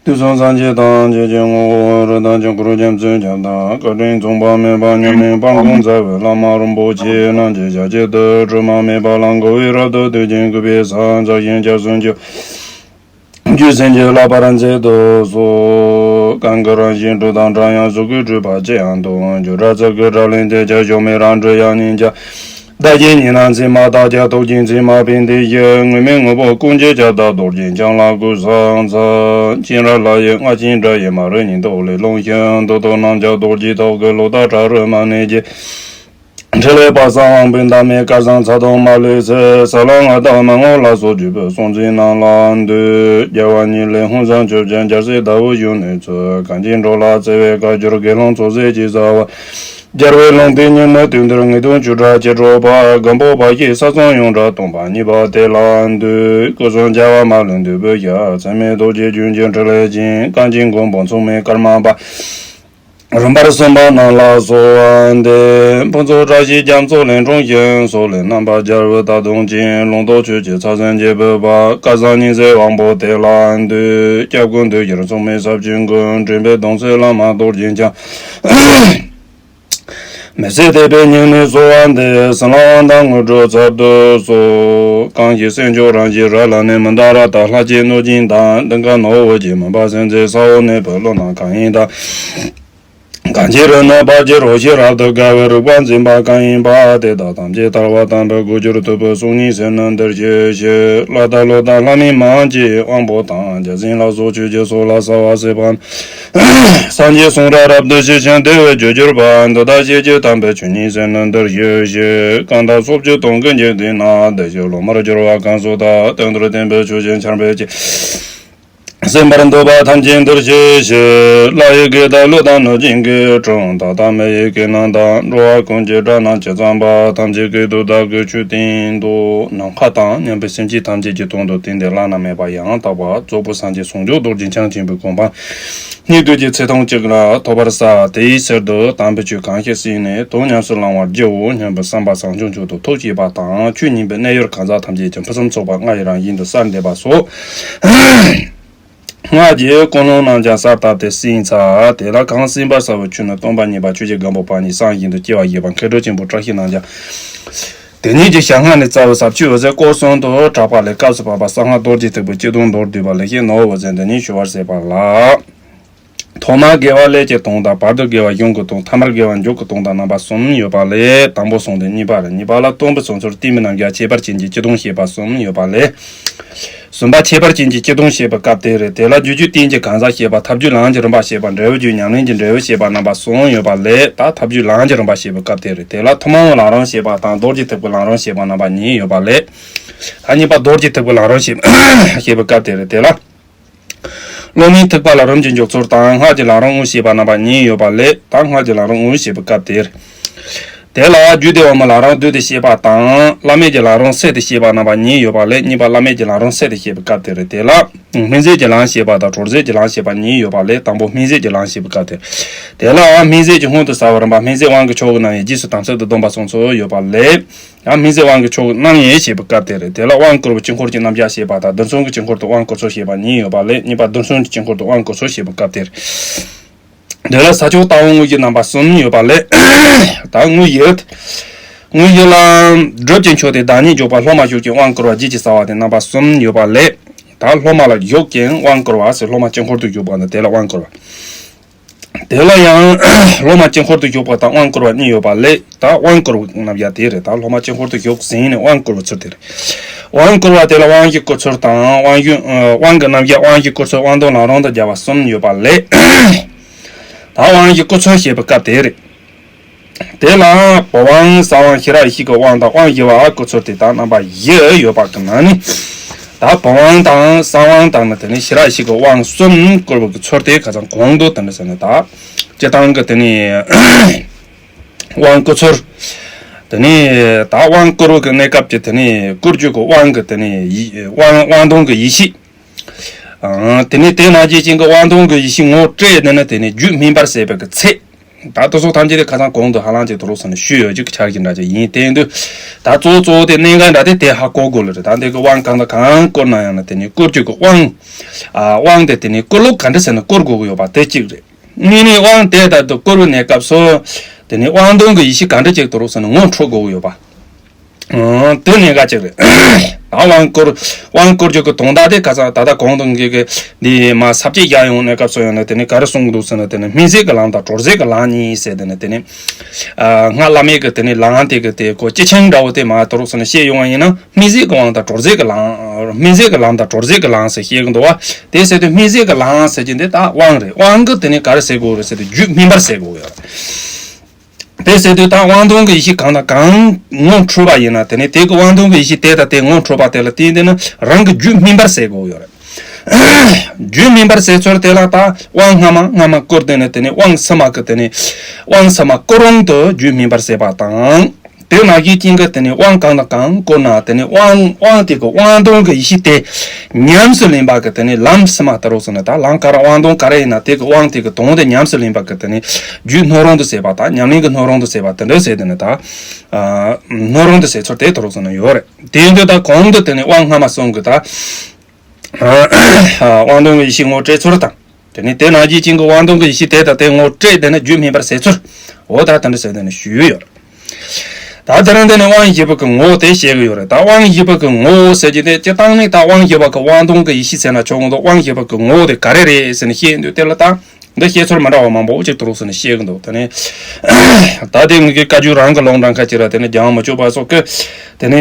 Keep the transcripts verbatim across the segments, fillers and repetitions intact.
དུས་གསུམ་སངས་རྒྱས་ཐམས་ཅད་ཀྱི་ངོ་བོ་རིན་ཐང་ཆེན་པོར་རྒྱ་མཚོའི་ཁྱབ་བདག་བཀའ་དྲིན་མཚུངས་པ་མེད་པ་མཉམ་མེད་དཔལ་མགོན་རྩ་བའི་བླ་མ་རིན་པོ་ཆེ་རྣམས་ཀྱི་ཞབས་རྗེས་སུ་སྒྲོལ་མ་མེད་པ་ལ་མགོ་བོས་རབ་ཏུ་བཏུད་ཅིང་གུས་པས་ཕྱག་འཚལ་ཞིང་སྐྱབས་སུ་མཆིའོ། རྒྱུད་བྱིན་གྱིས་བརླབ་པར་མཛད་དུ་གསོལ། གང་གི་རང་བཞིན་སྒྲོ་དང་འདྲ་ཡང་གཟུགས་སྐུའི་སྤྲུལ་པ་ཅི་ཡང་སྟོང་། བརྗོད་བྲལ་ཚིག་གི་སྒྲ་ལས་འདས་ཀྱང་གཞོམ་མེད་རང་གྲོལ་དབྱིངས་ཉིད་ཀྱང་། བདག་གིས་ཉན་ན་མཚན་མ་དག་ཀྱང་ཐུགས་ཀྱི་མཚན་མ་ཕན་བདེ་ཞིང་། དངོས་མེད་དངོས་པོ་ཀུན་གྱི་ཁྱབ་བདག་རྡོ་རྗེ་འཆང་ལ་གུས་ཕྱག་འཚལ། སྤྱན་རས་ལྷ་ཡི་རྔ་ཆེན་སྒྲ་ཡིས་མ་རིག་ཉིད་དུ་ཀླས་ཀློང་བཞིན། འདོད་དོན་རྣམས་ཀྱང་རྡོ་རྗེ་ཐོག་གི་ལུགས་ལྟར་ཕྲ་རུ་མ་གནས་ཀྱི། འཕྲིན་ལས་དཔག་བསམ་དབང་པོའི་འདབ་མའི་སྐལ་བཟང་ཚ་གདུང་མ་ལུས་སེལ། ས་ལམ་ལྔ་དང་མན་ངག་ལ་སོགས་བརྒྱུད་པའི་གསུང་ཚིག་རྣམས་ལ་འདུད། རྒྱལ་བ་ཉིད་ལས་ཧཱུྃ་ཟངས་མཆོད་ཅིང་རྒྱལ་སྲས་ཟླ་འོད་གཞོན་ནུའི་ཚུལ། གང་ཕྱིར་འགྲོ་ལ་བརྩེ་བས་བཀའ་བསྒྱུར་དགེ་སློང་ཚོགས་བསགས་ཀྱི་བྱ་བ། རྒྱལ་བའི་ལུང་བསྟན་ཉི་མའི་དུས་འདིར་ངེས་དོན་བཅུ་ཕྲག་ཅེས་སྒྲོག་པ། སྒམ་པོ་པ་ཡིས་ས་གསུམ་ཡོངས་གྲགས་སྟོན་པ་གཉིས་པ་དེ་ལ་འདུད། སྐུ་གསུམ་རྒྱལ་བ་མ་ལུས་འདུས་པའི་ཞབས། མཚན་མེད་རྡོ་རྗེ་རྒྱུད་ཀྱི་འཕྲིན་ལས་ཅན། གངས་ཅན་མགོན་པོ་མཚུངས་མེད་ཀརྨ་པ། རིམ་པར་གསུངས་པ་རྣམས་ལ་གསོལ་བ་འདེབས། ཕུན་ཚོགས་བཀྲ་ཤིས་རྒྱ་མཚོ་ལས་འཁྲུངས་ཤིང་། སོག་ལེའི་རྣམ་པར་རྒྱལ་བའི་རྟ་གདོང་ཅན། ལུང་རྟོགས་ཆོས་ཀྱི་ཕྱག་མཚན་གྱིས་འབོད་པ། སྐལ་བཟང་ཉི་ཟེར་དབང་པོ་དེ་ལ་འདུད། སྐྱབས་མགོན་འདུས་ཀྱིར་མཚུངས་མེད་ཟབ་ཆོས་མགོན། འདྲེན་པའི་གདུང་སྲས་བླ་མ་རྡོ་རྗེ་འཆང་། མི་ཟད་དད་པས་སྙིང་ནས་གསོལ་བ་འདེབས། ཟིལ་གནོན་དབང་ཐང་དངོས་གྲུབ་ཚར་དུ་གསོལ། གང་ཞིག་སྲས་མཆོག་རང་བཞིན་རབ་ལ་གནས། མནྡ་ར་དང་ལྷ་བཅས་གནོད་སྦྱིན་དང་། གདིང་དཀར་ནོར་བུ་རྗེ་མུན་པ་སེལ་མཛད། ས་འོག་གནས་པའི་ཀླུ་རྣམས་གང་ཡིན་དང་། གང་ཕྱིར་རོལ་ནས་བབས་ཀྱང་རོལ་ཞིང་རབ་ཏུ་དགའ་བའི་རིག་པ་འཛིན་པ་གང་ཡིན་པ། དེ་དག་ཐམས་ཅད་ཐར་པ་དམ་པའི་སྒོ་འགྱུར་ཐུབ་པའི་གསུང་སྙན་གསན་ནས་འདིར་བཞུགས་ཤིག་ལྷ་དང་ཀླུ་དང་ལྷ་མིན་མང་གི་དབང་པོ་དང་། བརྒྱ་བྱིན་ལ་སོགས་ཆོས་ཀྱི་ཚོགས་ལ་གསོལ་བ་འདེབས་པ། སངས་རྒྱས་གསུང་རབ་རབ་ཏུ་ཞི་ཞིང་བདེ་བའི་རྒྱུར་གྱུར་པ། འདི་དག་བཤད་ཀྱང་དམ་པའི་ཆོས་ཉིད་ཟིན་ནས་འདིར་བཞུགས་ཤིག་གང་དག་སོ་བཅུ་སྟོང་གི་འཇིག་རྟེན་ན། བདེ་གཤེགས་སློབ་མར་གྱུར་པ་གང་སུ་དག་དོན་དུ་བསྟན་པའི་ཆོས་བཞིན་ཆར་འབེབས་ཀྱིས། གསན་པར་འདོད་པ་ཐམས་ཅད་འདིར་གཤེགས་ཤིག་ལྷ་ཡི་སྐད་དང་ཀླུ་དང་གནོད་སྦྱིན་སྐད། གྲུལ་བུམ་དག་དང་མི་ཡི་སྐད་རྣམས་དང་། འགྲོ་བ་ཀུན་གྱི་སྒྲ་རྣམས་ཇི་ཙམ་པ། ཐམས་ཅད་སྐད་དུ་བདག་གིས་ཆོས་བསྟན་ཏོ། ནམ་མཁའ་དང་མཉམ་པའི་སེམས་ཅན་ཐམས་ཅད་ཀྱི་དོན་དུ་བསྟན་ཏེ་བླ་ན་མེད་པ་ཡང་དག་པར་རྫོགས་པའི་སངས་རྒྱས་ཟུང་འཇུག་རྡོ་རྗེ་འཆང་ཆེན་པོའི་གོ་འཕང་སྙིགས་དུས་ཀྱི་ཚེ་ཐུང་གཅིག་ལ་ཐོབ་པར་བྱ། དེའི་ཕྱིར་དུ་དམ་པའི་ཆོས་གང་ཞིག་གསན་ནས་དོན་ཉམས་སུ་བླང་བར་བགྱིའོ་སྙམ་པའི་བསམ་པ་བྱང་ཆུབ་མཆོག་ཏུ་ཐུགས་བསྐྱེད་པ་དང་། ཆོས་ཉན་པའི་གནས་ཡུལ་གང་ཟག་ཐམས་ཅད་ཀྱི་ཕུན་སུམ་ཚོགས་པ་ལྔ་ཡི་རང་བཞིན་དུ་གསལ་འདེབས་པ་སོགས། སྔགས་ཀྱི་ཀུན་སློང་རྣམས་ཀྱང་གསལ་བཏབ་སྟེ་གསན་ཚར། དེ་ལ་གང་གསན་པར་བྱ་བའི་ཆོས་ནི་སྟོང་པ་ཉིད་པ་ཆོས་ཀྱི་སྒམ་པོ་པ་ཉིད་གསང་བཞིན་དུ་སྐྱེ་བ་བཞེས་པ་མཁས་གྲུབ་ཆེན་པོའི་བཀྲ་ཤིས་རྣམས་ཀྱང་། དེ་ཉིད་ཀྱི་ཞལ་སྔ་ནས་རྩ་བའི་ཟབ་ཆོས་འོད་ཟེར་སྐོར་གསུམ་དུ་གྲགས་པ་ལས། སྐབས་སུ་བབ་པ་གསང་སྔགས་རྡོ་རྗེ་ཐེག་པའི་སྤྱི་དོན་མདོར་བསྡུས་པ་ལེགས་བཤད་ནོར་བུ་འོད་ཟེར་འདི་ཉིད་ཞུ་བར་མཛད་པ་ལགས། ཐོག་མར་དགེ་བ་ཀླད་ཀྱི་དོན་དང་། བར་དུ་དགེ་བ་གཞུང་གི་དོན། ཐ་མར་དགེ་བ་མཇུག་གི་དོན་དང་རྣམ་པ་གསུམ་ཡོད་པ་ལས། དང་པོ་གསུངས་ཏེ་གཉིས་པ་རེད། གཉིས་པ་ལ་སྟོན་པའི་བྱུང་ཚུལ་བསྟན་པའི་རྣམ་གཞག་ཁྱད་པར་ཅན་གྱི་སྤྱི་དོན་བཤད་པ་གསུམ་ཡོད་པ་ལས། གསུམ་པ་ཁྱད་པར་ཅན་གྱི་སྤྱི་དོན་བཤད་པའི་སྐབས་དེ་རེད། དེ་ལ་རྒྱུ་རྒྱུད་བསྟན་གྱི་གང་ཟག་བཤད་པ། ཐབས་རྒྱུད་ལམ་གྱི་རིམ་པ་བཤད་པ། འབྲས་བུ་རྒྱུད་ཉམས་ལེན་གྱི་འབྲས་བུ་བཤད་པ་རྣམ་པ་གསུམ་ཡོད་པ་ལས། ད་ཐབས་རྒྱུད་ལམ་གྱི་རིམ་པ་བཤད་པའི་སྐབས་དེ་རེད། དེ་ལ་ཐུན་མོང་བའི་ལམ་རིམ་བཤད་པ་དང་རྡོ་རྗེ་ཐེག་པའི་ལམ་རིམ་བཤད་པ་རྣམ་པ་གཉིས་ཡོད་པ་ལས། ད་གཉིས་པ་རྡོ་རྗེ་ཐེག་པའི་ལམ་རིམ་བཤད་བཤད་པའི་སྐབས་དེ་རེད། དེ་ལ། སློབ་མའི་ཐེག་པ་ལ་རིམ་གྱིས་འཇུག་ཚུལ་དང་། སྔགས་ཀྱི་ལམ་རིམ་དངོས་བཤད་པ་རྣམ་པ་གཉིས་ཡོད་པ་ལས། ད་སྔགས་ཀྱི་ལམ་རིམ་དངོས་བཤད་པའི་སྐབས་དེར། དེ་ལ་རྒྱུད་སྡེ་བ་མོའི་ལམ་རིམ་བསྡུས་ཏེ་བཤད་པ་དང་། བླ་མེད་ཀྱི་ལམ་རིམ་སེལ་ཏེ་བཤད་པ་རྣམ་པ་གཉིས་ཡོད་པ་ལས། གཉིས་པ་བླ་མེད་ཀྱི་ལམ་རིམ་སེལ་ཏེ་བཤད་པའི་སྐབས་དེར། དེ་ལ་སྨིན་བྱེད་ཀྱི་ལམ་བཤད་པ་དང་གྲོལ་བྱེད་ཀྱི་ལམ་བཤད་པ་གཉིས་ཡོད་པ་ལས། དང་པོ་སྨིན་བྱེད་ཀྱི་ལམ་བཤད་པའི་སྐབས་དེར། དེ་ལའང་སྨིན་བྱེད་ཀྱི་སྔོན་དུ་བྱ་བའི་རིམ་པ། སྨིན་བྱེད་དབང་གི་ཕྱོགས་ཀྱི་རྣམ་དབྱེ་རྗེས་སུ་དམ་ཚིག་ཏུ་བསྡོམས་པ་གསུངས་ཚུལ་ཡོད་པ་ལས། ཡང་སྨིན་བྱེད་དབང་གི་ཕྱོགས་ཀྱི་རྣམ་དབྱེ་བཤད་པའི་སྐབས་དེར། དེ་ལ་དབང་བསྐུར་བའི་དཀྱིལ་འཁོར་གྱི་རྣམ་གཞག་བཤད་པ་དང་། རྡུལ་ཚོན་གྱི་དཀྱིལ་འཁོར་དུ་དབང་བསྐུར་ཚུལ་བཤད་པ་གཉིས་ཡོད་པ་ལས། གཉིས་པ་རྡུལ་ཚོན་གྱི་དཀྱིལ་འཁོར་དུ་དབང་བསྐུར་ཚུལ་བཤད་པའི་སྐབས་དེར། དེ་ལ་ས་ཕྱོགས་ལྟ་བ་དངོས་ཀྱི་རྣམ་པ་གསུམ་ཡོད་པ་ལས། ད་དངོས་ཡུལ། དངོས་ཡུལ་ལ་སྒྲུབ་ཀྱི་མཆོག་སྟེ་བདག་ཉིད་འཇོག་པ། སློབ་མ་ཞུགས་ཀྱང་དབང་བསྐུར་བ། རྗེས་ཀྱི་བྱ་བ་སྟེ་རྣམ་པ་གསུམ་ཡོད་པ་ལས། ད་སློབ་མ་ལ་ཞུགས་ཀྱང་དབང་བསྐུར་བ་ཟེར། སློབ་མ་དཀྱིལ་འཁོར་དུ་ཞུགས་པ་དང་དེ་ལ་དབང་བསྐུར་བ། དེ་ལ་ཡང་སློབ་མ་དཀྱིལ་འཁོར་དུ་ཞུགས་པ་དང་དབང་བསྐུར་བ་གཉིས་ཡོད་པ་ལས། ད་དབང་བསྐུར་བའི་རྣམ་གཞག་དེ་རེད། ད་སློབ་མ་དཀྱིལ་འཁོར་དུ་ཞུགས་ཟིན་ནས་དབང་བསྐུར་བའི་ཚུལ་དེ་རེད། དབང་བསྐུར་བ་དེ་ལ་དབང་བཞི་བསྐུར་ཚུལ་དང་། དབང་བཞི། དབང་གི་རྣམ་གཞག། དབང་བཞི་བསྐུར་ཚུལ། དབང་དོན་ལམ་རིམ་དང་སྦྱར་བ་གསུམ་ཡོད་པ་ལས། ད་དབང་བཞི་བསྐུར་ཚུལ་བཤད་པའི་སྐབས་དེ་རེད། དེ་ལ་བུམ་དབང་གསང་དབང་ཤེས་རབ་ཡེ་ཤེས་ཀྱི་དབང་དང་། དབང་བཞི་པ་བསྐུར་ཚུལ་དེ་དག་རྣམ་པ་བཞི་ཡོད་པ་གི་ནང་ནས། ད་བུམ་དབང་དང་གསང་དབང་དང་ནི། དེ་ནས་ཤེས་རབ་ཡེ་ཤེས་ཀྱི་དབང་གསུམ་བསྐུར་བའི་ཚུལ་དེ་ཁ་སང་གོང་དུ་དེ་འདྲ་ཟེར་ནས། ད་སྤྱིར་བཏང་གི་དེ་ནས་དབང་བསྐུར་ཚུལ། དེ་ནས་ད་དབང་བསྐུར་བའི་གནས་སྐབས་ཀྱི་དེ་ནས་བསྐུར་རྒྱུ་གི་དབང་གི་དེ་ནས་ཡེ། དབང་དབང་དོན་གྱི་ཡེ་ཤེས། ཨང་། དེ་ནས་དེ་ནང་བཞིན་ཅན་གྱི་དབང་དོན་གྱི་ཡེ་ཤེས་ངོ་སྤྲད་ནས་ནི། དེ་ནས་རྒྱུད་སྨིན་པར་བྱེད་པའི་གི་ཚེ། ད་དེ་སོགས་ཐམས་ཅད་དེ་ཁ་སང་གོང་དུ་ཧ་ལམ་ཅིག་དུ་རུ་སོང་ནས་ཞུས་ཡོད་ཅིག་ཆགས་ཀྱི་འདྲ་ཅིག་ཡིན། དེ་ཡིན་དུས་ད་གཙོ་བོ་གཙོ་བོ་དེ་གནད་འགག་འདྲ་དེ་དེ་ཧ་གོ་དགོས་ལ་རེད། ད་འདི་གི་དབང་གང་དང་གང་བསྐུར་ན་ཡང་ན་དེ་ནི་བསྐུར་རྒྱུ་གི་དབང་། ཨ་དབང་དེ་དེ་ནི་བསྐུར་ལུགས་ག་འདྲ་ཟེར་ན་བསྐུར་དགོས་ཀྱི་ཡོད་པ་དེ་གཅིག་རེད། གཉིས་ནི་དབང་དེ་ལྟར་དུ་བསྐུར་བའི་གནས་སྐབས་སུ་དེ་ནི་དབང་དོན་གྱི་ཡེ་ཤེས་ག་འདྲ་ཅིག་དུ་རུ་སོང་ནས་ངོ་འཕྲོད་དགོས་ཀྱི་ཡོད་པ། དེ་གནད་འགག་ཅིག་རེད། ད་དབང་བསྐུར་དབང་བསྐུར་རྒྱུ་གི་དོན་དག་དེ་ག་ཚ་ད་ལྟ་གོང་དུ་ངེད་ཀྱི་འདི་མ་ས་བཅད་བཞག་ཡོང་གནས་སྐབས་སུ་ཡང་ན་དེ་ནི་ག་རེ་གསུང་གི་འདུག་ཟེར་ན་དེ་ནི་སྨིན་བྱེད་ཀྱི་ལམ་དང་གྲོལ་བྱེད་ཀྱི་ལམ་གཉིས་ཟེར། དེ་ནི་དེ་ནི་སྔགས་བླ་མེད་ཀྱི་དེ་ནི་ལམ་དེ་གི་དེ་གོ་སྤྱི་ཆིངས་འདྲ་བོ་དེ་མ་དུ་རུག་ཟེར་ན་བཤད་ཡོང་བ་ཡིན་ན་སྨིན་བྱེད་ཀྱི་དབང་དང་གྲོལ་བྱེད་ཀྱི་ལམ་སྨིན་བྱེད་ཀྱི་ལམ་དང་གྲོལ་བྱེད་ཀྱི་ལམ་ཟེར་བཤད་གི་འདུག་བ། དེ་ཟེར་དུས་སྨིན་བྱེད་ཀྱི་ལམ་ཟེར་གྱི་འདི་ད་དབང་རེད། དབང་གི་དེ་ནི་ག་རེ་ཟེར་དགོས་རེད་ཟེར་དུས་རྒྱུད་སྨིན་པར་ཟེར་དགོས་ཡོད་རེད། དེ་ཟེར་དུས་ད་དབང་དོན་གྱི་ཡེ་ཤེས་གང་དང་གང་ངོ་འཕྲོད་པ་ཡིན་ན་དེ་ནི་དེ་གི་དབང་དོན་གྱི་ཡེ་ཤེས་དེ་དང་དེ་ངོ་འཕྲོད་པ་དེ་ལ་བརྟེན་ཏེ་ནི་རང་གི་རྒྱུད་སྨིན་པར་ཟེར་དགོས་ཡོད་རེད། རྒྱུད་སྨིན་པར་ཟེར་ཚུལ་དེ་ལ་ད་དབང་སྔ་མ་སྔ་མ་བསྐུར་དེ་ནི་དེ་ནི་དབང་ཕྱི་མ་གི་དེ་ནི་དབང་ཕྱི་མ་བསྐུར་རུང་དུ་རྒྱུད་སྨིན་པར་ཟེར་བ་དང་། དེ་ནང་བཞིན་ཅན་གྱི་དེ་ནི་དབང་གང་དང་གང་བསྐུར་ན་དེ་ནི་དབང་དབང་དེ་གི་དབང་དོན་གྱི་ཡེ་ཤེས་དེ་ཉམས་སུ་ལེན་པ་གི་དེ་ནི་ལམ་ཕྱི་མ་ལྟ་རོགས་ཟེར་ན་ད་ལམ་ག་རེ་དབང་དོན་ག་རེ་ཡིན་ན་དེ་གི་དབང་དེ་གི་དོན་དེ་ཉམས་སུ་ལེན་པ་གི་དེ་ནི་རྒྱུད་སྣོད་རུང་དུ་ཟེར་བ་དང་ཉམས་ལེན་གྱི་སྣོད་རུང་དུ་ཟེར་བ་དེ་འདྲ་ཟེར་དེ་ནི་ད་སྣོད་རུང་དུ་ཟེར་ཚུལ་དེ་ལྟ་རོགས་ཟེར་ན་ཡོད་རེད། དེ་ཡིན་དུས་ད་གོང་དུ་དེ་ནི་དབང་སྔ་མ་གསུམ་གི་ད་དབང་དོན་གྱི་ཡེ་ཤེས་ངོ་སྤྲད་ཚུལ་དང་། དེ་ནས་དེ་ནང་བཞིན་ཅན་གྱི་དབང་དོན་གྱི་ཡེ་ཤེས་དེ་དང་དེ་ངོ་སྤྲད་དེ་ནས་རྒྱུད་སྨིན་པར་ཟེར་ཚུལ། འོ་ད་དེ་འདྲ་ཟེར་དེ་ནས་ཞུས་ཡོད་རེད། ད་དེ་རིང་འདི་ནས་དབང་བཞི་པ་གི་ངོ་བོ་དེ་བཤད་གི་ཡོད་རེད། ད་དབང་བཞི་པ་གི་ངོ་བོ་ཟེར་གྱི་དེ་སྤྱིར་བཏང་ནི་ད་དབང་བཞི་པ་གི་དབང་དོན་གྱི་ཡེ་ཤེས་ཟེར་ན་ཆོག་གི་འདུག་དབང་བཞི་པ་གི་ངོ་བོ་དེ་ག་རེ་རེད་ཟེར་ནས་བཤད་འདུག་དེ་ལ་ད་འདི་བཤད་ཚུལ་མི་འདྲ་བ་མང་པོ་ཅིག་དུ་རུག་ཟེར་ནས་བཤད་གི་འདུག་དེ་ནས་ད་དེ་ངེད་ཀྱི་བཀའ་བརྒྱུད་རང་གི་ལུང་དྲངས་ཁ་ཅིག་ར་དེ་ནས་རྒྱལ་བ་མི་བསྐྱོད་པ་སོགས་ཀྱི་དེ་ནས་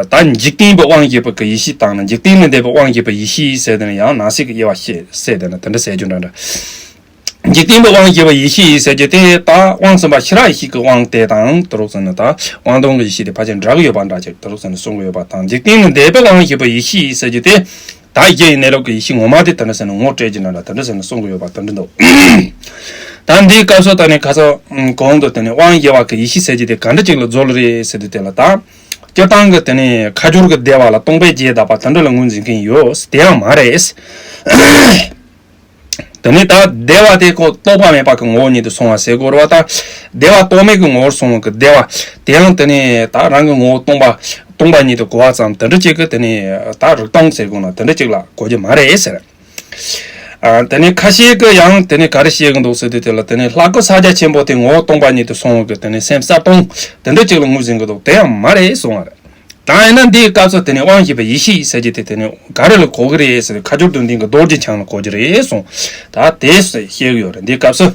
ད་འཇིག་རྟེན་པའི་དབང་བཞི་པ་གི་ཡེ་ཤེས་དང་ནི་འཇིག་རྟེན་ལས་འདས་པའི་དབང་བཞི་པའི་ཡེ་ཤེས་ཟེར་དེ་ནས་ཡང་ནང་གསེས་ཀྱི་དབྱེ་བ་བཤད་ཟེར་དེ་ནས་དེ་འདྲ་ཟེར་རྒྱུ་འདྲ་འདྲ། འཇིག་རྟེན་པའི་དབང་བཞི་པའི་ཡེ་ཤེས་ཟེར་རྒྱུ་དེ་ད་དབང་གསུམ་པ་ཤེས་རབ་ཡེ་ཤེས་ཀྱི་དབང་དེ་དང་དུ་རུག་ཟེར་ན་ད་དབང་དོན་གྱི་ཡེ་ཤེས་དེ་ཕལ་ཆེར་འདྲ་གི་ཡོད་པ་འདྲ་ཅིག་དུ་རུག་ཟེར་ནས་གསུང་གི་ཡོད་པ་དང་འཇིག་རྟེན་ལས་འདས་པའི་དབང་བཞི་པའི་ཡེ་ཤེས་ཟེར་རྒྱུ་དེ། ད་གཞི་ཡི་གནས་ལུགས་ཀྱི་ཡེ་ཤེས་ངོ་མ་དེ་དེ་འདྲ་ཟེར་ནས་ངོ་སྤྲད་ཀྱི་ན་འདྲ་དེ་འདྲ་ཟེར་ནས་གསུང་གི་ཡོད་པ་དེ་འདྲ་འདུག་ད་འདིའི་སྐབས་སུ་ད་ནི་ཁ་སང་གོང་དུ་དེ་ནི་དབང་བཞི་པ་གི་ཡེ་ཤེས་ཟེར་རྒྱུ་དེ་ག་འདྲ་ཅིག་ལ་རྫོགས་ལ་རེད་ཟེར་དུས་དེ་ལ་ད་སྤྱིར་བཏང་གི་དེ་ནི་ཁ་སྦྱོར་གྱི་བདེ་བ་ལ་སྟོང་པའི་རྒྱས་གདབ་པ་དེ་འདྲ་ལ་ངོས་འཛིན་མཁན་ཡོད་དེ་ཡང་མ་རེད། དེ་ནི་ད་བདེ་བ་དེ་ཁོ་རྟོག་པ་མེད་པ་གི་ངོ་བོ་ཉིད་དུ་སོང་བ་ཟེར་དགོས་རེད་བ། ད་བདེ་བ་རྟོག་མེད་ཀྱི་ངོ་བོར་སོང་བ་གི་བདེ་བ་དེ་ཡང་དེ་ནི་ད་རང་གི་ངོ་བོ་སྟོང་པ་སྟོང་པ་ཉིད་དུ་གོ་བ་ཙམ་དེ་འདྲ་ཅིག་གི་དེ་ནི་ད་རིག་སྟོང་ཟེར་དགོས་ན་དེ་འདྲ་ཅིག་ལ་གོ་རྒྱུ་མ་རེད་ཟེར། ཨ་དེ་ནི་ཁ་ཤས་ཀྱིས་ཡང་དེ་ནི་ག་རེ་བཤད་གི་འདུག་ཟེར་དུས་དེ་ལ་དེ་ནི་ལྷག་པར་ཕྱག་རྒྱ་ཆེན་པོ་དེ་ངོ་བོ་སྟོང་པ་ཉིད་དུ་སོང་བ་གི་དེ་ནི་སེམས་གསལ་སྟོང་དེ་འདྲ་ཅིག་ལ་ངོས་ཟིན་གི་འདུག་དེ་ཡང་མ་རེད་གསུང་བ་རེད། ད་ཡིན་ན་འདིའི་སྐབས་སུ་དེ་ནི་དབང་བཞི་པའི་ཡེ་ཤེས་ཟེར་གྱི་དེ་དེ་ནི་ག་རེ་ལ་གོ་གི་རེད་ཟེར་ཁ་སྦྱོར་དོན་ལྡན་གྱི་རྡོ་རྗེ་འཆང་ལ་གོ་གི་རེད་གསུངས། ད་དེ་བཤད་གི་ཡོད་རེད། འདིའི་སྐབས་སུ་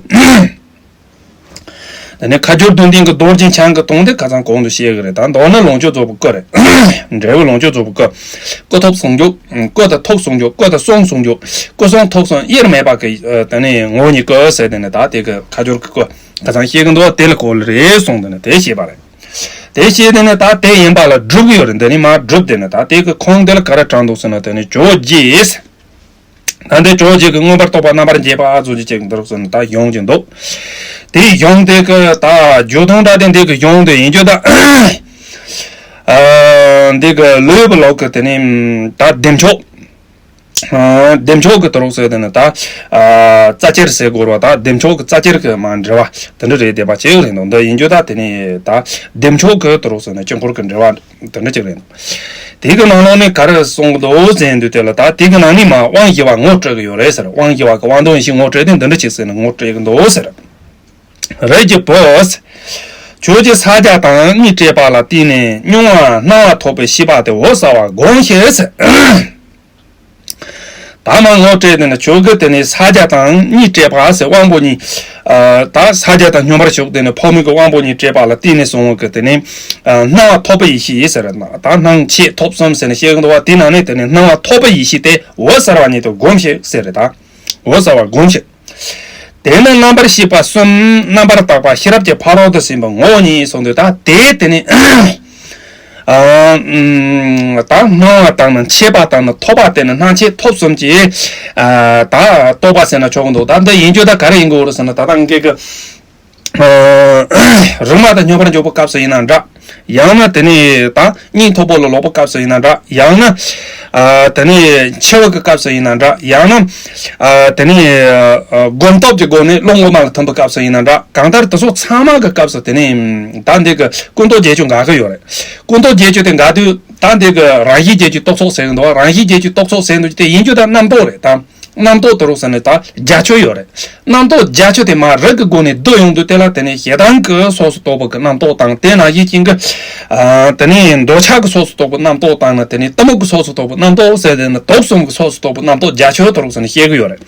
དེ་ནི་ཁ་སྦྱོར་དོན་ལྡན་གྱི་རྡོ་རྗེ་འཆང་གི་དོན་དེ་ཁ་སང་གོང་དུ་བཤད་གི་རེད། ད་མདོར་ན་ལོངས་སྤྱོད་རྫོགས་པའི་སྐུ་རེད། འབྲས་བུ་ལོངས་སྤྱོད་རྫོགས་པའི་སྐུ། སྐུ་ཐོབ་ཟུང་འཇུག་སྐུ་དང་ཐོབ་ཟུང་འཇུག་སྐུ་དང་གསུང་ཟུང་འཇུག་སྐུ་གསུང་ཐོབ་གསུམ་དབྱེར་མེད་པ་གི་དེ་ནི་ངོ་བོ་ཉིད་སྐུ་ཟེར་དེ་ནི་ད་དེ་གི་ཁ་སྦྱོར་གྱི་སྐུ་ཁ་སང་བཤད་གི་འདུག་དེ་ལ་གོ་གི་རེད་གསུངས་དེ་ནི་དེ་བཤད་པ་རེད། དེ་བྱས་ཏེ་ནི་ད་དེ་ཡིན་པ་ལ་སྒྲུབ་ཀྱི་ཡོད་རེད། འདི་ནི་མ་སྒྲུབ་དེ་ནི་ད་དེ་གི་ཁུངས་དེ་ལ་ག་རེ་དྲངས་འདུག་ཟེར་ན་དེ་ནི་ཇོ་བོ་རྗེས། ད་འདི་ཇོ་བོ་རྗེ་གི་མངོན་པར་རྟོགས་པ་རྣམ་པར་འབྱེད་པ་ཨ་ཙུ་ཅི་ཅིག་འདི་རུ་ཟེར་ན་ད་ཡོང་གི་འདུག་དེ་གཞུང་དེ་གི་ད་རྒྱུ་དང་འདྲ་དེ་འདི་གི་གཞུང་དེ་ཡིན་རྒྱུ་ད། ཨ་འདི་གི་ལུས་པ་ལོག་གི་དེ་ནི་ད་བདེ་མཆོག་བདེ་མཆོག་གི་དུ་རུག་ཟེར་དེ་ནི་ད་རྩ་ཅེར་ཟེར་དགོས་ར་བ། ད་བདེ་མཆོག་གི་རྩ་ཅེར་གི་མ་འབྲེལ་བ་དེ་འདྲ་རེད། དེ་བ་ཅེ་རེད་འདུག་འདི་ཡིན་རྒྱུ་ད་དེ་ནི་ད་བདེ་མཆོག་གི་དུ་རུག་ཟེར་ནི་དཀྱིལ་འཁོར་གི་འབྲེལ་བ་དེ་འདྲ་ཅིག་རེད་འདུག་དེ་གི་ནང་ལོགས་ནས་ག་རེ་གསུང་གི་འདུག་ཟེར་དུས་དེ་ལ་ད་དེ་གི་ནང་ནས་མ་དབང་བཞི་བ་ངོ་སྤྲད་གི་ཡོད་རེད་ཟེར། དབང་བཞི་བ་གི་དབང་དོན་བཞི་ངོ་སྤྲད་དེ་འདི་འདྲ་ཅིག་ཟེར་ནི་ངོ་སྤྲད་གི་འདུག་ཟེར། རིགས་ཀྱི་བུ། ཁྱོད་ཀྱིས་ཕྱག་རྒྱ་དང་གཉིས་སྤྲད་པ་ལ་བརྟེན་ནས་མྱོང་བ་སྣང་བ་ཐོབ་པའི་ཤེས་པ་དེ་འོད་གསལ་བར་སྒོམ་ཞིག་ཟེར། ད་མ་ངོ་སྤྲད་དེ་ནི་ཁྱོད་ཀྱིས་དེ་ནི་ཕྱག་རྒྱ་དང་གཉིས་སྤྲད་པ་ཟེར་དབང་པོ་གཉིས། ཨ་ད་ཕྱག་རྒྱ་དང་སྙོམས་པར་ཞུགས་དེ་ནི་ཕོ་མོ་གི་དབང་པོ་གཉིས་སྤྲད་པ་ལ་བརྟེན་ནས་སོང་བ་གི་དེ་ནི་ཨ་སྣང་བ་ཐོབ་པའི་ཡེ་ཤེས་ཟེར། ད་སྣང་མཆེད་ཐོབ་གསུམ་ཟེར་ནས་བཤད་གི་འདུག་བ། དེ་ནང་ནས་དེ་ནི་སྣང་བ་ཐོབ་པའི་ཡེ་ཤེས་དེ་འོད་གསལ་བ་ཉིད་དུ་སྒོམ་ཞིག་ཟེར་རེད། ད་འོད་གསལ་བ་སྒོམ་ཞིག་དེ་ནི་རྣམ་པར་ཤེས་པ་གསུམ། རྣམ་པར་དག་པ་ཤེས་རབ་ཀྱི་ཕ་རོལ་ཏུ་ཕྱིན་པའི་ངོ་བོ་ཉིད་གསུངས་དུས་ད་དེ་དེ་ནི། ཨ་ཨུམ། ད་སྣང་བ་དང་ནི་མཆེད་པ་དང་ནི་ཐོབ་པ་དེ་ནི་སྣང་མཆེད་ཐོབ་གསུམ་གྱི་ཨ་ད་རྟོགས་པ་ཟེར་ན་ཆོག་གི་འདུག་ད་འདི་ཡིན་རྒྱུ་ད་ག་རེ་ཡིན་དགོས་རེད་ཟེར་ན་ད་ལྟ་ངེད་ཀྱི་ཨ་རིག་མ་དང་སྙོམས་པར་འཇུག་པའི་སྐབས་སུ་ཡིན་ན་འདྲ། ཡང་ན་དེ་ནས་ད་སྙིང་ཐོ་བོ་ལ་ལོག་པའི་སྐབས་སུ་ཡིན་ན་འདྲ། ཡང་ན་ཨ་དེ་ནས་འཆི་བ་གི་སྐབས་སུ་ཡིན་ན་འདྲ། ཡང་ན་ཨ་དེ་ནས་ཨ་སྒོམ་སྟོབས་ཀྱི་སྒོ་ནས་བློ་ངོ་མ་ལ་ཐིམ་པའི་སྐབས་སུ་ཡིན་ན་འདྲ། གང་ལྟར་དེ་ཚོ་ཚང་མ་གི་སྐབས་སུ་དེ་ནས་ད་འདི་གི་ཀུན་རྟོག་བརྒྱད་ཅུ་འགག་གི་ཡོད་རེད། ཀུན་རྟོག་བརྒྱད་ཅུ་དེ་འགག་དུས་ད་འདི་གི་རང་བཞིན་བརྒྱད་ཅུའི་རྟོག་ཚོགས་ཟེར་གི་འདུག་རང་བཞིན་བརྒྱད་ཅུའི་རྟོག་ཚོགས་ཟེར་འདུག་དེ་ཡིན་རྒྱུ་ད་རྣམ་རྟོག་རེད་ད། རྣམ་རྟོག་དེ་རོགས་ཟེར་ནས་ད་བརྒྱད་ཅུ་ཡོད་རེད། རྣམ་རྟོག་བརྒྱད་ཅུ་དེ་མར་རིགས་ཀྱི་སྒོ་ནས་བསྡུ་ཡོང་དུས་དེ་ལ་དེ་ནས་ཞེ་སྡང་གི་སོ་སོ་རྟོག་པ་གི་རྣམ་རྟོག་དང་། དེ་ནང་བཞིན་ཅན་གྱི་ཨ་དེ་ནས་འདོད་ཆགས་ཀྱི་སོ་སོ་རྟོག་པའི་རྣམ་རྟོག་དང་ནི། དེ་ནས་གཏི་མུག་གི་སོ་སོ་རྟོག་པའི་རྣམ་རྟོག་ཟེར་དེ་ནི་དུག་གསུམ་གྱི་སོ་སོ་རྟོག་པའི་རྣམ་རྟོག་བརྒྱད་ཅུ་དེ་རོགས་ཟེར་ནས་བཤད་གི་ཡོད་རེད།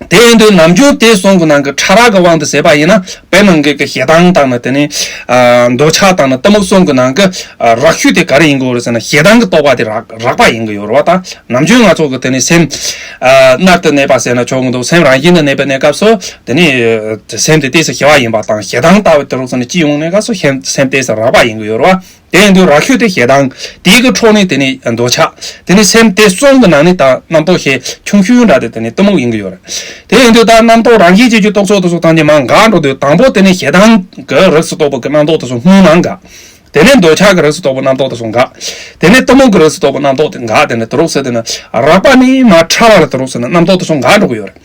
དེ་ཡིན་དུས་ནམ་རྒྱུན་དེ་གསུམ་གྱི་ནང་གི་ཕྲ་རགས་ཀྱི་དབང་དུ་ཟད་པ་ཡིན་ན། དཔེར་ན་ངེད་ཀྱི་ཞེ་སྡང་དང་ནི་དེ་ནས་ཨ་འདོད་ཆགས་དང་ནི་གཏི་མུག་གསུམ་གྱི་ནང་གི་ཨ་རགས་ཤོས་དེ་ག་རེ་ཡིན་དགོས་རེད་ཟེར་ན། ཞེ་སྡང་གི་རྟོག་པ་དེ་རགས་རགས་པ་ཡིན་གི་ཡོད་རེད་བ། ད་ནམ་རྒྱུན་ང་ཚོ་གི་དེ་ནས་སེམས་ཨ་མནར་དུ་གནས་པ་ཟེར་ན་ཆོག་གི་འདུག་སེམས་རང་བཞིན་དུ་གནས་པའི་གནས་སྐབས་སུ་དེ་ནས་སེམས་དེ་ཏོག་ཙམ་ཞི་བ་ཡིན་པ་དང་། ཞེ་སྡང་ལྟ་བུ་དེ་རོགས་ཟེར་ནས་སྐྱེ་ཡོང་གནས་སྐབས་སུ་སེམས་སེམས་ཏོག་ཙམ་རགས་པ་ཡིན་གི་ཡོད་རེད་བ། དེ་ཡིན་དུས་རགས་ཤོས་དེ་ཞེ་སྡང་། དེའི་གི་འཕྲོ་ནས་དེ་ནས་འདོད་ཆགས། དེ་ནས་སེམས་དེ་གསུམ་གི་ནང་ནས་ད་རྣམ་རྟོག་ཞེ་ཆུང་ཤོས་འདྲ་དེ་དེ་ནས་གཏི་མུག་ཡིན་གི་ཡོད་རེད། དེ་ཡིན་དུས་ད་རྣམ་རྟོག་རང་བཞིན་བརྒྱད་ཅུའི་རྟོག་ཚོགས་དེ་ཚོ་ཐམས་ཅད་མར་འགག་འགྲོ་དུས། དང་པོ་དེ་ནས་ཞེ་སྡང་གི་རིགས་སུ་གཏོགས་པ་གི་རྣམ་རྟོག་དེ་ཚོ་སྔོན་མ་འགག་དེ་ནས་འདོད་ཆགས་ཀྱི་རིགས་སུ་གཏོགས་པའི་རྣམ་རྟོག་དེ་ཚོ་འགག་དེ་ནས་གཏི་མུག་གི་རིགས་སུ་གཏོགས་པའི་རྣམ་རྟོག་དེ་འགག་དེ་ནས་དེ་རོགས་ཟེར་དེ་ནས་རགས་པ་ནས་མར་ཕྲ་བ་ལ་དེ་རོགས་ཟེར་ནས་རྣམ་རྟོག་དེ་ཚོ་འགག་འགྲོ་གི་ཡོད་རེད།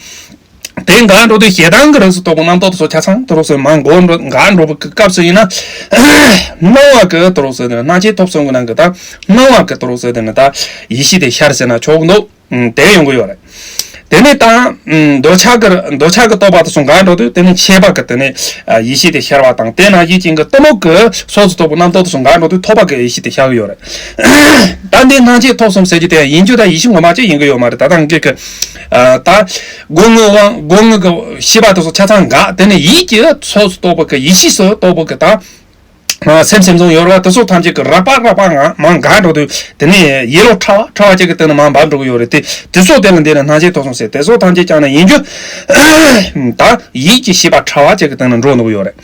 དེ་འགག་འགྲོ་དུས་ཞེ་སྡང་གི་རིགས་སུ་གཏོགས་པའི་རྣམ་རྟོག་དེ་ཚོ་ཆ་ཚང་དེ་རོགས་ཟེར་མར་འགག་འགྲོ་འགག་འགྲོ་བའི་སྐབས་སུ་ཡིན་ན། སྣང་བ་གི་དེ་རོགས་ཟེར་དེ་ནས་སྣང་མཆེད་ཐོབ་གསུམ་གི་ནང་གི་ད་སྣང་བ་གི་དེ་རོགས་ཟེར་དེ་ནས་ད་ཡེ་ཤེས་དེ་ཤར་ཟེར་ན་ཆོག་གི་འདུག་ཨུམ། དེ་ཡོང་གི་ཡོད་རེད། དེ་ནས་ད་ཨུམ་འདོད་ཆགས་ཀྱི་འདོད་ཆགས་ཀྱི་རྟོག་པ་དེ་ཚོ་འགག་འགྲོ་དུས་དེ་ནས་མཆེད་པ་གི་དེ་ནས་ཨ་ཡེ་ཤེས་དེ་ཤར་བ་དང་། དེ་ནང་བཞིན་ཅན་གྱི་གཏི་མུག་གི་སོ་སོ་རྟོགས་པའི་རྣམ་རྟོག་དེ་ཚོ་འགག་འགྲོ་དུས་ཐོབ་པ་གི་ཡེ་ཤེས་དེ་ཤར་གི་ཡོད་རེད། ད་འདི་སྣང་མཆེད་ཐོབ་གསུམ་ཟེར་རྒྱུ་དེ་ཡིན་རྒྱུ་ད་ཡེ་ཤེས་ངོ་མ་ཅིག་ཡིན་གི་ཡོད་མ་རེད། ད་ལྟ་འགྲིག་གི་ཨ་ད་སྒོ་ལྔའི་དབང་སྒོ་ལྔ་གི་ཤེས་པ་དེ་ཚོ་ཆ་ཚང་འགག་དེ་ནས་ཡིད་ཀྱི་སོ་སོ་རྟོགས་པ་གི་ཡེ་ཤེས་སུ་རྟོགས་པ་གི་ད། ཨ་སེམས་སེམས་བྱུང་ཡོད་རེད་བ། དེ་ཚོ་ཐམས་ཅད་ཀྱི་རགས་པ་རགས་པ་ངང་མར་འགག་འགྲོ་དུས་དེ་ནས་ཡིད་བློ་ཕྲ་བ་ཕྲ་བ་ཅིག་གི་སྟེང་ན་མར་འབབ་འགྲོ་གི་ཡོད་རེད་དེ། དེ་ཚོ་དེ་ལ་འདི་ནི་སྣང་མཆེད་ཐོབ་གསུམ་ཟེར། དེ་ཚོ་ཐམས་ཅད་ཀྱང་ནི་ཡིན་རྒྱུ་ད་ཡིད་ཀྱི་ཤེས་པ་ཕྲ་བ་ཅིག་གི་སྟེང་ན་འགྲོ་འགྲོ་གི་ཡོད་རེད།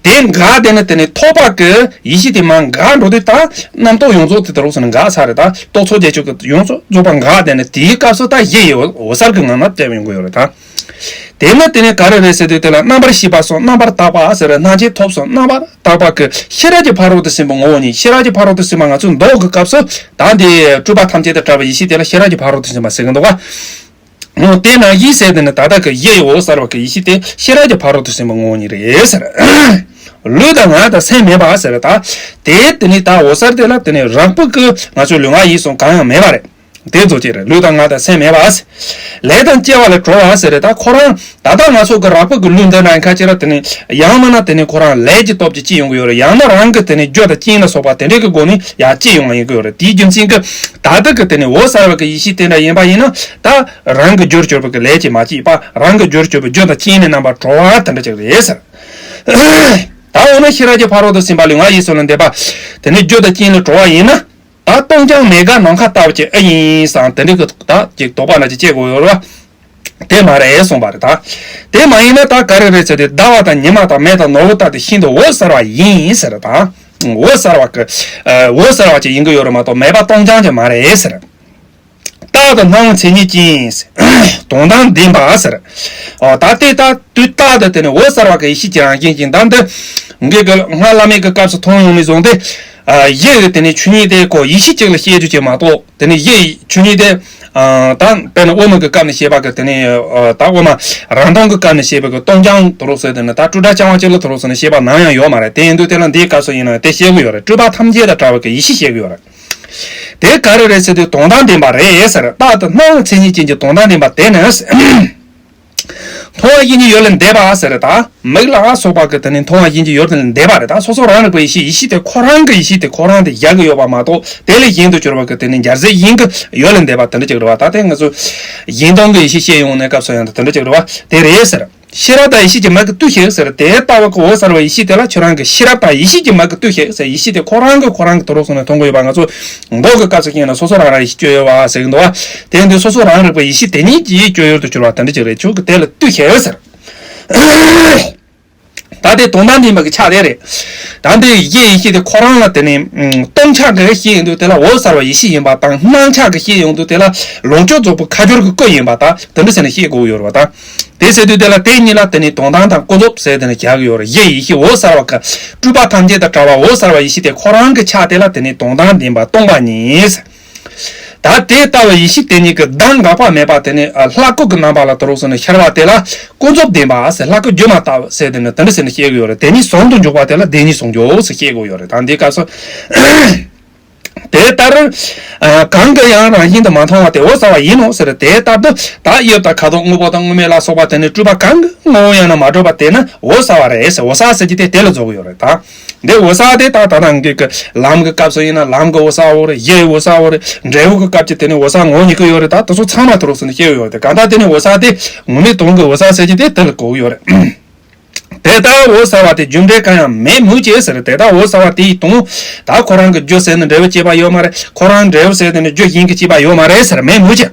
དེ་འགག་དེ་ནི་དེ་ནས་ཐོབ་པ་གི་ཡེ་ཤེས་དེ་མར་འགག་འགྲོ་དུས་ད་རྣམ་རྟོག་ཡོངས་རྫོགས་དེ་དེ་རོགས་ཟེར་ནས་འགག་ཚར་རེད། ད་རྟོག་ཚོགས་བརྒྱད་ཅུ་གི་ཡོངས་རྫོགས་རྫོགས་པ་འགག་དེ་ནི་དེའི་སྐབས་སུ་ད་གཞི་ཡི་འོད་གསལ་གྱི་ངང་ན་སླེབས་ཡོང་གི་ཡོད་རེད་ད། དེ་ནི་དེ་ནི་ག་རེ་རེད་ཟེར་དུས། དེ་ལ་རྣམ་པར་ཤེས་པ་སོགས་རྣམ་པར་དག་པ་ཟེར། སྣང་མཆེད་ཐོབ་གསུམ་རྣམ་པར་དག་པ་གི་ཤེས་རབ་ཀྱི་ཕ་རོལ་ཏུ་ཕྱིན་པའི་ངོ་བོ་ཉིད། ཤེས་རབ་ཀྱི་ཕ་རོལ་ཏུ་ཕྱིན་པ་ང་ཚོས་མདོ་གི་སྐབས་སུ་ད་འདི་སྤྲོས་པ་ཐམས་ཅད་དང་བྲལ་བའི་ཡེ་ཤེས་དེ་ལ་ཤེས་རབ་ཀྱི་ཕ་རོལ་ཏུ་ཕྱིན་པ་ཟེར་གི་འདུག་ག་འོ་དེ་ནང་བཞིན་ཟེར་དེ་ནི་ད་ལྟ་གི་གཞི་ཡི་འོད་གསལ་བ་གི་ཡེ་ཤེས་དེ་ཤེས་རབ་ཀྱི་ཕ་རོལ་ཏུ་ཕྱིན་པའི་ངོ་བོ་ཉིད་རེད་ཟེར། ལུས་དང་ངག་དང་སེམས་མེད་པ་ཟེར། ད་དེ་དེ་ནི་ད་འོད་གསལ་དེ་ལ་དེ་ནི་རང་བབས་ཀྱི་ང་ཚོའི་ལུས་ངག་ཡིད་གསུམ་གང་ཡང་མེད་པ་རེད། དེ་ཚོ་ཅི་རེད། ལུས་དང་ངག་དང་སེམས་མེད་པ། ལས་དང་སྐྱེ་བ་ལས་གྲོལ་བ་ཟེར་རེད། ད་ཁོ་རང་ད་ལྟ་ང་ཚོ་གི་རགས་པ་གི་ལུས་འདི་ན་ཁ་ཅིག་ར་དེ་ནི་ཡང་མིན་ན་དེ་ནི་ཁོ་རང་ལས་ཀྱི་སྟོབས་ཀྱིས་སྐྱེ་ཡོང་གི་ཡོད་རེད། ཡང་ན་རང་གི་དེ་ནི་རྒྱུ་དང་རྐྱེན་ལ་སོགས་པ་དེ་འདྲའི་གི་སྒོ་ནས་ཡང་སྐྱེ་ཡོང་བ་ཡིན་གི་ཡོད་རེད། དེའི་རྒྱུ་མཚན་གྱིས་ད་ལྟ་གི་དེ་ནི་འོད་གསལ་བ་གི་ཡེ་ཤེས་དེ་འདྲ་ཡིན་པ་ཡིན་ན། ད་རང་གི་རྒྱུར་གྱུར་པ་གི་ལས་ཀྱིས་མ་སྐྱེས་པ། རང་གི་རྒྱུར་གྱུར་པའི་རྒྱུ་དང་རྐྱེན་ལས་རྣམ་པར་གྲོལ་བ་དེ་འདྲ་ཅིག་རེད་ཟེར། ད་འོ་ན་ཤེས་རབ་ཀྱི་ཕ་རོལ་ཏུ་ཕྱིན་པ་ལུས་ངག་ཡིད་གསུམ་ལས་འདས་པ་དེ་ནི་རྒྱུ་དང་རྐྱེན་ལས་གྲོལ་བ་ཡིན་ན། ད་སྟོང་རྐྱང་མེད་དགག་ནམ་མཁའ་ལྟ་བུ་ཅིག་ཨེ་ཡིན་བསམ་དེ་འདྲའི་གི་ད་ཅིག་དོགས་པ་འདྲ་ཅིག་སྐྱེ་དགོས་ཡོད་རེད་བ། དེ་མ་རེད་གསུངས་པ་རེད་ད། དེ་མ་ཡིན་ན་ད་ག་རེ་རེད་ཟེར་དུས། ཟླ་བ་དང་ཉི་མ་དང་མེ་དང་ནོར་བུ་ལྟ་སྟེ་ཤིན་ཏུ་འོད་གསལ་བ་ཡིན་ཟེར། ད་འོད་གསལ་བ་གི་ཨ་འོད་གསལ་བ་ཅིག་ཡིན་གི་ཡོད་རེད་མ་གཏོགས་མེད་པ་སྟོང་རྐྱང་ཅིག་མ་རེད་ཟེར། རྟག་ཏུ་སྣང་བའི་མཚན་ཉིད་ཅན། དོན་དམ་བདེན་པ་ཟེར། ཨོ་ད་ལྟའི་ད་དུས་རྟག་ཏུ་དེ་ནི་འོད་གསལ་བ་གི་ཡེ་ཤེས་ཀྱི་རང་བཞིན་ཅན། ད་འདི་འགོས་ཀྱི་སྔར་བླ་མེད་ཀྱི་སྐབས་སུ་མཐོང་ཡོང་ནས་བཟུང་སྟེ། ཨ་གཞི་ཡི་དེ་ནི་ཆོས་ཉིད་དེ་ཁོ་ཡེ་ཤེས་གཅིག་ལ་བཤད་རྒྱུ་ཅིག་མ་གཏོགས། དེ་ནི་གཞི་ཡི་ཆོས་ཉིད་དེ་ཨ་ད་དཔེར་ན་དབུ་མ་གི་སྐབས་ནས་བཤད་པ་གི་དེ་ནི་ཨ་ད་དབུ་མ་རང་སྟོང་གི་སྐབས་ནས་བཤད་པ་གི་སྟོང་རྐྱང་དུ་རོགས་ཟེར། དེ་ནི་ད་སྤྲོས་བྲལ་རྐྱང་པ་གཅིག་ལ་དུ་རོགས་ཟེར་ནས་བཤད་པ་ནམ་ཡང་ཡོད་མ་རེད། དེ་ཡིན་དུས་དེ་ལ་འདིའི་སྐབས་སུ་ཡིན་ན་དེ་བཤད་གི་ཡོད་རེད། སྤྲོས་པ་ཐམས་ཅད་དང་བྲལ་བ་གི་ཡེ་ཤེས་བཤད་གི་ཡོད་རེད། དེ་ག་རེ་རེད་ཟེར་དུས་དོན་དམ་བདེན་པ་རེད་ཟེར། རྟག་ཏུ་སྣང་བའི་མཚན་ཉིད་ཅན་གྱི་དོན་དམ་བདེན་པ་དེ་ནི། མཐོང་བ་ཡིན་གྱི་ཡུལ་ལས་འདས་པ་ཟེར། ད་མིག་ལ་སོགས་པ་གི་དེ་ནི་མཐོང་བ་ཡིན་གྱི་ཡུལ་དེ་ལས་འདས་པ་རེད། ད་སོ་སོ་རང་རིག་པའི་ཡེ་ཤེས། ཡེ་ཤེས་དེ་ཁོ་རང་གི་ཡེ་ཤེས་དེ་ཁོ་རང་དེ་བཞག་གི་ཡོད་པ་མ་གཏོགས། དེ་ལས་གཞན་དུ་གྱུར་པ་གི་དེ་ནི་འཇལ་ཟས་ཡིན་གྱི་ཡུལ་ལས་འདས་པ་དེ་འདྲ་ཅིག་རེད་བ། ད་དེ་ང་ཚོ་གཞན་སྟོང་གི་ཡེ་ཤེས་བཤད་ཡོང་ནས་སྐབས་སུ་ཡང་དེ་འདྲ་ཅིག་རེད་བ། དེ་རེད་ཟེར། ཤེས་རབ་དང་ཡེ་ཤེས་ཀྱི་མིག་གིས་ལྟོས་ཤིག་ཟེར། དེ་ལྟ་བུ་གི་འོད་གསལ་བའི་ཡེ་ཤེས་དེ་ལ་ཁྱོད་རང་གི་ཤེས་རབ་དང་ཡེ་ཤེས་ཀྱི་མིག་གིས་ལྟོས་ཤིག་ཟེར། ཡེ་ཤེས་དེ་ཁོ་རང་གིས་ཁོ་རང་གི་དུ་རོགས་ཟེར་ནས་མཐོང་གི་ཡོད་པ། ང་ཚོ་མདོ་གི་སྐབས་སུ་ཁྱེད་ན་སོ་སོ་རང་རང་ཡེ་ཤེས་སྤྱོད་ཡོད་པ་ཟེར་གི་འདུག་བ། དེ་ཡིན་དུས་སོ་སོ་རང་རིག་པའི་ཡེ་ཤེས་དེ་ཉིད་ཀྱི་སྤྱོད་ཡུལ་དུ་གྱུར་པ་དེ་འདྲ་ཅིག་རེད། ཁྱོད་ཀྱིས་དེ་ལ་ལྟོས་ཤིག་ཟེར། ད་དེ་དོན་དམ་བདེན་པ་གི་ཆ་དེ་རེད། ད་འདི་གཞི་ཡེ་ཤེས་དེ་ཁོ་རང་ལ་དེ་ནི་ཨ་སྟོང་ཆ་གི་ཤེས་ཡོང་དུས་དེ་ལ་འོད་གསལ་བ་ཡེ་ཤེས་ཡིན་པ་དང་། སྣང་ཆ་གི་ཤེས་ཡོང་དུས་དེ་ལ་ལོངས་སྤྱོད་རྫོགས་པའི་ཁ་སྦྱོར་གྱི་སྐུ་ཡིན་པ་དང་། དེ་འདྲ་ཟེར་ནས་ཤེས་དགོས་ཡོད་རེད་པ། ད་དེ་ཟེར་དུས་དེ་ལ་དེ་གཉིས་ལ་དེ་ནི་དོན་དམ་དང་ཀུན་རྫོབ་ཟེར་དེ་ནི་རྒྱག་གི་ཡོད་རེད། གཞི་ཡེ་ཤེས་འོད་གསལ་བ་གི་སྤྲུལ་པ་ཐམས་ཅད་དང་བྲལ་བ་འོད་གསལ་བ་ཡེ་ཤེས་དེ་ཁོ་རང་གི་ཆ་དེ་ལ་དེ་ནི་དོན་དམ་བདེན་པ་སྟོང་པ་ཉིད། ད་དེ་ལྟ་བུ་ཡེ་ཤེས་དེ་ཉིད་ཀྱི་གདངས་འགག་པ་མེད་པ་དེ་ནི་ཨ་ལྷ་སྐུ་གི་རྣམ་པ་ལ་དུ་རུག་སོང་ནས་ཤར་བ་དེ་ལ་ཀུན་རྫོབ་བདེན་པ་ཟེར། ལྷ་སྐུ་སྒྱུ་མ་ལྟ་བུ་ཟེར་དེ་ནི་དེ་འདྲ་ཟེར་ནས་བཤད་གི་ཡོད་རེད། དེ་ཉིད་ཟུང་དུ་འཇུག་པ་དེ་ལ་བདེན་གཉིས་ཟུང་འཇུག་ཟེར་བཤད་གི་ཡོད་རེད། ད་འདི་སྐབས་སུ་དེ་ལྟར་ཨ་གང་གིས་ཡང་རང་བཞིན་དུ་མ་མཐོང་བ་དེ་འོད་གསལ་བ་ཡིན་ནོ་ཟེར། དེ་ལྟར་དུ་ད་དབྱིབས་དང་ཁ་དོག་དངོས་པོ་དང་དངོས་མེད་ལ་སོགས་པ་དེ་ནི་སྤྲུལ་པ་གང་གི་ངོ་བོ་ཡང་ན་མ་གྲུབ་པ་དེ་ནི་འོད་གསལ་བ་རེད་ཟེར། འོད་གསལ་ཟེར་གྱི་དེ་དེ་ལ་རྫོགས་ཀྱི་ཡོད་རེད། ད་འདི་འོད་གསལ་དེ་ད་ད་ལྟ་འགོད་ཀྱི་ལམ་གྱི་སྐབས་སུ་ཡིན་ན་ལམ་གྱི་འོད་གསལ་བོ་རེད། གཞིའི་འོད་གསལ་བོ་རེད། འབྲས་བུ་གྱི་སྐབས་ཀྱི་དེ་ནི་འོད་གསལ་ངོ་བོ་ཉིད་ཀྱི་ཡོད་རེད། ད་དེ་ཚོ་ཚང་མ་དུ་རུག་སོང་ནས་སྐྱེ་བོ་ཡོད་རེད། དེ་གང་ལྟར་དེ་ནི་འོད་གསལ་དེ་དངོས་མེད་དོན་གྱི་འོད་གསལ་ཟེར་གྱི་དེ་དེ་ལ་གོ་གི་ཡོད་རེད། དེ་ལྟར་འོད་གསལ་བ་དེ་རྒྱུ་འབྲས་གང་ཡང་མེད་མོད་ཀྱི་ཟེར། དེ་ལྟར་འོད་གསལ་བ་དེའི་དོན་ད་ཁོ་རང་གི་རྒྱུ་ཟེར་ནས་འབྲས་བུ་སྐྱེད་པ་ཡོད་མ་རེད། ཁོ་རང་འབྲས་བུ་ཟེར་དེ་ནི་རྒྱུ་གཞན་གྱིས་སྐྱེད་པ་ཡོད་མ་རེད་ཟེར། མེད་མོད་ཀྱི།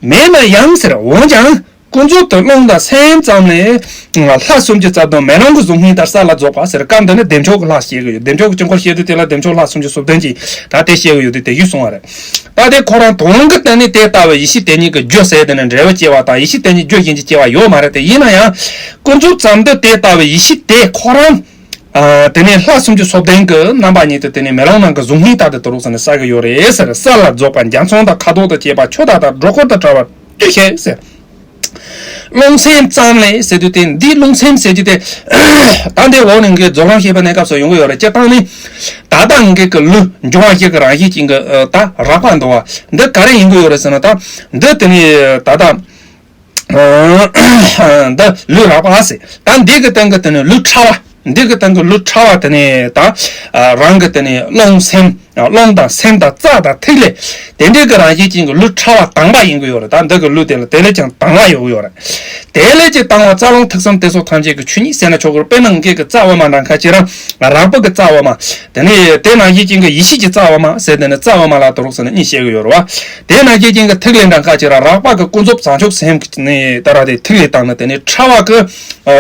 མེད་ན་ཡང་ཟེར། འོན་ཀྱང་ཀུན་རྫོབ་ཏུ་རླུང་དང་སེམས་ཙམ་ལས་ལྷ་སུམ་ཅུ་རྩ་བདུན་མེ་ལོང་གི་གཟུགས་བརྙན་ལྟར་གསལ་ལ་རྫོགས་པ་ཟེར། སྐབས་འདི་ནི་བདེ་མཆོག་གི་ལྷ་བཤད་གི་ཡོད། བདེ་མཆོག་གི་དཀྱིལ་འཁོར་བཤད་དུས་དེ་ལ་བདེ་མཆོག་ལྷ་སུམ་ཅུ་སོ་བདུན་གྱིས་ད་དེ་བཤད་གི་ཡོད་དུས་དེ་བཞིན་གསུངས་པ་རེད། ད་དེ་ཁོ་རང་དོན་གྱི་སྟེང་ནས་དེ་ལྟ་བུའི་ཡེ་ཤེས་དེ་ཉིད་ཀྱི་རྒྱུ་ཟེར་དེ་ནི་འབྲས་བུ་སྐྱེ་བ་དང་། ཡེ་ཤེས་དེ་ཉིད་རྒྱུ་གཞན་གྱིས་སྐྱེ་བ་ཡོད་མ་རེད་དེ། ཡིན་ན་ཡང་ཀུན་རྫོབ་ཙམ་དུ་དེ་ལྟ་བུའི་ཡེ་ཤེས་དེ་ཁོ་རང་ཨ་དེ་ནས་ལྷ་སུམ་ཅུ་སོ་བདུན་གྱི་རྣམ་པ་ཉིད་དུ་དེ་ནས་མེ་ལོང་ནང་གི་གཟུགས་བརྙན་ལྟར་དུ་དུ་རུག་སོང་ནས་གསལ་གྱི་ཡོད་རེད་ཟེར། གསལ་ལ་རྫོགས་པ་འཇའ་ཚོན་དང་ཁ་དོག་དང་བཅས་པ་ཆུ་ཟླ་དང་སྒྲོ་སྐུར་དང་བྲལ་བ་དེ་ཤེས་ཟེར། རླུང་སེམས་ཙམ་ལས་ཟེར་དུས་དེ་འདི་རླུང་སེམས་ཟེར་གྱི་དེ་ད་འདི་འོག་ནས་འགའི་རྫོགས་ལམ་བཤད་པའི་གནས་སྐབས་སུ་ཡོང་གི་ཡོད་རེད། སྤྱིར་བཏང་ནི་ད་ལྟ་འགའི་གི་ལུས་འབྱུང་བ་བཞི་གི་རང་བཞིན་ཅན་གྱི་ད་རགས་པ་འདུག་བ། འདི་ག་རེ་ཡིན་གྱི་ཡོད་རེད་ཟེར་ན། ད་འདི་དེ་ནི་ད་ལྟ་འདི་ལུས་རགས་པ་ཟེར། ད་འདི་གི་སྟེང་གི་དེ་ནི་ལུས་ཕྲ་བ། འདི་གི་སྟེང་གི་ལུས་ཕྲ་བ་དེ་ནི་ད་རང་གི་དེ་ནི་རླུང་སེམས། རླུང་དང་སེམས་དང་རྩ་དང་ཐིག་ལེ། དེ་འདྲའི་གི་རང་བཞིན་ཅན་གྱི་ལུས་ཕྲ་བ་དང་པ་ཡིན་གྱི་ཡོད་རེད། ད་འདི་གི་ལུས་དེ་ལ་དེ་ལས་ཀྱང་དང་བ་ཡོད་ཀྱི་ཡོད་རེད། དེ་ལས་ཀྱི་དང་བ་རྩ་རླུང་ཐིག་གསུམ་དེ་སོགས་ཐམས་ཅད་ཀྱི་ཆོས་ཉིད་ཟེར་ན་ཆོག་གི་རེད། དཔེར་ན་འགའི་གི་རྩ་དབུ་མ་འདྲ་ཁ་ཅིག་རང་རགས་པ་གི་རྩ་དབུ་མ། དེ་ནས་དེ་ནང་བཞིན་ཅན་གྱི་ཡེ་ཤེས་ཀྱི་རྩ་དབུ་མ་ཟེར་དེ་ནི་རྩ་དབུ་མ་ལ་དུ་རུག་ཟེར་ནས་གཉིས་བཤད་ཀྱི་ཡོད་རེད་བ། དེ་ནང་བཞིན་ཅན་གྱི་ཐིག་ལེ་འདྲ་ཁ་ཅིག་རང་རགས་པ་གི་ཀུན་རྫོབ་བྱང་ཆུབ་སེམས་ཀྱི་ནི་ད་ར་དེ་ཐིག་ལེ་དང་ནི་དེ་ནི་ཕྲ་བ་གི་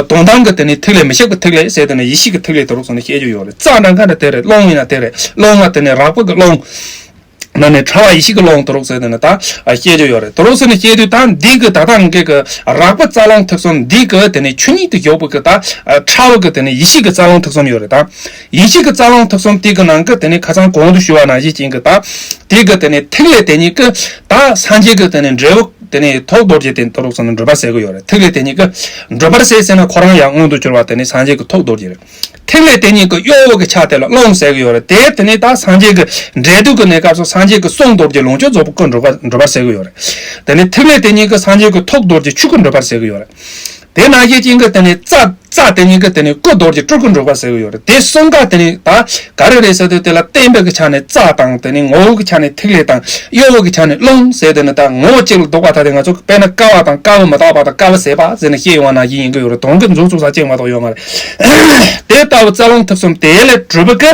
དོན་དམ་གྱི་དེ་ནི་ཐིག་ལེ་མི་ཤིགས་པའི་ཐིག་ལེ་ཟེར་དེ་ནི་ཡེ་ཤེས་ཀྱི་ཐིག་ལེ་དུ་རུག་ཟེར་ནས་བཤད་ཀྱི་ཡོད་རེད། རྩ་འདྲ་ཁ་འདྲ་དེ་རེད། རླུང་ཡིན་ན་དེ་རེད། རླུང་ལ་དེ་ནི་རགས་པ་གི་རླུང་ན་ནི་ཕྲ་བ་ཡེ་ཤེས་ཀྱི་རླུང་དུ་རུག་ཟེར་དེ་ནི་ད་བཤད་ཀྱི་ཡོད་རེད། དུ་རུག་ཟེར་ནས་བཤད་དུས་ད་འདི་གི་ད་ལྟ་འགའི་གི་རགས་པ་རྩ་རླུང་ཐིག་གསུམ་འདི་གི་དེ་ནི་ཆོས་ཉིད་དུ་ཡོད་པའི་གི་ད་ཕྲ་བ་གི་དེ་ནི་ཡེ་ཤེས་ཀྱི་རྩ་རླུང་ཐིག་གསུམ་ཡོད་རེད། ད་ཡེ་ཤེས་ཀྱི་རྩ་རླུང་ཐིག་གསུམ་དེ་གི་ནང་གི་དེ་ནི་ཁ་སང་གོང་དུ་ཞུ་བ་ནང་བཞིན་ཅན་གྱི་ད་དེ་གི་དེ་ནི་ཐིག་ལེ་དེ་ཉིད་ཀྱི་ད་སངས་རྒྱས་ཀྱི་དེ་ནི་འབྲས་བུ་དེ་ནི་ཐོག་རྡོ་རྗེ་དེ་དུ་རུག་ཟེར་ནས་འགྲུབ་པ་ཟེར་གི་ཡོད་རེད། ཐིག་ལེ་དེ་ཉིད་ཀྱི་འགྲུབ་པ་ཟེར་ཟེར་ན་ཁོ་རང་ཡང་མངོན་དུ་གྱུར་པ་དེ་ནི་སངས་རྒྱས་ཀྱི་ཐོག་རྡོ་རྗེ་རེད། ཐིག་ལེ་དེ་ཉིད་ཀྱི་གཡོ་བོ་གི་ཆ་དེ་ལ་རླུང་ཟེར་གི་ཡོད་རེད། དེ་དེ་ནི་ད་སངས་རྒྱས་ཀྱི་འབྲས་དུས་ཀྱི་གནས་སྐབས་སུ་སངས་རྒྱས་ཀྱི་གསུང་རྡོ་རྗེ་ལོངས་སྤྱོད་རྫོགས་པའི་སྐུ་འགྲུབ་པ་འགྲུབ་པ་ཟེར་གི་ཡོད་རེད། དེ་ནི་ཐིག་ལེ་དེ་ཉིད་ཀྱི་སངས་རྒྱས་ཀྱི་ཐུགས་རྡོ་རྗེ་ཆོས་སྐུ་འགྲུབ་པ་ཟེར་གི་ཡོད་རེད། དེ་ནང་བཞིན་ཅན་གྱི་དེ་ནི་རྩ་རྩ་དེ་ཉིད་ཀྱི་དེ་ནི་སྐུ་རྡོ་རྗེ་སྤྲུལ་སྐུ་འགྲུབ་པ་ཟེར་གི་ཡོད་རེད། དེ་གསུམ་ཀ་དེ་ནི་ད་ག་རེ་རེད་ཟེར་དུས་དེ་ལ་བརྟེན་པའི་གི་ཆ་ནས་རྩ་དང་དེ་ནི་ངོ་བོ་གི་ཆ་ནས་ཐིག་ལེ་དང་གཡོ་བོ་གི་ཆ་ནས་རླུང་ཟེར་དེ་ནི་ད་ངོ་བོ་གཅིག་ལ་ལྡོག་པ་ད་དེ་ང་ཚོ་དཔེར་ན་ཀ་བ་དང་ཀ་བ་མི་རྟག་པ་དང་ཀ་བ་ཟད་པ་ཟེར་ནས་བཤད་ཡོང་བ་ནང་བཞིན་ཡིན་གི་ཡོད་རེད། དོན་གྱི་མཇུག་ཚུགས་ས་གཅིག་མ་གཏོགས་ཡོད་མ་རེད། དེ་ལྟ་བུ་རྩ་རླུང་ཐིག་གསུམ་དེ་ལས་གྲུབ་པའི་གི་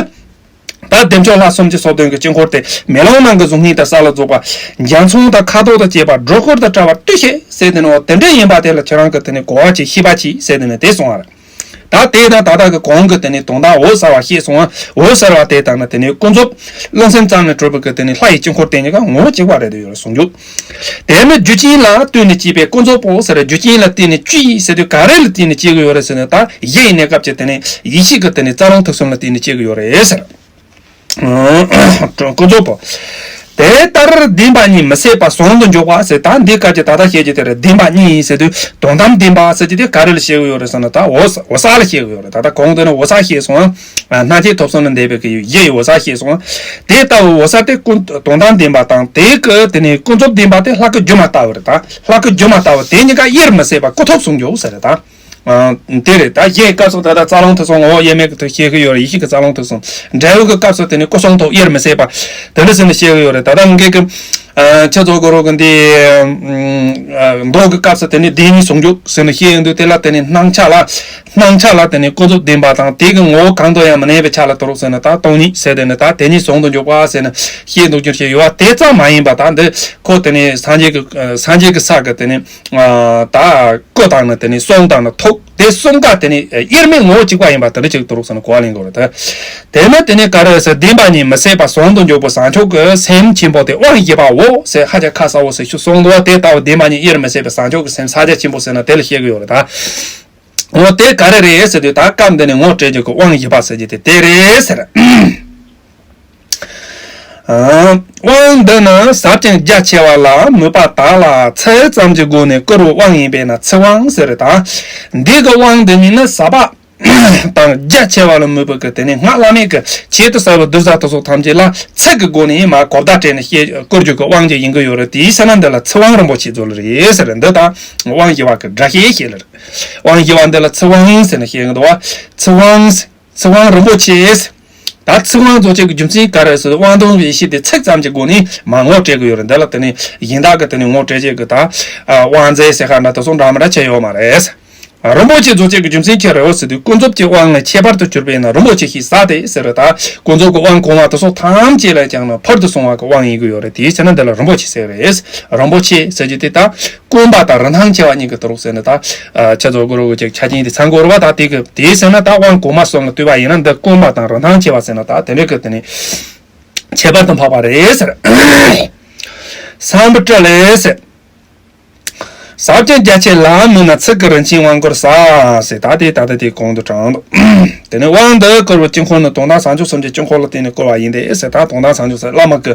ད་བདེ་མཆོག་ལྷ་སུམ་ཅུ་སོ་བདུན་གྱི་དཀྱིལ་འཁོར་དེ་མེ་ལོང་ནང་གི་གཟུགས་བརྙན་དང་གསལ་ལ་རྫོགས་པ། འཇའ་ཚོན་དང་ཁ་དོག་དང་བཅས་པ་སྒྲོ་སྐུར་དང་བྲལ་བ་དེ་ཤེས་ཟེར་དེ་ནི་འོ་དེ་འདྲ་ཡིན་པ་དེ་ལ་ཁྱེད་རང་གི་དེ་ནི་གོ་བ་ཅིག་ཤེས་པ་ཅིག་ཟེར་དེ་ནི་དེ་གསུང་བ་རེད། ད་དེ་དང་ད་ལྟ་གི་གོང་གི་དེ་ནི་དོན་དག་འོད་གསལ་བ་ཤེས་སོང་བ། འོད་གསལ་བ་དེ་དང་ནི་དེ་ནི་ཀུན་རྫོབ་རླུང་སེམས་ཙམ་ནས་གྲུབ་པའི་གི་དེ་ནི་ལྷ་ཡི་དཀྱིལ་འཁོར་དེ་གཉིས་ཀ་ངོ་བོ་གཅིག་པ་རེད་དེ་ཡོད་རེད་གསུང་རྒྱུ། དེ་ནི་རྒྱུ་ཅན་ལ་ལྟོས་ནས་སྐྱེས་པའི་ཀུན་རྫོབ་པོ་ཟེར། རྒྱུ་ཅན་ལ་ལྟོས་ནས་སྐྱེས་ཟེར་དུས་ག་རེ་ལ་ལྟོས་ནས་སྐྱེ་གི་ཡོད་རེད་ཟེར་ན། ད་གཞིའི་གནས་སྐབས་ཀྱི་དེ་ནི་ཡེ་ཤེས་ཀྱི་དེ་ནི་རྩ་རླུང་ཐིག་གསུམ་ལ་ལྟོས་ནས་སྐྱེ་གི་ཡོད་རེད་ཟེར། ཀུན་རྫོབ་པོ། དེ་ལྟར་བདེན་པ་གཉིས་མི་ཟད་པ་ཟུང་དུ་འཇུག་པ་ཟེར། ད་འདི་སྐབས་ཀྱི་ད་ལྟ་བཤད་ཀྱི་དེ་རེད། བདེན་པ་གཉིས་ཟེར་དུས་དོན་དམ་བདེན་པ་ཟེར་གྱི་དེ་ག་རེ་ལ་བཤད་གི་ཡོད་རེད་ཟེར་ན། ད་འོད་འོད་གསལ་ལ་བཤད་གི་ཡོད་རེད། ད་ལྟ་གོང་དེ་ནི་འོད་གསལ་བཤད་སོང་། སྣང་མཆེད་ཐོབ་གསུམ་ལ་འདས་པའི་གི་གཞི་ཡི་འོད་གསལ་བཤད་སོང་། དེ་ལྟ་བུ་འོད་གསལ་དེ་ཀུན་དོན་དམ་བདེན་པ་དང་། དེ་གི་དེ་ནི་ཀུན་རྫོབ་བདེན་པ་དེ་ལྷ་སྐུ་སྒྱུ་མ་ལྟ་བུ་རེད། ད་ལྷ་སྐུ་སྒྱུ་མ་ལྟ་བུ་དེ་གཉིས་ཀ་དབྱེར་མི་ཟད་པ་ཀུན་ཐོབ་ཟུང་འཇུག་ཟེར་རེད། ད་ཨ་དེ་རེད། ད་གཞན་སྐབས་སུ་ད་ལྟ་རྩ་རླུང་ཐིག་གསུམ་ངོ་བོ་དབྱེར་མེད་ཀྱི་ཐོག་བཤད་ཀྱི་ཡོད་རེད། ཡེ་ཤེས་ཀྱི་རྩ་རླུང་ཐིག་གསུམ། འབྲས་བུ་གི་སྐབས་སུ་དེ་ནི་སྐུ་གསུང་ཐུགས་དབྱེར་མི་ཟད་པ་དེ་འདྲ་ཟེར་ནས་བཤད་ཀྱི་ཡོད་རེད། ད་ལྟ་ངེད་ཀྱི་ཨ་ཁྱེད་ཚོ་གོ་རོ་གི་འདི་ཨ་མདོ་གི་སྐབས་སུ་དེ་ནི་བདེན་གཉིས་ཟུང་འཇུག་ཟེར་ནས་བཤད་ཡོང་དུས། དེ་ལ་དེ་ནི་སྣང་ཆ་ལ་སྣང་ཆ་ལ་དེ་ནི་ཀུན་རྫོབ་བདེན་པ་དང་། དེ་གི་ངོ་བོ་གང་དུ་ཡང་མི་གནས་པའི་ཆ་ལ་དུ་རུག་ཟེར་ན། ད་སྟོང་ཉིད་ཟེར་དེ་ནི་ད་དེ་ཉིད་ཟུང་དུ་འཇུག་པ་ཟེར་ནས་བཤད་འདུག་རྒྱུར་བཤད་ཡོད་པ་དེ་ཙམ་མ་ཡིན་པ། ད་འདི་ཁོ་དེ་ནི་སངས་རྒྱས་ཀྱི་སངས་རྒྱས་ཀྱི་ས་གི་དེ་ནི་ཨ་ད་སྐུ་དང་ནི་དེ་ནི་གསུང་དང་ནི་ཐུགས། དེ་གསུམ་ཀ་དེ་ནི་དབྱེར་མེད་ངོ་བོ་གཅིག་པ་ཡིན་པ་དེ་འདྲ་ཅིག་ཏུ་རུག་ཟེར་ན་གོ་བ་ལེན་དགོས་རེད་དེ། དེ་ནི་དེ་ནི་ག་རེ་ཟེར་བདེན་པ་གཉིས་མི་སྲིད་པ་ཟུང་དུ་འཇུག་པའི་བྱང་ཆུབ་ཀྱི་སེམས་ཆེན་པོ་དེ་དབང་བཞི་པའོ་ཟེར་ཧ་ཅང་ཁ་གསལ་བོ་ཟེར་ཤུགས་སོང་འདུག་དེ་ལྟ་བུ་བདེན་པ་གཉིས་དབྱེར་མི་ཕྱེད་པའི་བྱང་ཆུབ་ཀྱི་སེམས་ཕྱག་རྒྱ་ཆེན་པོ་ཟེར་ན་དེ་ལ་བཤད་ཀྱི་ཡོད་རེད་ད། འོ་དེ་ག་རེ་རེད་ཟེར་དུས་ད་སྐབས་འདི་ནི་ངོ་སྤྲད་རྒྱུ་གི་དབང་བཞི་པ་ཟེར་རྒྱུ་དེ་དེ་རེད་ཟེར། དབང་འདི་ནི་ཟབ་ཅིང་རྒྱ་ཆེ་བ་ལ་མོས་པ་དག་ལ་ཚིག་ཙམ་གྱི་སྒོ་ནས་བསྐུར་བའི་དབང་ཡིན་པས་ན་ཚིག་དབང་ཟེར་རེད་ད། འདི་གི་དབང་འདི་ཉིད་ནི་ཟབ་པ་དང་རྒྱ་ཆེ་བ་ལ་མོས་པའི་གི་དེ་ནི་སྔགས་བླ་མེད་ཀྱི་ཆེད་དུ་གསལ་བའི་གདུལ་བྱ་དེ་ཚོ་ཐམས་ཅད་ལ་ཚིག་གི་སྒོ་ནས་མ་གོ་བརྡ་སྤྲད་ནས་བཤད་བསྐུར་རྒྱུ་གི་དབང་ཅིག་ཡིན་གི་ཡོད་རེད། དེའི་ཕྱིར་ན་འདི་ལ་ཚིག་དབང་རིན་པོ་ཆེ་ཟེར་ལ་རེད་ཟེར། འདི་དང་དབང་བཞི་པ་གི་སྒྲ་བཤད་བཤད་ལ་རེད། དབང་བཞི་པ་འདི་ལ་ཚིག་དབང་ཟེར་ནས་བཤད་གི་འདུག་བ། ཚིག་དབང་། ཚིག་དབང་རིན་པོ་ཆེ། ད་ཚིག་དབང་རྫོགས་བྱེད་ཀྱི་རྒྱུ་མཚན་ག་རེ་ཟེར་དབང་དང་ཡེ་ཤེས་དེ་ཚིག་ཙམ་གྱི་སྒོ་ནས་མ་ངོ་སྤྲད་ཀྱི་ཡོད་རེད། འདི་ལ་དེ་ནས་གཞན་དག་གི་དེ་ནས་ངོ་སྤྲད་བྱེད་ཀྱི་ད་དབང་རྫས་ཟེར་ཁ་འདྲ་དེ་ཚོ་འདྲ་མི་འདྲ་ཆེ་ཡོད་མ་རེད། རིན་པོ་ཆེ་རྫོགས་བྱེད་ཀྱི་རྒྱུ་མཚན་ཁྱེད་རེ་བ་ཟེར་དུས་ཀུན་རྫོབ་ཀྱི་དབང་ལས་ཁྱད་པར་དུ་གྱུར་པས་ན་རིན་པོ་ཆེ་ཞེས་ཟེར་ཏེ་ཟེར་རེད་ད། ཀུན་རྫོབ་ཀྱི་དབང་གོང་མ་དེ་ཚོ་ཐམས་ཅད་ལས་ཀྱང་ན་ཕུལ་དུ་སོང་བ་གི་དབང་ཡིན་གྱི་ཡོད་རེད། དེའི་ཕྱིར་ན་འདི་ལ་རིན་པོ་ཆེ་ཟེར་རེད། རིན་པོ་ཆེ་ཟེར་རྒྱུ་དེ་ད་དཀོན་པ་དང་རིན་ཐང་ཆེ་བ་གཉིས་ཀྱི་དུ་རུག་ཟེར་ནས་ད། ཆ་ཚོགས་གུ་རུ་གི་ཆ་རྐྱེན་དེ་ཚང་དགོས་རེད་བ། ད་དེ་གི་དེའི་ཕྱིར་ན་ད་དབང་གོང་མ་གསུམ་ལ་ལྟོས་པ་ཡིན་ན་འདི་དཀོན་པ་དང་རིན་ཐང་ཆེ་བ་ཟེར་ན་ད་དེ་འདྲ་གི་དེ་ནི་ཁྱད་པར་དུ་འཕགས་པ་རེད་ཟེར། སམ་བྷོ་ཊ་ལས་ཟེར། ཟབ་ཅིང་རྒྱ་ཆེ་ལ་མོས་ན་ཚིག་གི་རིན་ཆེན་དབང་བསྐུར་ས་ཟེར། ད་དེ་ད་ལྟ་དེ་གོང་དུ་དྲངས་འདུག་དེ་ནས་དབང་འདི་བསྐུར་བའི་དཀྱིལ་འཁོར་ནི་དོན་དམ་བྱང་ཆུབ་སེམས་ཀྱི་དཀྱིལ་འཁོར་ལ་བརྟེན་ནས་བསྐུར་བ་ཡིན་ཏེ་ཟེར། ད་དོན་དམ་བྱང་ཆུབ་སེམས་བླ་མ་གི་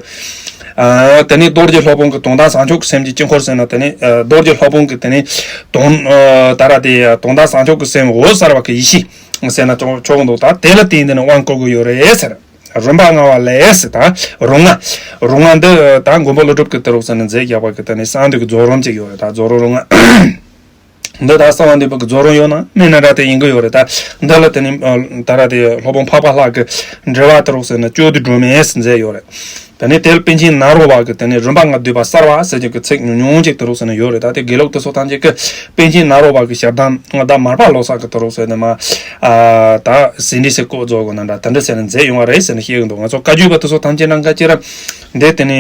དེ་ནས་རྡོ་རྗེ་སློབ་དཔོན་གྱི་དོན་དམ་བྱང་ཆུབ་ཀྱི་སེམས་ཀྱི་དཀྱིལ་འཁོར་ཟེར་ན་དེ་ནས་རྡོ་རྗེ་སློབ་དཔོན་གྱི་དེ་ནས་དོན་ད་ར་དེ་དོན་དམ་བྱང་ཆུབ་ཀྱི་སེམས་འོད་གསལ་བ་གི་ཡེ་ཤེས་ཟེར་ན་ཆོག་ཆོག་འདུག་ད་དེ་ལ་བརྟེན་ཏེ་ནས་དབང་བསྐུར་གྱི་ཡོད་རེད་ཟེར། རིམ་པ་ལྔ་བ་ལས་ཟེར། ད་རོ་ལྔ། རོ་ལྔ་འདི་ད་མགོན་པོ་ཀླུ་སྒྲུབ་ཀྱི་ཏི་རུ་ཟེར་ནས་མཛད་རྒྱག་པ་གི་དེ་ནས་གསང་འདུས་ཀྱི་རྫོགས་རིམ་ཅིག་ཡོད་རེད། ད་རྫོགས་རིམ་རོ་ལྔ། འདི་ད་གསང་བ་འདུས་པ་གི་རྫོགས་རིམ་ཡོད་ན་མེད་ན་ར་དེ་ཡིན་གི་ཡོད་རེད། ད་འདི་ལ་དེ་ནས་ད་ར་དེ་སློབ་དཔོན་འཕགས་པ་ལྷ་གི་འགྲེལ་པ་ཏི་རུ་ཟེར་ནས་བཅུད་བསྡུས་སྒྲོན་མེ་ཟེར་མཛད་ཡོད་རེད། དེ་ནས་དེ་ལ་པཎ་ཆེན་ནཱ་རོ་པ་གི་དེ་ནས་རིམ་པ་ལྔ་བསྡུས་པ་གསར་བ་ཟེར་གྱི་གི་ཚིག་ཉུང་ཉུང་ཅིག་ཏི་རུ་ཟེར་ནས་ཡོད་རེད། ད་དེ་དགེ་ལུགས་དེ་ཚོ་ཐམས་ཅད་ཀྱི་པཎ་ཆེན་ནཱ་རོ་པ་གི་ཞལ་གདམས་ང་ད་མར་པ་ལོ་ཙཱ་གི་ཏི་རུ་ཟེར་ནས་མ་ཨ་ད་ཟིན་བྲིས་སེ་བཀོད་རྫོགས་དགོས་ན་འདྲ་དེ་འདྲ་ཟེར་ནས་མཛད་ཡོང་བ་རེད་ཟེར་ནས་བཤད་གི་འདུག་ང་ཚོ་བཀའ་བརྒྱུད་པ་དེ་ཚོ་ཐམས་ཅད་ནང་ཁ་ཅིག་ར་འདི་དེ་ནས་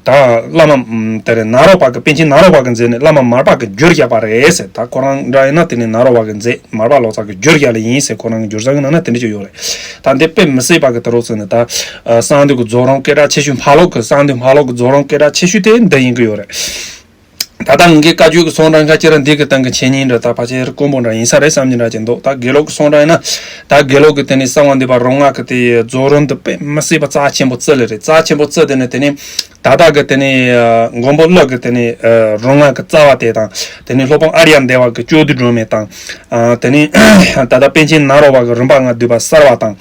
ད་བླ་མ་དེ་རེད་ནཱ་རོ་པ་གི་པཎ་ཆེན་ནཱ་རོ་པ་གི་མཛད་ནས་བླ་མ་མར་པ་གི་བསྒྱུར་བཞག་པ་རེད་ཟེར། ད་ཁོ་རང་འདྲ་ཡིན་ན་དེ་ནས་ནཱ་རོ་པ་གི་མཛད། མར་པ་ལོ་ཙཱ་གི་བསྒྱུར་བཞག་ལ་ཡིན་ཟེར། ཁོ་རང་གི་བསྒྱུར་ས་གི་ནང་ན་དེ་འདྲ་ཅིག་ཡོད་རེད། ད་འདི་དཔེ་མི་སྲིད་པ་གི་ཏི་རུ་ཟེར་ནས་ད་གསང་འདུས་ཀྱི་རྫོགས་རིམ་སྐད་གྲགས་ཆེ་ཤོས་ཕ་ལོག་གི་གསང་འདུས་ཕ་ལོག་གི་རྫོགས་རིམ་སྐད་གྲགས་ཆེ་ཤོས་དེ་འདི་ཡིན་གི་ཡོད་རེད། ད་ལྟ་ངེད་ཀྱི་བཀའ་བརྒྱུད་ཀྱི་གསུང་གྲྭ་ཁ་ཅིག་ར་འདི་གི་སྟེང་གི་འཆད་ཉན་འདྲ་ད་ཕལ་ཆེར་དཀོན་པོ་འདྲ་ཡིན་ས་རེད་བསམ་གྱི་འདྲ་ཅིག་འདུག་ད་དགེ་ལུགས་ཀྱི་གསུང་གྲྭ་ཡིན་ན་ད་དགེ་ལུགས་ཀྱི་དེ་ནས་གསང་བ་འདུས་པ་རོ་ལྔ་གི་དེ་རྫོགས་རིམ་འདི་དཔེ་མི་སྲིད་པ་རྩ་ཆེན་པོ་བརྩི་ལེ་རེད། རྩ་ཆེན་པོ་བརྩི་དེ་ནས་དེ་ནས་ད་ལྟ་གི་དེ་ནས་མགོན་པོ་ཀླུ་གི་དེ་ནས་རོ་ལྔ་གི་རྩ་བ་དེ་དང་དེ་ནས་སློབ་དཔོན་ཨཱརྱ་དེ་བ་གི་བཅུད་བསྡུས་སྒྲོན་མེ་དང་། དེ་ནས་ད་ལྟ་པཎ་ཆེན་ནཱ་རོ་པ་གི་རིམ་པ་ལྔ་བསྡུས་པ་གསར་བ་དང་།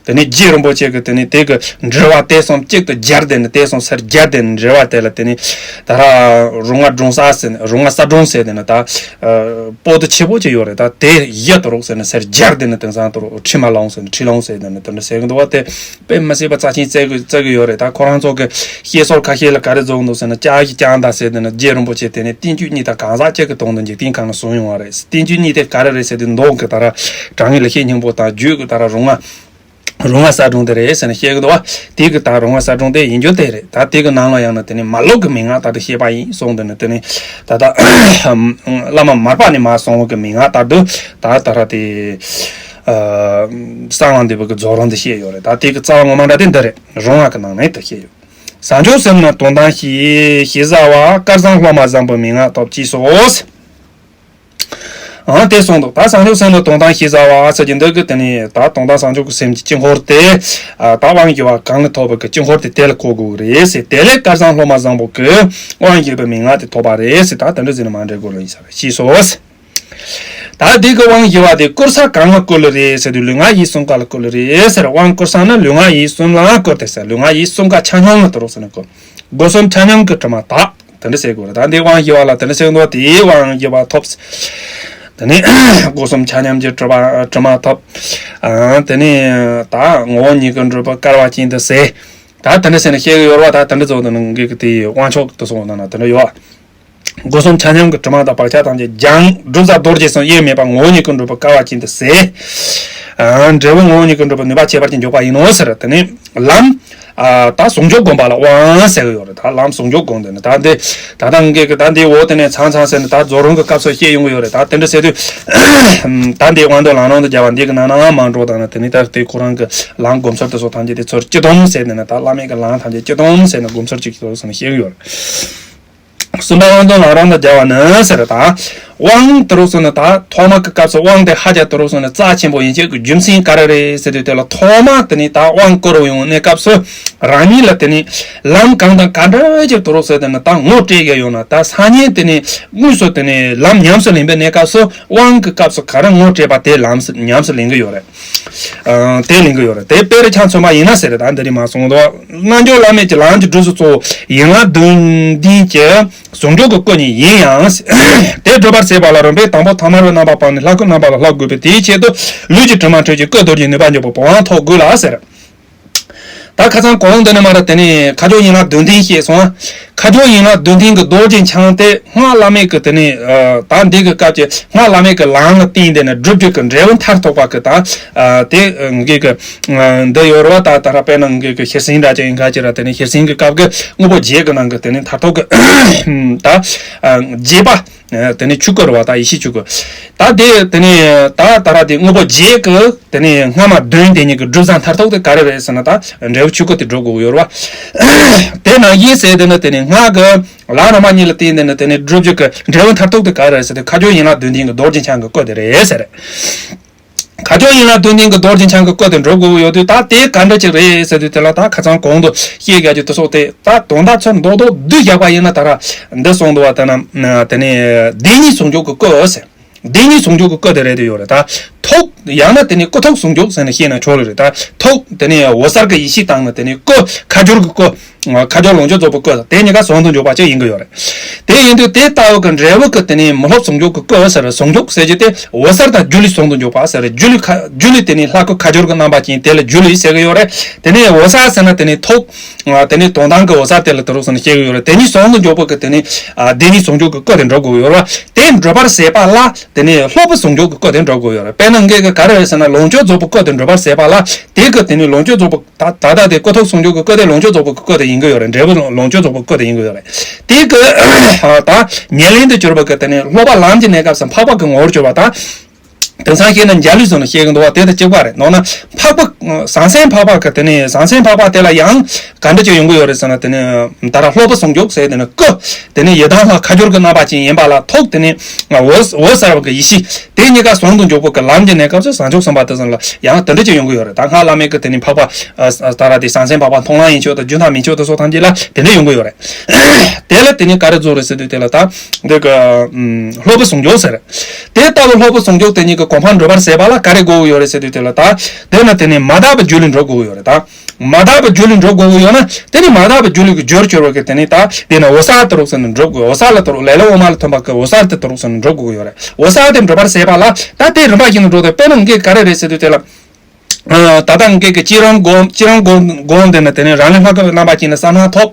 དེ་ནས་རྗེ་རིན་པོ་ཆེ་གི་དེ་ནས་དེ་གི་འགྲེལ་པ་དེ་གསུམ་གཅིག་ཏུ་སྦྱར་དེ་ནས་དེ་གསུམ་སེར་སྦྱར་དེ་ནས་འགྲེལ་པ་དེ་ལ་དེ་ནས་ད་ར་རོ་ལྔ་སྒྲུང་གསར་ཟེར་ནས་རོ་ལྔ་གསར་སྒྲུང་ཟེར་དེ་ནས་ད་པོ་ཏི་ཆེ་པོ་ཅིག་ཡོད་རེད། ད་དེ་བཞི་ཏི་རུ་ཟེར་ནས་སེར་སྦྱར་དེ་ནས་དེང་སང་ཏི་རུ་ཁྲི་མ་ལུང་ཟེར་ནས་ཁྲི་ལུང་ཟེར་དེ་ནས་དེ་འདྲ་ཟེར་གི་འདུག་བ། དེ་དཔེ་མི་སྲིད་པ་རྩ་ཆེན་བརྩི་གི་བརྩི་གི་ཡོད་རེད། ད་ཁོ་རང་ཚོ་གི་བཤད་སྲོལ་ཁ་ཤས་ལ་ག་རེ་བཟོ་གི་འདུག་ཟེར་ན་ལྕགས་ཀྱི་རྐྱང་ད་ཟེར་དེ་ནས་རྗེ་རིན་པོ་ཆེ་དེ་ནས་བསྟན་བཅོས་གཉིས་དང་གང་ཟག་གཅིག་གི་དོན་དུ་འཇིག་རྟེན་ཁམས་ལ་གསུངས་ཡོང་བ་རེད། བསྟན་བཅོས་གཉིས་དེ་ག་རེ་རེད་ཟེར་དུས་མདོ་གི་ད་ར་དྲང་ངེས་ལེགས་བཤད་སྙིང་པོ་དང་རྒྱུད་ཀྱི་ད་ར་རོ་ལྔ་རོ་ལྔ་གསར་སྒྲུང་དེ་རེད་ཟེར་ནས་བཤད་གི་འདུག་བ། དེ་གི་ད་རོ་ལྔ་གསར་སྒྲུང་དེ་ཡིན་རྒྱུ་དེ་རེད། ད་དེ་གི་ནང་ལ་ཡང་ན་དེ་ནི་མ་ལུག་གི་མན་ངག་ལྟར་དུ་བཤད་པ་ཡིན་གསུངས་དེ་ནི་དེ་ནི་ད་ལྟ་བླ་མ་མར་པ་ནས་མར་གསུངས་པ་གི་མན་ངག་ལྟར་དུ་ད་ད་ར་དེ་གསང་བ་འདུས་པ་གི་རྫོགས་རིམ་དེ་བཤད་ཡོད་རེད། ད་དེ་གི་རྩ་བ་ངོ་མ་འདྲ་དེ་འདི་རེད། རོ་ལྔ་གི་ནང་ནས་དེ་བཤད་ཡོད། བྱང་ཆུབ་སེམས་ནི་དོན་དམ་ཞེས། ཞེས་བྱ་བ་སྐལ་བཟང་སློབ་མ་བཟང་པོའི་མན་ངག་ཐོབ་ཅེས་སོ། ཨང་དེ་གསུངས་འདུག་ད་བྱང་ཆུབ་སེམས་ནི་དོན་དམ་ཞེས་བྱ་བ་ཟེར་གྱི་འདི་གི་དེ་ནི་ད་དོན་དམ་བྱང་ཆུབ་ཀྱི་སེམས་ཀྱི་དཀྱིལ་འཁོར་དེ་ད་དབང་བཞི་པ་གང་ལས་ཐོབ་པའི་གི་དཀྱིལ་འཁོར་དེ་དེ་ལ་གོ་དགོས་ཀྱི་རེད་ཟེར། དེ་ལས་སྐལ་བཟང་སློབ་མ་བཟང་པོ་གི་དབང་བཞི་པའི་མན་ངག་དེ་ཐོབ་པ་རེད་ཟེར། ད་དེ་འདྲ་ཟེར་ནས་མ་འདྲེ་དགོས་ལ་ཡིན་ས་རེད་ཅེས་སོ། ད་འདི་གི་དབང་བཞི་པ་དེ་བསྐུར་ས་གང་ལ་བསྐུར་ལེ་རེད་ཟེར་དུས་ལུས་ངག་ཡིད་གསུམ་ཀ་ལ་བསྐུར་ལེ་རེད་ཟེར། དབང་བསྐུར་ས་ནི་ལུས་ངག་ཡིད་གསུམ་ལ་བསྐུར་ཏེ་ཟེར། ལུས་ངག་ཡིད་གསུམ་ཀ་ཆ་སྙོམས་ལ་ཏི་རུ་ཟེར་ནས་བསྐུར། སྒོ་གསུམ་ཆ་མཉམ་གྱི་དྲི་མ་དག་དེ་འདྲ་ཟེར་དགོས་རེད། ད་འདི་དབང་བཞི་པ་ལ་དེ་འདྲ་ཟེར་འདུག་དེའི་དབང་བཞི་པ་ཐོབ། དེ་ནས་སྒོ་གསུམ་ཆ་མཉམ་གྱི་དྲི་མ་དྲི་མ་ཐོབ། ཨ་དེ་ནས་ད་ངོ་བོ་ཉིད་ཀྱི་འགྲུབ་པ་སྐལ་བ་ཅན་དུ་ཟེར། ད་དེ་འདྲ་ཟེར་ནས་བཤད་གི་ཡོད་རེད་བ། ད་དེ་འདྲ་ཚོ་དེ་ནི་ངེད་ཀྱི་དེའི་དབང་ཆོག་དེ་ཚོ་ནང་ན་དེ་འདྲ་ཡོད། སྒོ་གསུམ་ཆ་མཉམ་གྱི་དྲི་མ་དང་བག་ཆགས་ཐམས་ཅད་སྦྱངས། བསྒྲུབ་བྱ་རྡོ་རྗེ་གསུམ་དབྱེར་མེད་པ་ངོ་བོ་ཉིད་ཀྱི་འགྲུབ་པ་སྐལ་བ་ཅན་དུ་ཟེར། འབྲས་བུ་ངོ་བོ་ཉིད་ཀྱི་འགྲུབ་པའི་ནུས་པ་ཁྱད་པར་གྱིས་འཇོག་པ་ཡིན་ནོ་ཟེར། དེ་ནི་ལམ། ད་ཟུང་འཇུག་སྒོམ་པ་ལ་དབང་ཟེར་གི་ཡོད་རེད། ད་ལམ་ཟུང་འཇུག་སྒོམ་དེ་ནི་ད་འདི་ད་ལྟ་ངེད་ཀྱི་ད་འདི་འོ་དེ་ནས་ཚང་ཚང་ཟེར་ནས་ད་རྫོགས་རིམ་གྱི་སྐབས་སུ་བཤད་ཡོང་གི་ཡོད་རེད། ད་དེ་འདྲ་ཟེར་དུས་ད་འདི་དབང་དུ་ལམ་རིམ་དུ་སྦྱར་བ་འདི་གི་ནང་ན་མ་འགྲོ་དང་ན་དེ་ནི་ད་དེ་ཁོ་རང་གི་ལམ་སྒོམ་ཚུལ་དེ་ཚོ་ཐམས་ཅད་དེ་ཚོར་སྤྱི་སྡོམ་ཟེར་ནས་ནི་ད་བླ་མེད་ཀྱི་ལམ་ཐམས་ཅད་སྤྱི་སྡོམ་ཟེར་ནས་སྒོམ་ཚུལ་གཅིག་གི་ཐོག་ཟེར་ནས་བཤད་གི་ཡོད་རེད། གསུམ་པ་དབང་དུ་ལམ་རིམ་དུ་སྦྱར་བ་ནི་ཟེར། ད་དབང་དུ་རུ་སོང་ནི་ད་ཐོག་མ་གི་སྐབས་སུ་དབང་དེ་ཧ་ཅང་དུ་རུ་སོང་ནི་རྩ་ཆེན་པོ་ཡིན་ཆེད་ཀྱི་རྒྱུ་མཚན་ག་རེ་རེད་ཟེར་དུས་དེ་ལ་ཐོག་མ་དེ་ནི་ད་དབང་བསྐུར་རུ་ཡོང་གནས་སྐབས་སུ་རང་ཉིད་ལ་དེ་ནི་ལམ་གང་དང་ག་འདྲ་ཅིག་དུ་རུ་ཟེར་དེ་ནི་ད་ངོ་སྤྲད་ཡ་ཡོད་ན་ད་སང་ཉིན་དེ་ནི་དངོས་སུ་དེ་ནི་ལམ་ཉམས་སུ་ལེན་པའི་གནས་སྐབས་སུ་དབང་གི་སྐབས་སུ་ག་རེ་ངོ་སྤྲད་པ་དེ་ལམ་ཉམས་སུ་ལེན་གི་ཡོད་རེད། དེ་ལེན་གི་ཡོད་རེད། དེ་དཔེ་རུ་ཆ་མཚོན་པ་ཡིན་ན་ཟེར་རེད། ད་འདི་རིང་མ་གསུངས་འདུག་རྣལ་འབྱོར་བླ་མེད་ཀྱི་ལམ་གྱི་སྒྲུབ་ཚུལ་གཙོ་བོ་ཡན་ལག་བདུན་ལྡན་གྱི་ཟུང་འཇུག་གི་སྐུ་ཉིད་ཡིན་ཡང་། དེ་སྒྲུབ་པར་བྱེད་པ་ལ་རིམ་པས་དང་པོ་ཐ་མལ་པའི་རྣམ་པ་སྤངས་ནས་ལྷ་སྐུའི་རྣམ་པ་ལ་སློབ་དགོས་པས་དེའི་ཆེད་དུ་ལུས་ཀྱི་དྲི་མ་འཁྲུད་ཅིང་སྐུ་རྡོ་རྗེའི་ནུས་པ་འཇོག་པའི་བང་ཐོབ་དགོས་ལ་ཟེར། ད་ཁ་སང་གོང་དུ་ནས་མར་དེ་ནས་ཁ་སྦྱོར་ཡན་ལག་བདུན་ལྡན་བཤད་སོང་། ཁ་སྦྱོར་ཡན་ལག་བདུན་ལྡན་གྱི་རྡོ་རྗེ་འཆང་དེ་སྔགས་བླ་མེད་ཀྱི་དེ་ནས་ད་འདི་གི་སྐབས་ཀྱི་སྔགས་བླ་མེད་ཀྱི་ལམ་ལ་བརྟེན་ཏེ་ནས་སྒྲུབ་བརྒྱུད་ཀྱི་འབྲས་བུ་མཐར་ཐུག་པ་གི་ད་དེ་འགའི་གི་འདི་ཡོད་རེད་བ། ད་ད་ར་དཔེར་ན་འགའི་གི་ཤེར་ཕྱིན་འདྲ་ཅིག་ཡིན་ག་ཅི་ར་དེ་ནས་ཤེར་ཕྱིན་གྱི་སྐབས་ཀྱི་དངོས་པོ་བརྒྱད་ཀྱི་ནང་གི་དེ་ནས་མཐར་ཐུག་གི་ད་རྒྱས་པ། དེ་ནས་ཆོས་སྐུ་རེད་བ། ད་ཡེ་ཤེས་ཆོས་སྐུ། ད་དེ་དེ་ནས་ད་ད་ར་དེ་དངོས་པོ་བརྒྱད་ཀྱི་དེ་ནས་སྔ་མ་བདུན་དེ་གཉིས་ཀྱི་སྒྲུབ་བྱ་མཐར་ཐུག་དེ་ག་རེ་རེད་ཟེར་ན་ད་འབྲས་བུ་ཆོས་སྐུ་དེ་སྒྲུབ་དགོས་ཡོད་རེད་བ། དེ་ནང་བཞིན་ཟེར་དེ་ནི་དེ་ནས་སྔགས་ཀྱི་ལམ་རིམ་པ་གཉིས་ལ་བརྟེན་དེ་ནི་དེ་ནས་སྒྲུབ་བརྒྱུད་ཀྱི་འབྲས་བུ་མཐར་ཐུག་དེ་ག་རེ་རེད་ཟེར་དུས་ཁ་སྦྱོར་ཡན་ལག་བདུན་ལྡན་གྱི་རྡོ་རྗེ་འཆང་གི་སྐུ་དེ་རེད་ཟེར། ཁ་སྦྱོར་ཡན་ལག་བདུན་ལྡན་གྱི་རྡོ་རྗེ་འཆང་གི་སྐུ་དེ་འགྲུབ་དགོས་ཡོད་དུས་ད་དེ་ག་འདྲ་ཅིག་རེད་ཟེར་དུས་དེ་ལ་ད་ཁ་སང་གོང་དུ་བཤད་རྒྱ་ཆེ་དུ་སོགས་དེ་ད་དོན་དག་ཚུར་མདོག་མདོག་བསྡུས་བཞག་པ་ཡིན་ན་ད་ར་འདི་གསུངས་འདུག་བ། ད་ན་དེ་ནས་བདེན་གཉིས་ཟུང་འཇུག་གི་སྐུ་ཟེར། བདེན་གཉིས་ཟུང་འཇུག་གི་སྐུ་དེ་རེད་དེ་ཡོད་རེད། ད་ཐུགས་ཡང་ན་དེ་ནས་སྐུ་ཐུགས་ཟུང་འཇུག་ཟེར་ནས་བཤད་ན་ཆོག་རེད། ད་ཐུགས་དེ་ནས་འོད་གསལ་གྱི་ཡེ་ཤེས་དང་ནི་དེ་ནས་སྐུ་ཁ་སྦྱོར་གྱི་སྐུ། ཁ་སྦྱོར་ལོངས་སྤྱོད་རྫོགས་པའི་སྐུ་དང་དེ་གཉིས་ཀ་ཟུང་དུ་འཇུག་པ་ཅིག་ཡིན་གྱི་ཡོད་རེད། དེ་ཡིན་དུས་དེ་ལྟ་བུ་གི་འབྲས་བུ་གི་དེ་ནས་མི་སློབ་ཟུང་འཇུག་གི་སྐུ་ཟེར་ཟུང་འཇུག་ཟེར་གྱི་དེ་འོད་གསལ་དང་སྒྱུ་ལུས་ཟུང་དུ་འཇུག་པ་ཟེར་སྒྱུ་ལུས་ཁ་སྒྱུ་ལུས་དེ་ནས་ལྷ་སྐུ་ཁ་སྦྱོར་གྱི་རྣམ་པ་ཅན་དེ་ལ་སྒྱུ་ལུས་ཟེར་གྱི་ཡོད་རེད། དེ་ནས་འོད་གསལ་ཟེར་ན་དེ་ནས་ཐུགས། དེ་ནས་དོན་དམ་གྱི་འོད་གསལ་དེ་ལ་དུ་རུ་ཟེར་ནས་བཤད་གི་ཡོད་རེད། དེ་ནས་ཟུང་དུ་འཇུག་པ་གི་དེ་ནས་བདེན་གཉིས་ཟུང་འཇུག་གི་སྐུ་དེ་འགྲུབ་དགོས་ཡོད་རེད། དེ་འགྲུབ་པར་བྱེད་པ་ལ་དེ་ནས་སློབ་པ་ཟུང་འཇུག་གི་སྐུ་དེ་འགྲུབ་དགོས་ཡོད་རེད། དཔེར་ན་ངེད་ཀྱི་ག་རེ་རེད་ཟེར་ན་ལོངས་སྤྱོད་རྫོགས་པའི་སྐུ་དེ་འགྲུབ་པར་བྱེད་པ་ལ་དེ་གི་དེ་ནས་ལོངས་སྤྱོད་རྫོགས་པའི་ད་ད་ལྟ་དེ་སྐུ་ཐུགས་ཟུང་འཇུག་གི་སྐུ་དེ་ལོངས་སྤྱོད་རྫོགས་པའི་སྐུ་དེ་ཡིན་གི་ཡོད་རེད། འབྲས་བུ་ལོངས་སྤྱོད་རྫོགས་པའི་སྐུ་དེ་ཡིན་གི་ཡོད་རེད། དེ་གི་ད་ཉེར་ལེན་དུ་གྱུར་པ་གི་དེ་ནས་སློབ་པ་ལམ་གྱི་གནས་སྐབས་སུ་འཕགས་པ་གི་ངོ་བོར་གྱུར་པ་དང་། དེང་སང་བཤད་ན་འཇའ་ལུས་ཟེར་ནས་བཤད་གི་འདུག་བ། དེ་དང་གཅིག་པ་རེད། མདོར་ན་འཕགས་པ་ཟང་ཟིང་འཕགས་པ་གི་དེ་ནས་ཟང་ཟིང་འཕགས་པ་དེ་ལ་ཡང་ག་འདྲ་ཅིག་ཡོང་གི་ཡོད་རེད་ཟེར་ན་དེ་ནས་ད་ར་སློབ་པ་ཟུང་འཇུག་ཟེར་དེ་ནས་སྐུ་དེ་ནས་ཡི་དམ་ལྷ་ཁ་སྦྱོར་གྱི་རྣམ་པ་ཅན་ཡིན་པ་ལ་ཐུགས་དེ་ནས་འོད་འོད་གསལ་བ་གི་ཡེ་ཤེས་དེ་གཉིས་ཀ་ཟུང་དུ་འཇུག་པ་གི་ལམ་གྱི་གནས་སྐབས་སུ་བྱང་ཆུབ་སེམས་དཔའ་དེ་ཚོ་ལ་ཡང་དེ་འདྲ་ཅིག་ཡོང་གི་ཡོད་རེད། ད་སྔགས་བླ་མེད་ཀྱི་དེ་ནས་འཕགས་པ་ད་ར་དེ་ཟང་ཟིང་འཕགས་པ་མཐོང་ལམ་ཡན་ཆོད་དང་རྒྱུན་མཐའ་མན་ཆོད་དང་སོགས་ཐམས་ཅད་ལ་དེ་འདྲ་ཡོང་གི་ཡོད་རེད། དེ་ལ་དེ་ནས་ག་རེ་རྫོགས་རེད་ཟེར་དུས་དེ་ལ་ད་འདི་གི་སློབ་པ་ཟུང་འཇུག་ཟེར། དེ་ལྟ་བུ་སློབ་པ་ཟུང་འཇུག་དེ་ཉིད་ཀྱི་གོ་འཕང་འགྲུབ་པར་བྱེད་པ་ལ་ག་རེ་དགོས་ཀྱི་ཡོད་རེད་ཟེར་དུས་དེ་ལ་ད་དེ་ན་དེ་ནས་མ་དག་པའི་སྒྱུ་ལུས་འགྲུབ་དགོས་ཀྱི་ཡོད་རེད། ད་མ་དག་པའི་སྒྱུ་ལུས་འགྲུབ་དགོས་ཀྱི་ཡོད་ན་དེ་ནས་མ་དག་པའི་སྒྱུ་ལུས་ཀྱི་སྦྱོར་སྦྱོར་བ་གི་དེ་ནས་ད་དེ་ན་འོད་གསལ་དུ་རུག་ཟེར་ནས་འགྲུབ་དགོས། འོད་གསལ་ལ་དུ་རུག་ལེ་ལོ་འོ་མ་ལ་ཐིམ་པ་གི་འོད་གསལ་དེ་དུ་རུག་ཟེར་ནས་འགྲུབ་དགོས་ཀྱི་ཡོད་རེད། འོད་གསལ་དེ་འགྲུབ་པར་བྱེད་པ་ལ་ད་དེ་རིམ་པ་བཞིན་དུ་འགྲོ་དེ་དཔེར་ན་འགའི་ག་རེ་རེད་ཟེར་དུས་དེ་ལ། ད་ལྟ་ངེད་ཀྱི་སྤྱི་རང་སྒོམ་སྤྱི་རང་སྒོམ་སྒོམ་དེ་ནི་དེ་ནི་རང་ལུས་ལྷ་སྐུ་རྣམ་པ་ཅན་ནི་གསལ་སྣང་ཐོབ།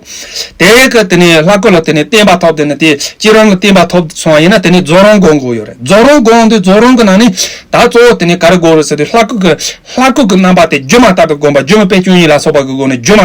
དེ་གི་དེ་ནི་ལྷ་སྐུ་ལ་དེ་ནི་བརྟན་པ་ཐོབ། དེ་ནི་དེ་སྤྱི་རང་ལ་བརྟན་པ་ཐོབ་སོང་བ་ཡིན་ན་དེ་ནི་རྫོགས་རིམ་སྒོམ་དགོས་ཡོད་རེད། རྫོགས་རིམ་སྒོམ་དུས་རྫོགས་རིམ་གི་ནང་ནས་ད་གཙོ་བོ་དེ་ནི་ག་རེ་དགོས་རེད་ཟེར་དུས་ལྷ་སྐུ་གི་ལྷ་སྐུ་གི་རྣམ་པ་དེ་སྒྱུ་མ་ལྟ་བུ་སྒོམ་པ་སྒྱུ་མ་དཔེ་བཅུ་གཉིས་ལ་སོགས་པ་གི་སྒོ་ནས་སྒྱུ་མ་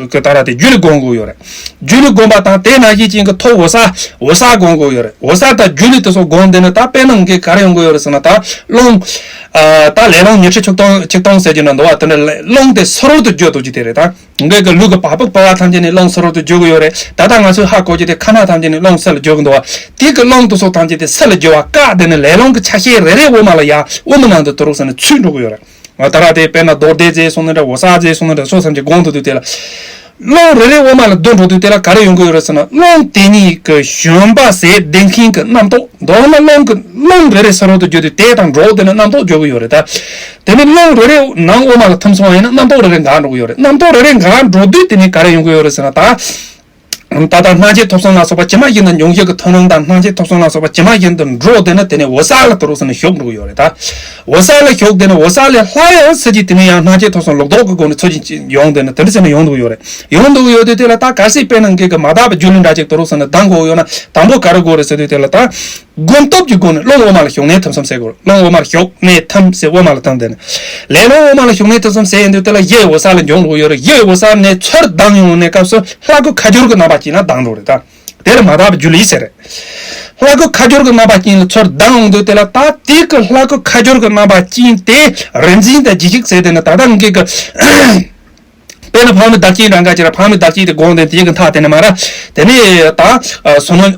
གི་ད་ར་དེ་སྒྱུ་ལུས་སྒོམ་དགོས་ཡོད་རེད། སྒྱུ་ལུས་སྒོམ་པ་དང་དེ་ནང་བཞིན་ཅན་གྱི་ཐོག་འོད་གསལ་འོད་གསལ་སྒོམ་དགོས་ཡོད་རེད། འོད་གསལ་དང་སྒྱུ་ལུས་དེ་ཚོ་སྒོམ་དེ་ནི་ད་དཔེར་ན་ངེད་ག་རེ་ཡོང་གི་ཡོད་རེད་ཟེར་ན་ད་རླུང་། ད་ལས་རླུང་ཉི་ཁྲི་ཆིག་སྟོང་ཆིག་སྟོང་ཟེར་གྱི་ན་འདུག་བ། དེ་འདྲ་རླུང་དེ་སུ་རུལ་དུ་འགྱུར་འདུག་ཅི་དེ་རེད་ད། ངེད་ཀྱི་ལུས་ཀྱི་བ་སྤུ་བ་ཐམས་ཅད་ནས་རླུང་སུ་རུལ་དུ་འགྱུར་གི་ཡོད་རེད། ད་ལྟ་ང་ཚོའི་ཧ་གོ་རྒྱུ་དེ་ཁ་ན་ཐམས་ཅད་ནས་རླུང་སུ་རུལ་འགྱུར་གི་འདུག་བ། དེ་གི་རླུང་དེ་ཚོ་ཐམས་ཅད་དེ་སུ་ལ་འགྱུར་བ་བཀག་དེ་ནི་ལས་རླུང་གི་ཆ་ཤས་རེ་རེ་འོ་མ་ལ་ཡ་འོ་མའི་ནང་དུ་དུ་རུག་ཟེར་ནས་ཚུད་འགྲོ་གི་ཡོད་རེད། ང་ད་ར་དེ་དཔེར་ན་རྡོ་རྡེ་རྫས་སོང་ནི་འདྲ་འོ་ས་རྫས་སོང་ནི་འདྲ་སོ་ཐམས་ཅད་སྒོམ་དུ་དུ་དེ་ལ། རླུང་རེ་རེ་འོ་མ་ལ་བསྡུ་འགྲོ་དུས་དེ་ལ་ག་རེ་ཡོང་གི་ཡོད་རེད་ཟེར་ན་རླུང་དེ་ཉིད་ཀྱི་ཞོན་པ་ཟད་ལྡང་མཁན་གྱི་རྣམ་རྟོག་མདོར་ན་རླུང་གི་རླུང་རེ་རེ་སུ་རུལ་དུ་འགྱུར་དུས་དེ་དང་འགྲོགས་དེ་ནི་རྣམ་རྟོག་འགྱུར་གི་ཡོད་རེད་ད། དེ་ནི་རླུང་རེ་རེ་ནང་འོ་མ་ལ་ཐིམ་སོང་བ་ཡིན་ན་རྣམ་རྟོག་རེ་རེ་འགག་འགྲོ་གི་ཡོད་རེད། རྣམ་རྟོག་རེ་རེ་འགག་འགྲོ་དུས་དེ་ནི་ག་རེ་ཡོང་གི་ཡོད་རེད་ཟེར་ན་ད། ད་ལྟ་སྣང་མཆེད་ཐོབ་གསུམ་ལ་སོགས་པ་ཇི་མ་བཞིན་དུ་མྱོང་བྱེད་ཀྱི་མཐུན་རིག་དང་སྣང་མཆེད་ཐོབ་གསུམ་ལ་སོགས་པ་ཇི་མ་བཞིན་དུ་འགྲོ་བསྡད་ན་དེ་ནས་འོད་གསལ་ལ་དུ་རུ་སོང་ནས་ཞུགས་འགྲོ་གི་ཡོད་རེད་ད། འོད་གསལ་ལ་ཞུགས་དེ་ནས་འོད་གསལ་ལས་ལྷག་ཡང་སྲིད་ཀྱི་དེ་ནས་ཡང་སྣང་མཆེད་ཐོབ་གསུམ་ལོག་ལྡོག་གི་སྒོ་ནས་ཚུལ་བཞིན་ཡོང་དེ་ནས་དེ་འདྲ་ཟེར་ནས་ཡོང་འདུག་ཡོད་རེད། ཡོང་འདུག་ཡོད་དུས་དེ་ལ་ད་གལ་སྲིད་དཔེར་ན་འགའི་གི་མ་དག་པའི་སྒྱུ་ལུས་འདྲ་ཅིག་དུ་རུ་སོང་ནས་ལྡང་དགོས་ཡོད་ན་དང་པོ་ག་རེ་དགོས་རེད་ཟེར་དུས་དེ་ལ་ད། སྒོམ་སྟོབས་ཀྱི་སྒོ་ནས་རླུང་དབུ་མ་ལ་ཞུགས་གནས་ཐིམ་གསུམ་ཟེར་དགོས་རེད། རླུང་དབུ་མ་ལ་ཞུགས་གནས་ཐིམ་ཟེར་དབུ་མ་ལ་ཐིམ་དེ་ནས། ལས་རླུང་དབུ་མ་ལ་ཞུགས་གནས་ཐིམ་གསུམ་ཟེར་ཡིན་དུས་དེ་ལ་ཡིད་འོད་གསལ་ལ་འབྱོངས་འགྲོ་གི་ཡོད་རེད། ཡིད་འོད་གསལ་ནས་ཚུར་ལྡང་ཡོང་གནས་སྐབས་སུ་ལྷ་སྐུ་ཁ་སྦྱོར་གྱི་རྣམ་པ་ཅན་ལ་ལྡང་འགྲོ་རེད་ད། དེ་ལ་མ་དག་པའི་སྒྱུ་ལུས་ཟེར་རེད། ལྷ་སྐུ་ཁ་སྦྱོར་གྱི་རྣམ་པ་ཅན་ལ་ཚུར་ལྡང་ཡོང་དུས་དེ་ལ་ད་དེ་གི་ལྷ་སྐུ་ཁ་སྦྱོར་གྱི་རྣམ་པ་ཅན་དེ་རིག་འཛིན་དང་འཇིགས་བྱེད་ཟེར་དེ་ནི་ད་ལྟ་འགའི་གི་དཔེར་ན་འཕགས་མའི་བདག་བསྐྱེད་རང་ག་ཅེ་ར་འཕགས་མའི་བདག་བསྐྱེད་དེ་དགོངས་ཏེ་དེ་གི་མཐའ་དེ་ནས་མ་ར། དེ་ནས་ད་བསོད་ནམས་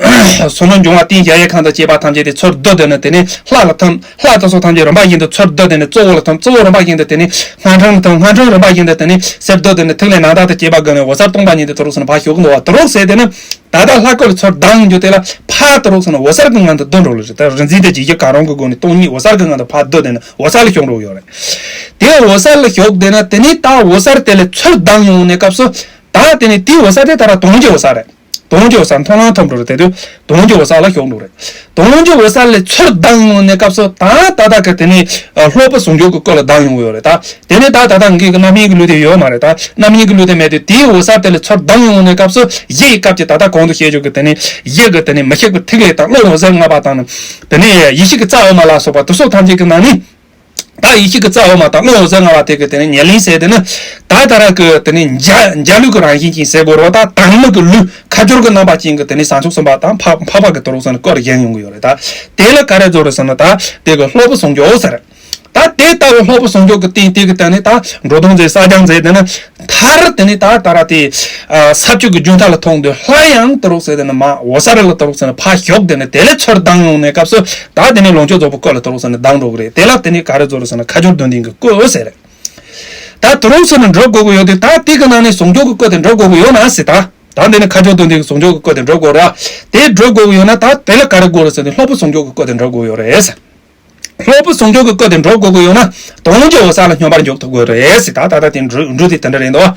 བསོད་ནམས་འབྱུང་བ་རྟེན་གཞལ་ཡས་ཁང་དང་བཅས་པ་ཐམས་ཅད་དེ་ཚུར་བསྡུ་དེ་ནས་དེ་ནས་ལྷ་ལ་ཐིམ། ལྷ་དེ་ཚོ་ཐམས་ཅད་རིམ་པ་བཞིན་དུ་ཚུར་བསྡུ་དེ་ནས་གཙོ་བོ་ལ་ཐིམ། གཙོ་བོ་རིམ་པ་བཞིན་དུ་དེ་ནས་སྔགས་འཕྲེང་ལ་ཐིམ། སྔགས་འཕྲེང་རིམ་པ་བཞིན་དུ་དེ་ནས་གསེར་བསྡུ་དེ་ནས་ཐིག་ལེ་རྣམ་དག་དང་བཅས་པ་བསྡུ་ནས་འོད་གསལ་སྟོང་པ་ཉིད་དུ་དུ་རུ་སོང་ནས་ཕར་ཞུགས་འདུག་བ་དུ་རུ་ཟེར་དེ་ནས། ད་ལྟ་ལྷ་སྐུ་ལ་ཚུར་ལྡང་རྒྱུ་དེ་ལ་ཕར་དུ་རུ་སོང་ན་འོད་གསལ་གྱི་ངང་དུ་བསྡུ་འགྲོ་ལ་རེད། ད་རིག་འཛིན་དང་འཇིགས་བྱེད་གང་རུང་གི་སྒོ་ནས་སྟོང་ཉིད་འོད་གསལ་གྱི་ངང་དུ་ཕར་བསྡུ་དེ་ནས་འོད་གསལ་ལ་ཞུགས་འགྲོ་ཡོད་རེད། དེ་འོད་གསལ་ལ་ཞུགས་དེ་ན་དེ་ནས་ད་འོད་གསལ་དེ་ལ་ཚུར་ལྡང་ཡོང་ནས་སྐབས་སུ། ད་དེ་ནས་དེའི་འོད་གསལ་དེ་ད་ར་དོན་གྱི་འོད་གསལ་རེད། དོན་གྱི་འོད་གསལ་མཐོང་ལམ་ཐོབ་འགྲོ་རེད། དེ་དུས་དོན་གྱི་འོད་གསལ་ལ་ཞུགས་འགྲོ་རེད། དོན་གྱི་འོད་གསལ་ལ་ཚུར་ལྡང་ཡོང་ནས་སྐབས་སུ་ད་ད་ད་ག་དེ་ནས་སློབ་དཔོན་ཟུང་འཇུག་གི་སྐུ་ལ་ལྡང་ཡོང་གི་ཡོད་རེད་ད། དེ་ནས་ད་ད་ལྟ་འགའི་གི་རྣམ་སྨིན་གྱི་ལུས་དེ་ཡོད་མ་རེད་ད། རྣམ་སྨིན་གྱི་ལུས་དེ་མེད་དུས་དེའི་འོད་གསལ་དེ་ལ་ཚུར་ལྡང་ཡོང་ནས་སྐབས་སུ་གཞི་ཡི་སྐབས་ཀྱི་ད་ལྟ་གོང་དུ་བཤད་རྒྱུ་གི་དེ་ནས་གཞི་གི་དེ་ནས་མི་ཤིགས་པའི་ཐིག་ལེ་དང་རླུང་འོད་ཟེར་ལྔ་པ་དང་ནི། དེ་ནས་ཡེ་ཤེས་ཀྱི་རྩ་འོག་མ་ལ་སོགས་པ་དེ་ཚོ་ཐམས་ཅད་ཀྱི་ནང་ནས། ད་ཡེ་ཤེས་ཀྱི་རྩ་འོག་མ་དང་རླུང་འོད་ཟེར་ལྔ་པ་དེ་གི་དེ་ནས་ཉེར་ལེན་ཟེར་དེ་ནི། ད་ད་ར་གི་དེ་ནས་འཇའ་འཇའ་ལུས་ཀྱི་རང་བཞིན་ཅན་ཟེར་དགོས་རེད་བ། ད་དྭངས་མ་གི་ལུས་ཁ་སྦྱོར་གྱི་རྣམ་པ་ཅན་གྱི་དེ་ནས་བྱང་ཆུབ་སེམས་དཔའ་དང་འཕགས་འཕགས་པ་གི་དུ་རུ་སོང་ནས་སྐུ་ལ་བཞེངས་ཡོང་གི་ཡོད་རེད་ད། དེ་ལ་ག་རེ་རྫོགས་རེད་ཟེར་ན་ད་དེ་གི་སློབ་དཔོན་ཟུང་འཇུག་ཟེར། ད་དེ་ལྟ་བུའི་སློབ་དཔོན་ཟུང་འཇུག་གི་རྟེན་དེ་གི་སྟེང་ནས་ད་འགྲོ་དོན་མཛད་བསགས་སྦྱང་མཛད་དེ་ནི། མཐར་དེ་ནས་ད་ད་ར་དེ། ས་བཅུ་གི་རྒྱུན་མཐའ་ལ་ཐོན་དུས་ལྷ་ཡང་དུ་རུ་ཟེར་དེ་ནི་མ་འོད་གསལ་ལ་དུ་རུ་ཟེར་ནི་ཕར་ཞོག་དེ་ནི་དེ་ལས་ཚུར་ལྡང་ཡོང་ནས་སྐབས་སུ་ད་དེ་ནི་ལོངས་སྤྱོད་རྫོགས་པའི་སྐུ་ལ་དུ་རུ་ཟེར་ནི་ལྡང་འགྲོ་གི་རེད། དེ་ལ་དེ་ནི་ག་རེ་རྫོགས་རེད་ཟེར་ན་ཁ་སྦྱོར་དོན་ལྡན་གྱི་སྐུ་ཟེར་རེད། ད་དུ་རུ་ཟེར་ནི་འགྲུབ་དགོས་ཀྱི་ཡོད་དུས་ད་དེ་གི་ནང་ནས་ཟུང་འཇུག་གི་སྐུ་དེ་འགྲུབ་དགོས་ཀྱི་ཡོད་ན་ཟེར་ད། ད་འདི་ནི་ཁ་སྦྱོར་དོན་ལྡན་གྱི་ཟུང་འཇུག་གི་སྐུ་དེ་འགྲུབ་དགོས་རེད། དེ་འགྲུབ་དགོས་ཀྱི་ཡོད་ན་ད་དེ་ལ་ག་རེ་དགོས་རེད་ཟེར་ནས་སློབ་དཔོན་ཟུང་འཇུག་གི་སྐུ་དེ་འགྲུབ་དགོས་ཀྱི་ཡོད་རེད་ཟེར། སློབ་དཔོན་ཟུང་འཇུག་གི་སྐུ་དེ་འགྲུབ་དགོས་ཀྱི་ཡོད་ན་དོན་གྱི་འོད་གསལ་ལ་སྙོམས་པར་འཇུག་ཐུབ་དགོས་རེད་ཟེར། ད་ད་ལྟ་དེ་འགྲུབ་འགྲུབ་དེ་དེ་འདྲ་རེད་འདུག་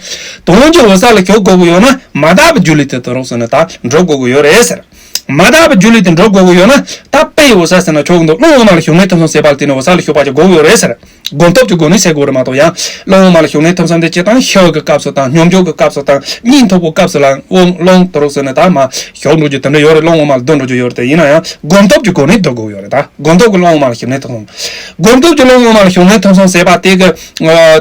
དོན་གྱི་འོད་གསལ་ལ་ཞུགས་དགོས་ཀྱི་ཡོད་ན་མ་དག་པའི་སྒྱུ་ལུས་དེ་དུ་རུ་ཟེར་ནས་ད་འགྲུབ་དགོས་ཀྱི་ཡོད་རེད་ཟེར། མ་དག་པའི་སྒྱུ་ལུས་དེ་འགྲུབ་དགོས་ཀྱི་ཡོད་ན་ད་དཔེ་ཡི་འོད་གསལ་ཟེར་ན་ཆོག་གི་འདུག་རླུང་དབུ་མ་ལ་ཞུགས་གནས་ཐིམ་གསུམ་ཟེར་བ་ལ་བརྟེན་ནས་འོད་གསལ་ལ་ཞུགས་པ་ཅིག་དགོས་ཀྱི་ཡོད་རེད་ཟེར། སྒོམ་སྟོབས་ཀྱི་སྒོ་ནས་ཟེར་དགོས་རེད་མ་གཏོགས་ཡང་རླུང་དབུ་མ་ལ་ཞུགས་གནས་ཐིམ་གསུམ་དེ་སྤྱིར་བཏང་ཤི་བ་གི་སྐབས་སུ་དང་སྙོམས་འཇུག་གི་སྐབས་སུ་དང་གཉིད་འཐུག་པའི་སྐབས་སུ་ལ་དབུང་རླུང་དུ་རུ་ཟེར་ནས་ད་མ་ཞོག་འགྲོ་རྒྱུ་དེ་འདྲ་ཡོད་རེད། རླུང་དབུ་མ་ལ་བསྡུ་འགྲོ་རྒྱུ་ཡོད་རེད། དེ་ཡིན་ན་ཡང་སྒོམ་སྟོབས་ཀྱི་སྒོ་ནས་བསྡུ་དགོས་ཡོད་རེད། ད་སྒོམ་སྟོབས་ཀྱི་རླུང་དབུ་མ་ལ་ཞུགས་གནས་ཐིམ་གསུམ། སྒོམ་སྟོབས་ཀྱི་རླུང་དབུ་མ་ལ་ཞུགས་གནས་ཐིམ་གསུམ་ཟེར་བ་དེ་གི་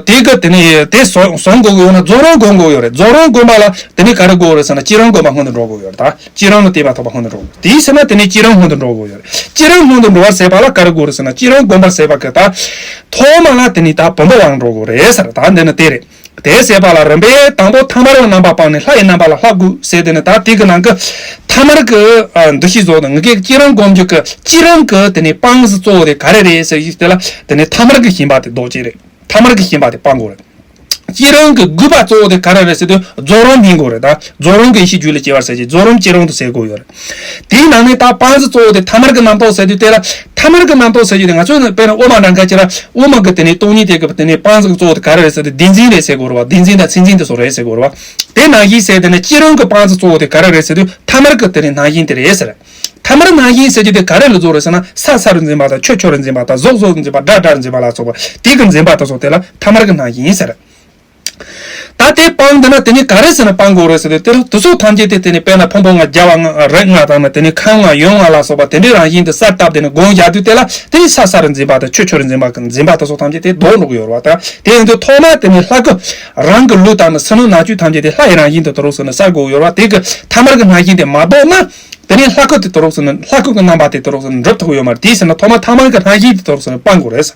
དེ་གི་དེ་ནས་དེ་བཟུང་བཟུང་དགོས་ཀྱི་ཡོད་ན་རྫོགས་རིམ་སྒོམ་དགོས་ཡོད་རེད། རྫོགས་རིམ་སྒོམ་པ་ལ་དེ་ནས་ག་རེ་དགོས་རེད་ཟེར་ན་བསྐྱེད་རིམ་སྒོམ་པ་སྔོན་དུ་འགྲོ་དགོས་ཡོད་རེད། ད་བསྐྱེད་རིམ་ལ་བརྟེན་པ་ཐོབ་པ་སྔོན་དུ་འགྲོ་དགོས། དེའི་ཕྱིར་ན་དེ་ནས་བསྐྱེད་རིམ་སྔོན་དུ་འགྲོ་དགོས་ཡོད་རེད། བསྐྱེད་རིམ་སྔོན་དུ་འགྲོ་བ་ཟེར་བ་ལ་ག་རེ་དགོས་རེད་ཟེར་ན་བསྐྱེད་རིམ་སྒོམ་པ་ཟེར་བ་གི་ད་ཐོག་མ་ལ་དེ་ནས་ད་བུམ་པ་དབང་འགྲོ་དགོས་རེད་ཟེར། ད་འདི་ནི་དེ་རེད། དེ་ཟེར་བ་ལ་རིམ་པས་དང་པོ་ཐ་མལ་པའི་རྣམ་པ་སྤངས་ནས་ལྷ་ཡི་རྣམ་པ་ལ་ལྷག་དགོས་ཟེར། དེ་ནི་ད་དེ་གི་ནང་གི་ཐ་མལ་གྱི་འདུ་ཤེས་བཟོ་དང་ངེད་ཀྱི་བསྐྱེད་རིམ་སྒོམ་རྒྱུ་གི་བསྐྱེད་རིམ་གྱི་དེ་ནས་སྤང་གཟུགས་གཙོ་བོ་དེ་ག་རེ་རེད་ཟེར་ཡིག་དེ་ལ་དེ་ནས་ཐ་མལ་གྱི་ཞེན་པ་དེ་ལྡོག་ཅེས་རེད། ཐ་མལ་གྱི་ཞེན་པ་དེ་སྤང་དགོས་རེད། བསྐྱེད་རིམ་གྱི་དགོས་པ་གཙོ་བོ་དེ་ག་རེ་རེད་ཟེར་དུས་རྫོགས་རིམ་སྨིན་དགོས་རེད། ད་རྫོགས་རིམ་གྱི་ཡེ་ཤེས་རྒྱུད་ལ་སྐྱེ་བར་ཟེར་གྱི་རྫོགས་རིམ་བསྐྱེད་རིམ་དུ་ཟེར་དགོས་ཡོད་རེད། དེའི་ནང་ནས་ད་སྤང་གཟུགས་གཙོ་བོ་དེ་ཐ་མལ་གྱི་རྣམ་རྟོག་ཟེར་དུས་དེ་ལ་ཐ་མལ་གྱི་རྣམ་རྟོག་ཟེར་རྒྱུ་དེ་ང་ཚོས་དཔེར་ན་དབུ་མ་འདྲ་འགའ་ཅིག་ལ་དབུ་མ་གི་དེ་ནས་སྟོང་ཉིད་དེ་གི་དེ་ནས་སྤང་གཟུགས་གཙོ་བོ་དེ་ག་རེ་རེད་ཟེར་དུས་བདེན་འཛིན་རེད་ཟེར་དགོས་རེད་བ། བདེན་འཛིན་དང་མཚན་འཛིན་དེ་ཚོ་རེད་ཟེར་དགོས་རེད་བ། དེ་ནང་བཞིན་ཟེར་དེ་ནས་བསྐྱེད་རིམ་གྱི་སྤང་གཟུགས་གཙོ་བོ་དེ་ག་རེ་རེད་ཟེར་དུས་ཐ་མལ་གྱི་དེ་ནས་སྣང་ཞེན་དེ་རེད་ཟེར། ཐ་མལ་སྣང་ཞེན་ཟེར་རྒྱུ་དེ་ག་རེ་ལ་རྫོགས་རེད་ཟེར་ན་ས་ས་རུ་འཛིན་པ་དང་ཆུ་ཆུ་རུ་འཛིན་པ་དང་གཟུགས་གཟུགས་རུ་འཛིན་པ་སྒྲ་སྒྲ་རུ་འཛིན་པ་ལ་སོགས་པ་དེ་གི་འཛིན་པ་དེ་ཚོ་དེ་ལ་ཐ་མལ་གྱི་སྣང་ཞེན་ཟེར། ད་དེ་སྤངས་འདི་ན་དེ་ནི་ག་རེ་ཟེར་ན་སྤང་དགོས་རེད་ཟེར་དུས་དེ་ལ་དེ་ཚོ་ཐམས་ཅད་དེ་དེ་ནི་དཔེར་ན་ཕུང་པོ་ལྔ་རྒྱ་བ་ལྔ་རིགས་ལྔ་དང་ནི་དེ་ནི་ཁམས་ལྔ་ཡུལ་ལྔ་ལ་སོགས་པ་དེ་འདྲའི་རང་བཞིན་དུ་གསལ་བཏབ་དེ་ནི་སྒོམ་བཞག་དུས་དེ་ལ་དེ་ནི་ས་ས་རུ་འཛིན་པ་དང་ཆུ་ཆུ་རུ་འཛིན་པ་གི་འཛིན་པ་དེ་ཚོ་ཐམས་ཅད་དེ་ལྡོག་འགྲོ་གི་ཡོད་རེད་བ། ད་དེ་ཡིན་དུས་ཐོག་མར་དེ་ནི་ལྷ་སྐུ་རང་གི་ལུས་དང་ནི་ཕྱི་ནང་ནང་བཅུད་ཐམས་ཅད་དེ་ལྷ་ཡི་རང་བཞིན་དུ་དུ་རུ་སོང་ནས་གསལ་དགོས་ཡོད་རེད་བ། དེ་གི་ཐ་མལ་གྱི་སྣང་ཞེན་དེ་མ་ལྡོག་ན། དེ་ནས་ལྷ་སྐུ་དེ་དུ་རུ་སོང་ནས་ལྷ་སྐུ་གི་རྣམ་པ་དེ་དུ་རུ་སོང་ནས་འགྲུབ་ཐུབ་ཡོད་མ་རེད། དེའི་ཕྱིར་ན་ཐོག་མར་ཐ་མལ་གྱི་སྣང་ཞེན་དེ་དུ་རུ་སོང་ནས་སྤང་དགོས་རེད།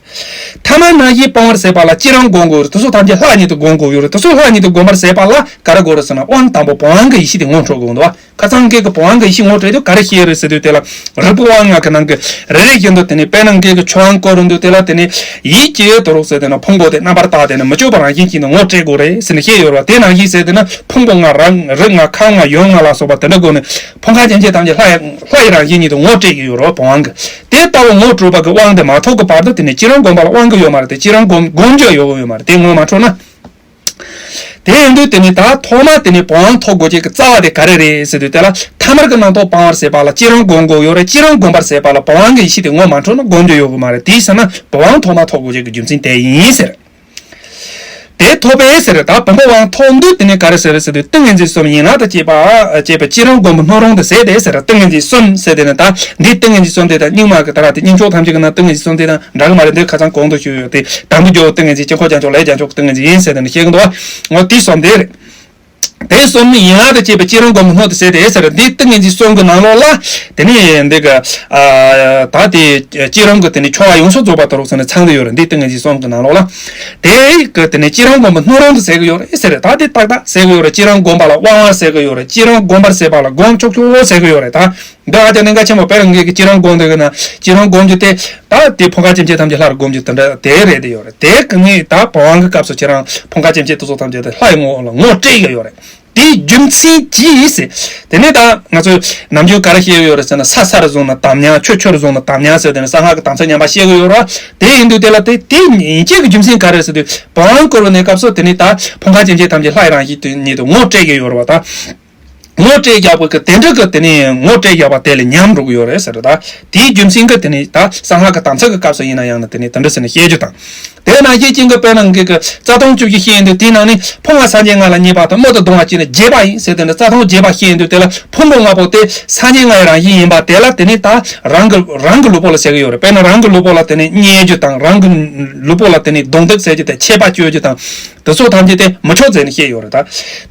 ཐ་མལ་སྣང་ཞེན་སྤང་བར་ཟད་པ་ལ་བསྐྱེད་རིམ་སྒོམ་དགོས་རེད། དེ་ཚོ་ཐམས་ཅད་ལྷ་ཉིད་དུ་སྒོམ་དགོས་ཡོད་རེད། དེ་ཚོ་ལྷ་ཉིད་དུ་སྒོམ་པར་ཟད་པ་ལ་ག་རེ་དགོས་རེད་ཟེར་ན་དབང་དང་པོ་བུམ་དབང་གི་ཡེ་ཤེས་དེ་ངོ་འཕྲོད་དགོས་འདུག་བ། ཁ་སང་འགའི་གི་བུམ་དབང་གི་ཡེ་ཤེས་ངོ་སྤྲད་དུས་ག་རེ་ཤེས་རེད་ཟེར་དུས་དེ་ལ་རིག་པའི་དབང་ལྔ་གི་ནང་གི་རེ་རེ་བཞིན་དུ་དེ་ནས་དཔེར་ན་འགའི་གི་ཆོས་དབང་བསྐུར་རུང་དུས་དེ་ལ་དེ་ནས་ཡིད་ཀྱི་དུ་རུ་སོང་དེ་ནས་ཕུང་པོ་དེ་རྣམ་པར་དག་དེ་ནས་མི་བསྐྱོད་པ་རང་བཞིན་གྱིས་ནི་ངོ་སྤྲད་དགོས་རེད་ཟེར་ནས་བཤད་ཡོད་རེད་བ། དེ་ནང་བཞིན་ཟེར་དེ་ན་ཕུང་པོ་ལྔ་རང་རིགས་ལྔ་ཁམས་ལྔ་ཡུལ་ལྔ་ལ་སོགས་པ་དེ་འདྲ་སྒོ་ནས། ཕུང་ཁམས་ཅན་ཅན་ཐམས་ཅད་ལྷ་ཡི་ལྷ་ཡི་རང་བཞིན་ཉིད་དུ་ངོ་སྤྲད་ཀྱི་ཡོད་རེད་བ། བུམ་དབང་གིས་དེ་ལྟ་བུ་ངོ་སྤྲོད་པ་གི་དབང་དེ་མ་ཐོབ་ཀྱི་བར་དུ་དེ་ནས་བསྐྱེད་རིམ་སྒོམ་པ་ལ་དབང་གི་ཡོད་མ་རེད་དེ། བསྐྱེད་རིམ་སྒོམ་སྒོམ་རྒྱུ་ཡོད་ཡོད་མ་རེད་དེ། ངོ་མ་འཕྲོད་ན། དེ་ཡིན་དུས་དེ་ནི་ད་ཐོག་མ་དེ་ནི་བུམ་དབང་ཐོབ་དགོས་ཀྱི་རྩ་བ་དེ་ག་རེ་རེད་ཟེར་དུས། དེ་ལ་ཐ་མལ་གྱི་རྣམ་རྟོག་སྤང་བར་བྱེད་པ་ལ་སྐྱེ་རང་སྒོམ་དགོས་ཡོད་རེད། སྐྱེ་རང་སྒོམ་པར་བྱེད་པ་ལ་བུམ་དབང་གི་ཡེ་ཤེས་དེ་ངོ་མ་འཕྲོད་ན་སྒོམ་རྒྱུ་ཡོད་གི་མ་རེད། དེའི་ཕྱིར་ན་བུམ་དབང་ཐོག་མ་ཐོབ་དགོས་ཀྱི་རྒྱུ་མཚན་དེ་ཡིན་ཟེར། དེ་ཐོབ་པས་ཟེར། ད་བུམ་པ་དབང་ཐོབ་དུས་དེ་ནས་ག་རེ་ཟེར་ཟེར་དུས། ཏིང་ངེ་འཛིན་གསུམ་ཡན་ལག་དང་བཅས་པ་བཅས་པའི་སྐྱེ་རང་སྒོམ་པའི་སྣོད་རུང་དུ་ཟད་དེ་ཟེར། ཏིང་ངེ་འཛིན་གསུམ་ཟེར་དེ་ནི་ད་འདི་ཏིང་ངེ་འཛིན་གསུམ་དེ་དང་རྙིང་མ་གི་ད་ར་དེ་རྙིང་ཕྱོགས་ཐམས་ཅད་ཀྱི་ནང་ཏིང་ངེ་འཛིན་གསུམ་དེ་དང་འདྲ་གི་མ་རེད། འདི་ཁ་སང་གོང་དུ་ཞུས་ཡོད་དེ། དང་པོ་རྒྱལ་བའི་ཏིང་ངེ་འཛིན། དཀྱིལ་འཁོར་རྒྱན་མཆོག། ལས་རྒྱན་མཆོག་གི་ཏིང་ངེ་འཛིན་ཟེར་དེ་ནི་བཤད་ཀྱི་འདུག། འོ་དེ་གསུམ་དེ་རེད། དེ་གསུམ་ནི་ཡན་ལག་དང་བཅས་པའི་སྐྱེ་རང་སྒོམ་པའི་སྣོད་དུ་ཟད་དེ་ཟེར། འདི་ཏིང་ངེ་འཛིན་གསུམ་གྱི་ནང་ལོགས་ལ་དེ་ནི་འདི་ག་ཨ་ད་དེ་སྐྱེ་རང་གི་དེ་ནི་ཆོ་ག་ཡོངས་སུ་རྫོགས་པ་དེ་རུ་སོང་ནས་ཚང་དུ་ཡོད་རེད། འདི་ཏིང་ངེ་འཛིན་གསུམ་གྱི་ནང་ལོགས་ལ། དེ་གི་དེ་ནི་སྐྱེ་རང་སྒོམ་པའི་སྣོད་རུང་དུ་ཟད་གི་ཡོད་རེད་ཟེར། ད་དེ་ཏག་ཏག་ཟད་གི་ཡོད་རེད། སྐྱེ་རང་སྒོམ་པ་ལ་དབང་བ་ཟེར་གི་ཡོད་རེད། སྐྱེ་རང་སྒོམ་པར་བྱེད་པ་ལ་སྒོམ་ཆོག་ཆོག་ཟེར་གི་ཡོད་རེད། ད་འདི་ཨ་ཅག་གནད་འགག་ཆེན་པོ། དཔེར་ན་ངེད་ཀྱི་སྐྱེ་རང་སྒོམ་དེ་གི་ན་སྐྱེ་རང་སྒོམ་རྒྱུ་དེ་ད་དེ་ཕོངས་ཁ་སྐྱེ་མཆེད་ཐམས་ཅད་ལྷ་རུ་སྒོམ་རྒྱུ་དེ་འདྲ་དེ་རེད་དེ་ཡོད་རེད། དེ་གི་ངས་ད་བུམ་དབང་གི་སྐབས་སུ་ཁྱེད་རང་ཕོངས་ཁ་སྐྱེ་མཆེད་དེ་ཚོ་ཐམས་ཅད་དེ་ལྷ་ཡི་ངོ་བོ་ལ་ངོ་སྤྲད་ཡོད་ཡོད་རེད། དེའི་རྒྱུ་མཚན་གྱིས་ཟེར། དེ་ནས་ད་ང་ཚོས་ནམ་རྒྱུན་ག་རེ་བཤད་ཡོད་རེད་ཟེར་ན། ས་ས་རུ་བཟུང་ན་དམ་ཉམས། ཆུ་ཆུ་རུ་བཟུང་ན་དམ་ཉམས་ཟེར། དེ་ནས་གསང་སྔགས་ཀྱི་དམ་ཚིག་ཉམས་པ་བཤད་གི་ཡོད་རེད། དེ་ཡིན་དུས་དེ་ལ་དེ་དེ་ཡིན་སྐྱེ་གི་རྒྱུ་མཚན་ག་རེ་ཟེར་དུས། བུམ་དབང་བསྐུར་བའི་གནས་སྐབས་སུ་དེ་ནས་ད་ཕོངས་ཁ་སྐྱེ་མཆེད་ཐམས་ཅད་ལྷ་ཡི་རང་བཞིན་དུ་ཉིད་དུ་ངོ་སྤྲད་ཀྱི་ཡོད་རེད་བ། ད་ངོ་སྤྲད་རྒྱག་པ་གི་དེ་འདྲ་གི་དེ་ནས་ངོ་སྤྲད་རྒྱག་པ་དེ་ལ་ཉམས་འགྲོ་གི་ཡོད་རེད་ཟེར། ད་དེའི་རྒྱུ་མཚན་གི་དེ་ནས་ད་གསང་སྔགས་ཀྱི་དམ་ཚིག་གི་སྐབས་སུ་ཡིན་ན་ཡང་ན་དེ་ནས་དེ་འདྲ་ཟེར་ནས་བཤད་རྒྱུ་དང་། དེ་ནང་བཞིན་ཅན་གྱི་དཔེར་ན་ངེད་ཀྱི་རྩ་ལྟུང་བཅུ་བཞི་བཤད་ཡོང་དུས། དེའི་ནང་ནས་ཕུང་བ་སངས་རྒྱས་ལྔ་ལ་བརྙས་པ་དང་། རྨུགས་དང་གདུང་བ་བཅས་ནི་བརྗེད་པ་ཡིན་ཟེར། དེ་ནས་རྩ་ལྟུང་བརྗེད་པ་བཤད་ཡོང་དུས། དེ་ལ་ཕུང་པོ་ལྔ་པོ་དེ་སངས་རྒྱས་ལྔ་ཡི་རང་བཞིན་ཡིན་པ་དེ་ལ་དེ་ནས་ད་རང་གི་རང་གི་ལུས་པོ་ལ་ཟེར་གི་ཡོད་རེད། དཔེར་ན་རང་གི་ལུས་པོ་ལ་དེ་ནས་བརྙས་རྒྱུ་དང་། རང་གི་ལུས་པོ་ལ་དེ་ནས་རྡུང་རྡེག་ཟེར་རྒྱུ་དང་། ཆད་པ་གཅོད་རྒྱུ་དང་། དེ་ཚོ་ཐམས་ཅད་དེ་མི་ཆོག་ཟེར་ནས་བཤད་ཡོད་རེད། ད་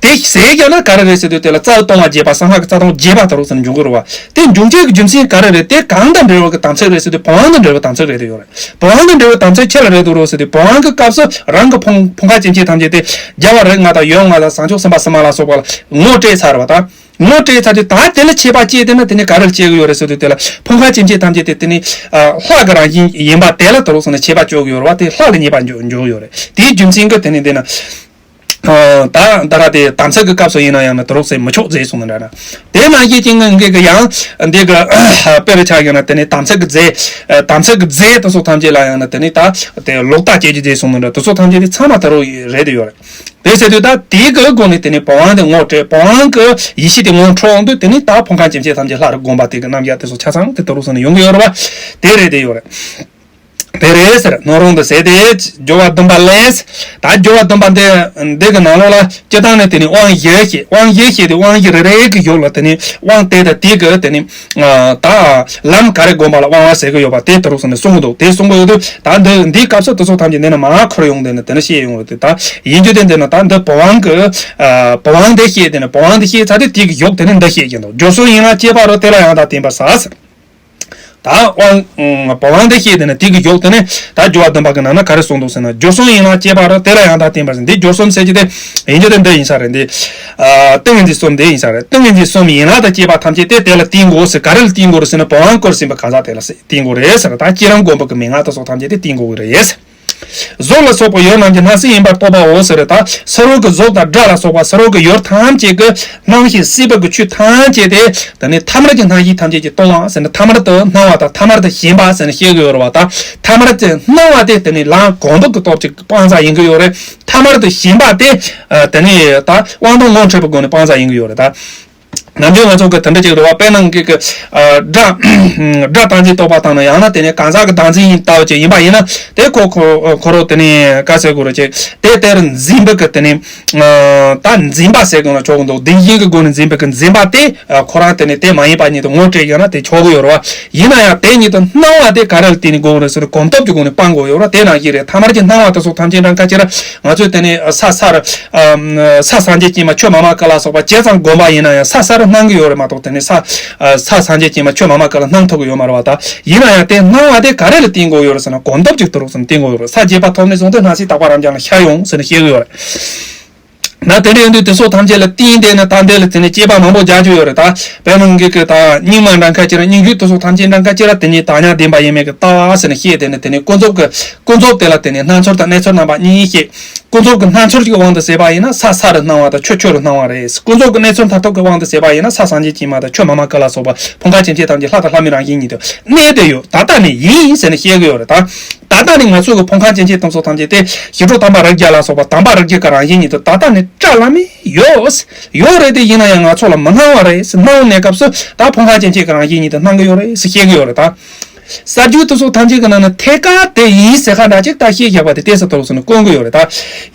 དེ་ཟེར་རྒྱུ་ན་ག་རེ་རེད་ཟེར་དུས། དེ་ལ་རྩ་ལྟུང་བ་བརྗེད་པ། གསང་སྔགས་ཀྱི་རྩ་ལྟུང་བརྗེད་པ་དེ་རུ་ཟེར་ནས་འཇུག་གི་རེད་བ། དེ་འཇུག་བྱེད་ཀྱི་རྒྱུ་མཚན་ག་རེ་རེད། དེ་གང་དང་འབྲེལ་བའི་གི་དམ་ཚིག་རེད་ཟེར་དུས། བུམ་དབང་དང་འབྲེལ་བའི་དམ་ཚིག་རེད་དེ་ཡོད་རེད། བུམ་དབང་དང་འབྲེལ་བའི་དམ་ཚིག་ཆི་ལ་རེད་དུ་རོ་ཟེར་དུས། བུམ་དབང་གི་སྐབས་སུ་རང་གི་ཕུང་ཕུང་ཁ་སྐྱེ་མཆེད་ཐམས་ཅད་དེ་རྒྱལ་བ་རིགས་ལྔ་དང་ཡུམ་ལྔ་དང་བྱང་ཆུབ་སེམས་དཔའ་སེམས་མ་ལ་སོགས་པ་ལ་ངོ་སྤྲད་ཚར་བ་དང་། ངོ་སྤྲད་ཚར་དུས་ད་དེ་ལ་ཆད་པ་བཅད་དེ་ན་དེ་ནི་ག་རེ་ལ་བཅད་གི་ཡོད་རེད་ཟེར་དུས། དེ་ལ་ཕུང་ཁ་སྐྱེ་མཆེད་ཐམས་ཅད་དེ་དེ་ནི་ལྷ་གི་རང་བཞིན་ཡིན་པ་དེ་ལ་དེ་རུ་སོང་ནས་ཆད་པ་གཅོད་གི་ཡོད་རེད་བ། དེ་ལྷ་ལ་ཉེས་པ་འཇོག་འཇོག་གི་ཡོད་རེད། དེའི་རྒྱུ་མཚན་གི་དེ་ནི་དེ་ན། ད་ད་ར་དེ་དམ་ཚིག་གི་སྐབས་སུ་ཡིན་ན་ཡང་ན་དེ་རུ་སེ་མི་ཆོག་ཟེར་སོང་ནི་འདྲ་ན། དེ་ནང་བཞིན་ཅན་གི་ངེད་ཀྱི་ཡང་འདི་གི་དཔེ་རུ་ཆགས་ཡོད་ན། དེ་ནི་དམ་ཚིག་གི་རྫས། དམ་ཚིག་གི་རྫས་དེ་ཚོ་ཐམས་ཅད་ལ་ཡང་ན་དེ་ནི་ད་དེ་ལོག་ལྟ་བྱེད་རྒྱུ་ཟེར་སོང་ནི་འདྲ། དེ་ཚོ་ཐམས་ཅད་དེ་ཚང་མ་དེ་རུ་རེད་དེ་ཡོད་རེད། དེ་ཟེར་དུས་ད་དེ་གི་སྒོ་ནས་དེ་ནི་བུམ་དབང་དེ་ངོ་སྤྲད། བུམ་དབང་གི་ཡེ་ཤེས་དེ་ངོ་འཕྲོད་འོང་དུས། དེ་ནི་ད་ཕུང་ཁ་སྐྱེ་མཆེད་ཐམས་ཅད་ལྷ་རུ་བསྒོམ་པ་དེ་གི་རྣམ་གཞག་དེ་ཚོ་ཆ་ཚང་དེ་དེ་རུ་སོང་ནས་ཡོང་གི་ཡོད་རེད་བ། དེ་རེད་དེ་ཡོད་རེད། དེ་རེད་ཟེར། སྣོད་རུང་དུ་ཟད་དེ། སྦྱོར་བ་བདུན་པ་ལས། ད་སྦྱོར་བ་བདུན་པ་འདི་འདི་གི་ནང་ལོགས་ལ་སྤྱིར་བཏང་ནས་དེ་ནི་དབང་བཞི་བཤད། དབང་བཞི་བཤད་དེ་དབང་བཞི་རེ་རེ་གི་ཡོག་ལ་དེ་ནི་དབང་དེ་དང་དེ་གི་དེ་ནི་ད་ལམ་ག་རེ་བསྒོམ་པ་ལ་དབང་བ་ཟེར་གི་ཡོད་པ་དེ་དེ་རུ་སོང་ནས་གསུང་གི་འདུག། དེ་གསུང་གི་ཡོད་དུས་ད་འདི་འདིའི་སྐབས་སུ་དེ་ཚོ་ཐམས་ཅད་འདི་ནི་མར་འཁོར་ཡོང་དེ་ནི་དེ་ནི་བཤད་ཡོང་གི་འདུག། ད་ཡིན་རྒྱུ་དེ་འདི་ནི་ད་འདི་བུམ་དབང་གི་བུམ་དབང་འདི་བཤད། དེ་ནི་བུམ་དབང་འདི་བཤད་ཚར་དུས་དེ་གི་ཡོག་དེ་ནི་འདི་བཤད་ཀྱི་འདུག། སྦྱོར་གསུམ་ཡན་ལག་བཅས་པ་རུ་དེ་ལ་ཡང་དག་བརྟེན་པར་བྱ། ད་དབང་བུམ་དབང་དེ་བཤད་དེ་ནི་དེ་གི་ཡོག་དེ་ནི་ད་སྦྱོར་བ་བདུན་པ་གི་ནང་ན་ག་རེ་གསུངས་འདུག་ཟེར་ན། སྦྱོར་གསུམ་ཡན་ལག་བཅས་པ་རུ་དེ་ལ་ཡང་དག་བརྟེན་པར་ཟེར། འདི་སྦྱོར་གསུམ་ཟེར་གྱི་དེ་ཡིན་རྒྱུ་དེ་འདི་ཡིན་ས་རེད། འདི་ཏིང་ངེ་འཛིན་གསུམ་འདི་ཡིན་ས་རེད། ཏིང་ངེ་འཛིན་གསུམ་ཡན་ལག་དང་བཅས་པ་ཐམས་ཅད་དེ་དེ་ལ་བརྟེན་དགོས་ཟེར། ག་རེ་ལ་བརྟེན་དགོས་རེད་ཟེར་ན། བུམ་དབང་བསྐུར་ཟིན་པའི་གང་ཟག་དེ་ལ་བརྟེན་དགོས་རེད་ཟེར། ད་སྐྱེ་རང་སྒོམ་པ་གི་མན་ངག་དེ་སོགས་ཐམས་ཅད་དེ་བརྟེན་དགོས་ཀྱི་རེད། གཟུགས་ལ་སོགས་པ་ཡོད་རྣམས་ཀྱི་སྣང་སྲིད་ཡིན་པར་རྟོགས་པའོ་ཟེར། ད་ཕྱི་རོལ་གྱི་གཟུགས་དང་སྒྲ་ལ་སོགས་པ་ཕྱི་རོལ་གྱི་ཡུལ་ཐམས་ཅད་ཀྱི་སྣང་ཞིང་སྲིད་པ་གི་ཆོས་ཐམས་ཅད་དེ་དེ་ནི་ཐ་མལ་གྱི་སྣང་ཞིང་ཐམས་ཅད་ཀྱིས་སྟོང་བ་ཟེར་ན། ཐ་མལ་དུ་སྣང་བ་དང་ཐ་མལ་དུ་ཞེན་པ་ཟེར་ནས་བཤད་ཀྱི་ཡོད་རེད་བ། ད་ཐ་མལ་དུ་སྣང་བ་དེ་དེ་ནི་ལམ་གང་འདུལ་གྱི་སྟོབས་ཀྱིས་སྤང་བྱ་ཡིན་གྱི་ཡོད་རེད། ཐ་མལ་དུ་ཞེན་པ་དེ་དེ་ནི་ད་དབང་དང་ངོ་འཕྲད་པའི་སྒོ་ནས་སྤང་བྱ་ཡིན་གྱི་ཡོད་རེད། ད་ནམ་རྒྱུན་ང་ཚོ་གི་དེ་འདྲ་ཅིག་རེད་བ། དཔེར་ན་ངེད་ཀྱི་སྒྲ་སྒྲ་སྟངས་འཛིན་རྟོག་པ་དང་ན་ཡང་ན་དེ་ནི་གང་ཟག་གི་བདག་འཛིན་ཡིན་ལྟ་བུ་ཅིག་ཡིན་པ་ཡིན་ན། དེ་ཁོ་ཁོ་ཁོ་རང་དེ་ནི་ག་ཟེར་དགོས་རེད། ཅིག་དེ་དེར་འཛིན་པའི་གི་དེ་ནི་ད་འཛིན་པ་ཟེར་གི་ན་ཆོག་གི་འདུག། བདེན་ཞེན་གྱི་སྒོ་ནས་འཛིན་པའི་གི་འཛིན་པ་དེ་ཁོ་རང་དེ་ནི་དེ་མ་ཡིན་པ་ཉིད་དུ་ངོ་སྤྲད་ཡོད་ན་དེ་ཆོག་གི་ཡོད་རེད་བ། ཡིན་ན་ཡང་དེ་ཉིད་དུ་སྣང་བ་དེ་ག་རེ་ལ་བརྟེན་ནས་དགོས་རེད་ཟེར་ན། གོམས་སྟོབས་ཀྱི་སྒོ་ནས་སྤང་དགོས་ཡོད་རེད། དེ་ནང་བཞིན་རེད། ཐ་མལ་གྱི་སྣང་བ་དེ་སོགས་ཐམས་ཅད་འདྲ་ཁ་ཅིག་ར་ང་ཚོས་དེ་ནི་ས་སར་ས་སངས་རྒྱས་ཀྱིས་མ་ཆོས་མ་མ་ཀ་ལ་སོགས་པ་ཇི་ཙམ་བསྒོམས་པ་ཡིན་ན་ཡང་ས་སར་སྣང་གི་ཡོད་རེད་མ་གཏོགས། དེ་ནི་ས་ས་སངས་རྒྱས་ཀྱིས་མ་ཆོས་མ་མ་ཀ་ལ་སྣང་ཐུབ་ཀྱི་ཡོད་མ་རེད་བ། ད་ཡིན་ན་ཡང་དེ་སྣང་བ་དེ་ག་རེ་ལ་བརྟེན་དགོས་ཡོད་རེད་ཟེར་ན། གོམས་སྟོབས་ཀྱི་ཐོག་ནས་བཟུང་བརྟེན་དགོས་ཡོད་རེད། ས་བརྒྱད་པ་ཐོབ་ནས་བཟུང་སྟེ་སྣང་སྲིད་རྟག་པ་རབ་འབྱམས་ལ་ཤར་ཡོང་ཟེར་ནས་བཤད་ཀྱི་ཡོད་རེད། ན་དེ་འདྲ་ཡིན་དུས་དེ་སོགས་ཐམས་ཅད་ལ་བརྟེན་ཏེ་ནི་ད་འདི་ལ་དེ་ནི་དཔྱད་པ་མང་པོ་རྒྱག་རྒྱུ་ཡོད་རེད། ད་དཔེར་ན་ངེད་ཀྱི་ད་རྙིང་མ་འདྲ་ཁ་ཅིག་ར་རྙིང་རྒྱུད་དེ་སོགས་ཐམས་ཅད་འདྲ་ཁ་ཅིག་ར་དེ་ནི་དག་ཉལ་བདེན་པ་ཡིན་མིན་གྱི་ལྟ་བ་ཟེར་ནས་བཤད་དེ་ནི་དེ་ནི་ཀུན་རྫོབ་ཀྱི་ཀུན་རྫོབ་དེ་ལ་དེ་ནི་སྣང་ཚུལ་དང་གནས་ཚུལ་རྣམ་པ་གཉིས་བཤད། ཀུན་རྫོབ་ཀྱི་སྣང་ཚུལ་གྱི་དབང་དུ་བྱས་པ་ཡིན་ན་ས་ས་རུ་སྣང་བ་དང་ཆུ་ཆུ་རུ་སྣང་བ་རེད། ཀུན་རྫོབ་ཀྱི་གནས་ཚུལ་མཐར་ཐུག་གི་དབང་དུ་བྱས་པ་ཡིན་ན་ས་སངས་རྒྱས་སྐྱེས་མ་དང་ཆུ་མ་མ་ཀཱི་ལ་སོགས་པ་ཕུང་ཁམས་སྐྱེ་མཆེད་ཐམས་ཅད་ལྷ་དང་ལྷ་མིན་རང་བཞིན་ཉིད་དུ་གནས་བསྡད་ཡོད། ད་ལྟ་ནས་ཡིན་ཟེར་ནས་བཤད་ཀྱི་ཡོད་རེད་ད། ད་ལྟ་ནས་ང་ཚོ་གི་ཕུང་ཁམས་སྐྱེ་མཆེད་དེ་ཚོ་ཐམས་ཅད་དེ་ཞི་ཁྲོ་དམ་པ་རིགས་བརྒྱ་ལ་སོགས་པ་དམ་པ་རིགས་བརྒྱ་གི་རང་བཞིན་ཉིད་དུ་ད་ལྟ་ནས་བཀྲ་ལམ་ཡོད། ཡོད་རེད་དེ། ཡིན་ན་ཡང་ང་ཚོ་ལ་མི་སྣང་བ་རེད། སྣང་གནས་སྐབས་སུ་ད་ཕུང་ཁམས་སྐྱེ་མཆེད་ཀྱི་རང་བཞིན་ཉིད་དུ་སྣང་གི་ཡོད་རེད་ཟེར་བཤད་ཀྱི་ཡོད་རེད་ད། གསར་འགྱུར་དེ་ཚོ་ཐམས་ཅད་ཀྱི་ནང་ནས་ཐད་ཀར་དེ་ཡིན་ཟེར་ཁ་འདྲ་ཅིག་ད་བཤད་བཞག་པ་དེ་ཏོག་ཙམ་ཏོག་ཙམ་ནས་དཀོན་གི་ཡོད་རེད་ད།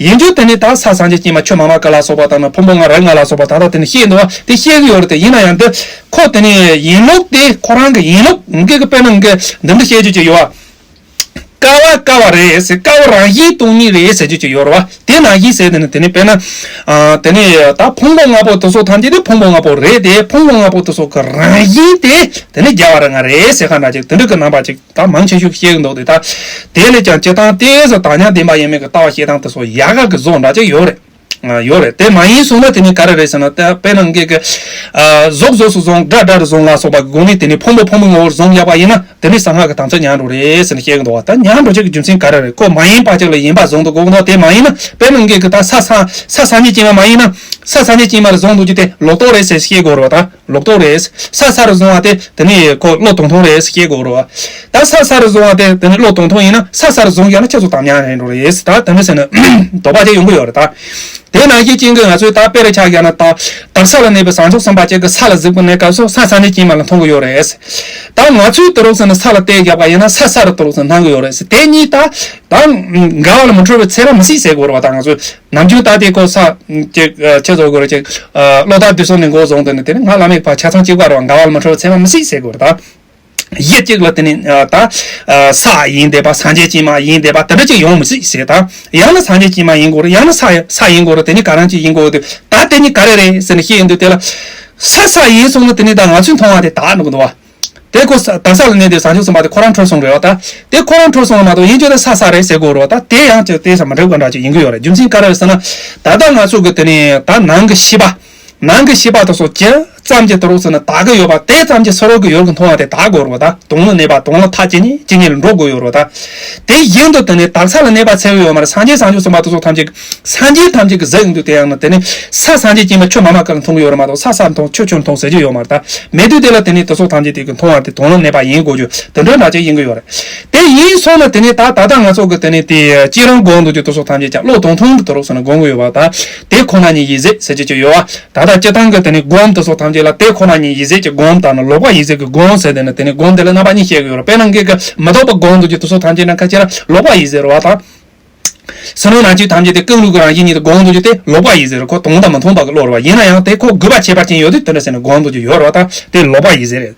ཡིན་རྒྱུ་དེ་ནི་ད་ས་སངས་རྒྱས་སྐྱེས་མ་ཆུ་མ་མ་ཀཱི་ལ་སོགས་པ་དང་ནི་ཕུང་པོ་ལྔ་རིགས་ལྔ་ལ་སོགས་པ་ད་ལྟ་དེ་ནི་བཤད་འདུག་བ། དེ་བཤད་གི་ཡོད་རེད་དེ། ཡིན་ན་ཡང་འདི་ཁོ་དེ་ནི་ཡིན་ལུགས་དེ་ཁོ་རང་གི་ཡིན་ལུགས་འགའ་གི་དཔེར་ན་འགའ་འདི་འདྲ་བཤད་རྒྱུ་ཅིག་ཡོད་བ། ཀ་བ་ཀ་བ་རེད་ཟེར། ཀ་བ་རང་བཞིན་སྟོང་ཉིད་རེད་ཟེར་རྒྱུ་ཅིག་ཡོད་རེད་བ། དེ་ནང་བཞིན་ཟེར་དེ་ནི་དེ་ནི་དཔེར་ན། ཨ། དེ་ནི་ད་ཕུང་པོ་ལྔ་པོ་དེ་ཚོ་ཐམས་ཅད་དེ་ཕུང་པོ་ལྔ་པོ་རེད་དེ། ཕུང་པོ་ལྔ་པོ་དེ་ཚོ་གི་རང་བཞིན་དེ་དེ་ནི་རྒྱལ་བ་རིགས་ལྔ་རེད་ཟེར་ཁ་འདྲ་ཅིག་དེ་འདྲ་གི་རྣམ་པ་ཅིག་ད་མང་ཆེ་ཤོས་བཤད་གི་འདུག་དེ། ད་དེ་ལས་ཀྱང་སྤྱིར་བཏང་དེ་ཚོ་དག་མྱང་བདེན་པ་དབྱེར་མེད་ཀྱི་ལྟ་བ་བཤད་སྟངས་དེ་ཚོ་ཡག་ག་གི་བཟོ་འདྲ་ཅིག་ཡོད་རེད། ཡོད་རེད། དེ་མ་ཡིན་སོང་ན་དེ་ནི་ག་རེ་རེད་ཟེར་ན། ད་དཔེར་ན་ངེད་ཀྱི་གཟུགས་གཟུགས་སུ་བཟུང་། སྒྲ་སྒྲ་རུ་བཟུང་ལ་སོགས་པ་གི་སྒོ་ནས་དེ་ནི་ཕུང་པོ་ཕུང་པོའི་ངོ་བོར་བཟུང་བཞག་པ་ཡིན་ན་དེ་ནི་གསང་སྔགས་ཀྱི་དམ་ཚིག་ཉམས་འགྲོ་རེད་ཟེར་ནས་བཤད་གི་འདུག་བ། ད་ཉམས་འགྲོ་ཆེད་ཀྱི་རྒྱུ་མཚན་ག་རེ་རེད། ཁོ་མ་ཡིན་པ་ཅིག་ལ་ཡིན་པ་བཟུང་དུ་དགོས་ཀྱི་འདུག་དེ་མ་ཡིན་ན་དཔེར་ན་ངེད་ཀྱི་ད་ས་ས་ས་སངས་རྒྱས་སྐྱེས་མ་མ་ཡིན་ན། ས་སངས་རྒྱས་སྐྱེས་མ་རུ་བཟུང་འདུག་རྒྱུ་དེ་ལོག་རྟོག་རེད་ཟེར་བཤད་དགོས་རེད་བ་ད། ལོག་རྟོག་རེད། ས་ས་རུ་བཟུང་བ་དེ་དེ་ནི་ཁོ་བློ་དོན་མཐུན་རེད་ཟེར་བཤད་དགོས་རེད་བ། ད་ས་ས་རུ་བཟུང་བ་དེ་དེ་ནི་བློ་དོན་མཐུན་ཡིན་ན་ས་ས་རུ་བཟུང་བཞག་ན་ཁྱེད་ཚོ་དམ་ཉམས་རེད་འགྲོ་རེད་ཟེར། ད་དེ་འདྲ་ཟེར་ན་དོགས་པ་ཅིག་ཡོང་གི་ཡོད་རེད་ད། དེ་ནང་བཞིན་ཅན་གྱི་ང་ཚོས་ད་དཔེ་རུ་ཆ་བཞག་ན་ད་དག་ས་ལ་གནས་པའི་བྱང་ཆུབ་སེམས་དཔའ་ཅིག་གིས་ས་ལ་གཟིགས་པའི་གནས་སྐབས་སུ་ས་སངས་རྒྱས་སྐྱེས་མ་ལ་མཐོང་གི་ཡོད་རེད། ད་ང་ཚོས་དེ་རུ་ཟེར་ན་ས་ལ་བལྟས་བཞག་པ་ཡིན་ན་ས་ས་རུ་དེ་རུ་ཟེར་ན་སྣང་གི་ཡོད་རེད་ཟེར། དེ་གཉིས་ད་ད་འགལ་བ་ལ་མི་འཁྲུལ་བའི་ཚད་མ་མི་སྲིད་ཟེར་དགོས་རེད་བ། ད་ང་ཚོས་ནམ་རྒྱུན་ད་དེ་ཁོ་ས་ཅིག་ཆེ་བཟོ་དགོས་རེད་ཅིག་བློ་ཐག་དུས་སོང་ནས་འགོ་བཟུང་དེ་ནི་དེ་ནི་ང་བླ་མེད་པ་ཆ་ཚང་གཅིག་པ་རེད་བ། འགལ་བ་ལ་མི་འཁྲུལ་བའི་ཚད་མ་མི་སྲིད་ཟེར་དགོས་རེད་ད། གཞི་གཅིག་ལ་དེ་ནི་ད་ས་ཡིན་བསྡད་པ་སངས་རྒྱས་སྐྱེས་མ་ཡིན་བསྡད་པ་དེ་འདྲ་ཅིག་ཡོང་མི་སྲིད་ཟེར། ད་ཡང་ན་སངས་རྒྱས་སྐྱེས་མ་ཡིན་དགོས་རེད། ཡང་ན་ས་ས་ཡིན་དགོས་རེད། དེ་ནི་ག་རང་ཅིག་ཡིན་དགོས་འདུག་ད་དེ་ནི་ག་རེ་རེད་ཟེར་ནས་བཤད་ཡོང་དུས་དེ་ལ་ས་ས་ཡིན་སོང་ན་དེ་ནི་ད་ང་ཚོས་མཐོང་བ་དེ་དག་འགྲོ་གི་འདུག་བ། དེ་ཁོ་ས་དག་ས་ལ་གནས་དེ་བྱང་ཆུབ་སེམས་དཔའ་དེ་ཁོ་རང་འཁྲུལ་སོང་རེད་བ། ད་དེ་ཁོ་རང་འཁྲུལ་སོང་བ་མ་གཏོགས་ཡིན་རྒྱུ་དེ་ས་ས་རེད་ཟེར་དགོས་རེད་བ། ད་དེ་ཡང་ཅིག་དེ་ས་མ་འགྲིག་པ་འདྲ་ཅིག་ཡིན་གི་ཡོད་རེད། རྒྱུ་མཚན་ག་རེ་རེད་ཟེར་ན་ད་ལྟ་ང་ཚོ་གི་དེ་ནི་ད་ནང་གི་ཤེས་པ། ནང་གི་ཤེས་པ་དེ་ཚོ་ཇི་ཙམ་གྱི་དུ་རུ་ཟེར་ན་དག་གི་ཡོད་པ་དེ་ཙམ་གྱི་སོ་རོག་གི་ཡོད་གི་མཐོང་བ་དེ་དག་དགོས་རེད་བ། ད་དོན་ལ་གནས་པ་དོན་ལ་ཐག་ཇེ་ཉེ་ཇེ་ཉེ་ལ་འགྲོ་དགོས་ཡོད་རེད་བ། ད་དེ་བཞིན་དུ་དེ་ནི་དག་ས་ལ་གནས་པ་ཚད་ཡོད་མ་རེད། སངས་རྒྱས་བྱང་ཆུབ་སེམས་དཔའ་དེ་ཚོ་ཐམས་ཅད་སངས་རྒྱས་ཐམས་ཅད་ཀྱི་གཟིགས་ཡོང་དུས་དེ་ཡང་ན་དེ་ནི་ས་སངས་རྒྱས་སྐྱེས་མ་ཆུ་མ་མ་ཀ་ལ་མཐོང་གི་ཡོད་རེད་མ་གཏོགས་ས་ས་མཐོང་ཆུ་ཆུ་མཐོང་ཟེར་རྒྱུ་ཡོད་མ་རེད། ད་མེད་དུས་དེ་ལ་དེ་ནི་དེ་ཚོ་ཐམས་ཅད་དེ་གི་མཐོང་བ་དེ་དོན་ལ་གནས་པ་ཡིན་དགོས་རྒྱུ་དེ་འདྲ་འདྲ་ཅིག་ཡིན་གི་ཡོད་རེད། དེ་ཡིན་སོང་ན་དེ་ནི་ད་ད་ལྟ་ང་ཚོ་གི་དེ་ནི་དེ་སྤྱིར་རང་སྒོམ་འདུག་རྒྱུ་དེ་ཚོ་ཐམས་ཅད་ཀྱང་བློ་དོན་མཐུན་གི་དུ་རུ་ཟེར་ན་སྒོམ་གི་ཡོད་པ། ད་དེ་ཁོ་ན་ཉིད་ཡིན་ཟེར་ཟེར་རྒྱུ་ཅིག་ཡོད་བ། ད་ལྟ་སྤྱིར་བཏང་གི་དེ་ནི་སྒོམ་དེ་ཚོ་ཐམས་ཅད་ལ་དེ་ཁོ་ན་ཉིད་ཡིན་ཟེར་གྱི་སྒོམ་དང་ནི་ལོག་པ་ཡིན་ཟེར་གྱི་སྒོམ་ཟེར་དེ་ནི་དེ་ནི་སྒོམ་དེ་ལ་རྣམ་པ་གཉིས་བཤད་གི་ཡོད་རེད། དཔེར་ན་ངེད་ཀྱི་མི་ལྡོག་པ་སྒོམ་འདུག་རྒྱུ་དེ་ཚོ་ཐམས་ཅད་ན་ཁ་ཅིག་ལ་ལོག་པ་ཡིན་ཟེར་བ་དང་། ཕྱི་ནང་ནང་བཅུད་ཐམས་ཅད་དེ་ཀུན་རློབ་ཀྱི་རང་བཞིན་ཉིད་དུ་སྒོམ་འདུག་རྒྱུ་དེ་ལོག་པ་ཡིན་ཟེར་རེད། ཁོ་དོན་དང་མི་མཐུན་པ་གི་བློ་རེད་བ། ཡིན་ན་ཡང་དེ་ཁོ་དགོས་པ་ཁྱད་པར་ཅན་ཡོད་དུས་དེ་འདྲ་ཟེར་ནས་སྒོམ་འདུག་རྒྱུ་ཡོད་རེད་བ། ད་དེ་ལོག་པ་ཡིན་ཟེར་རེད།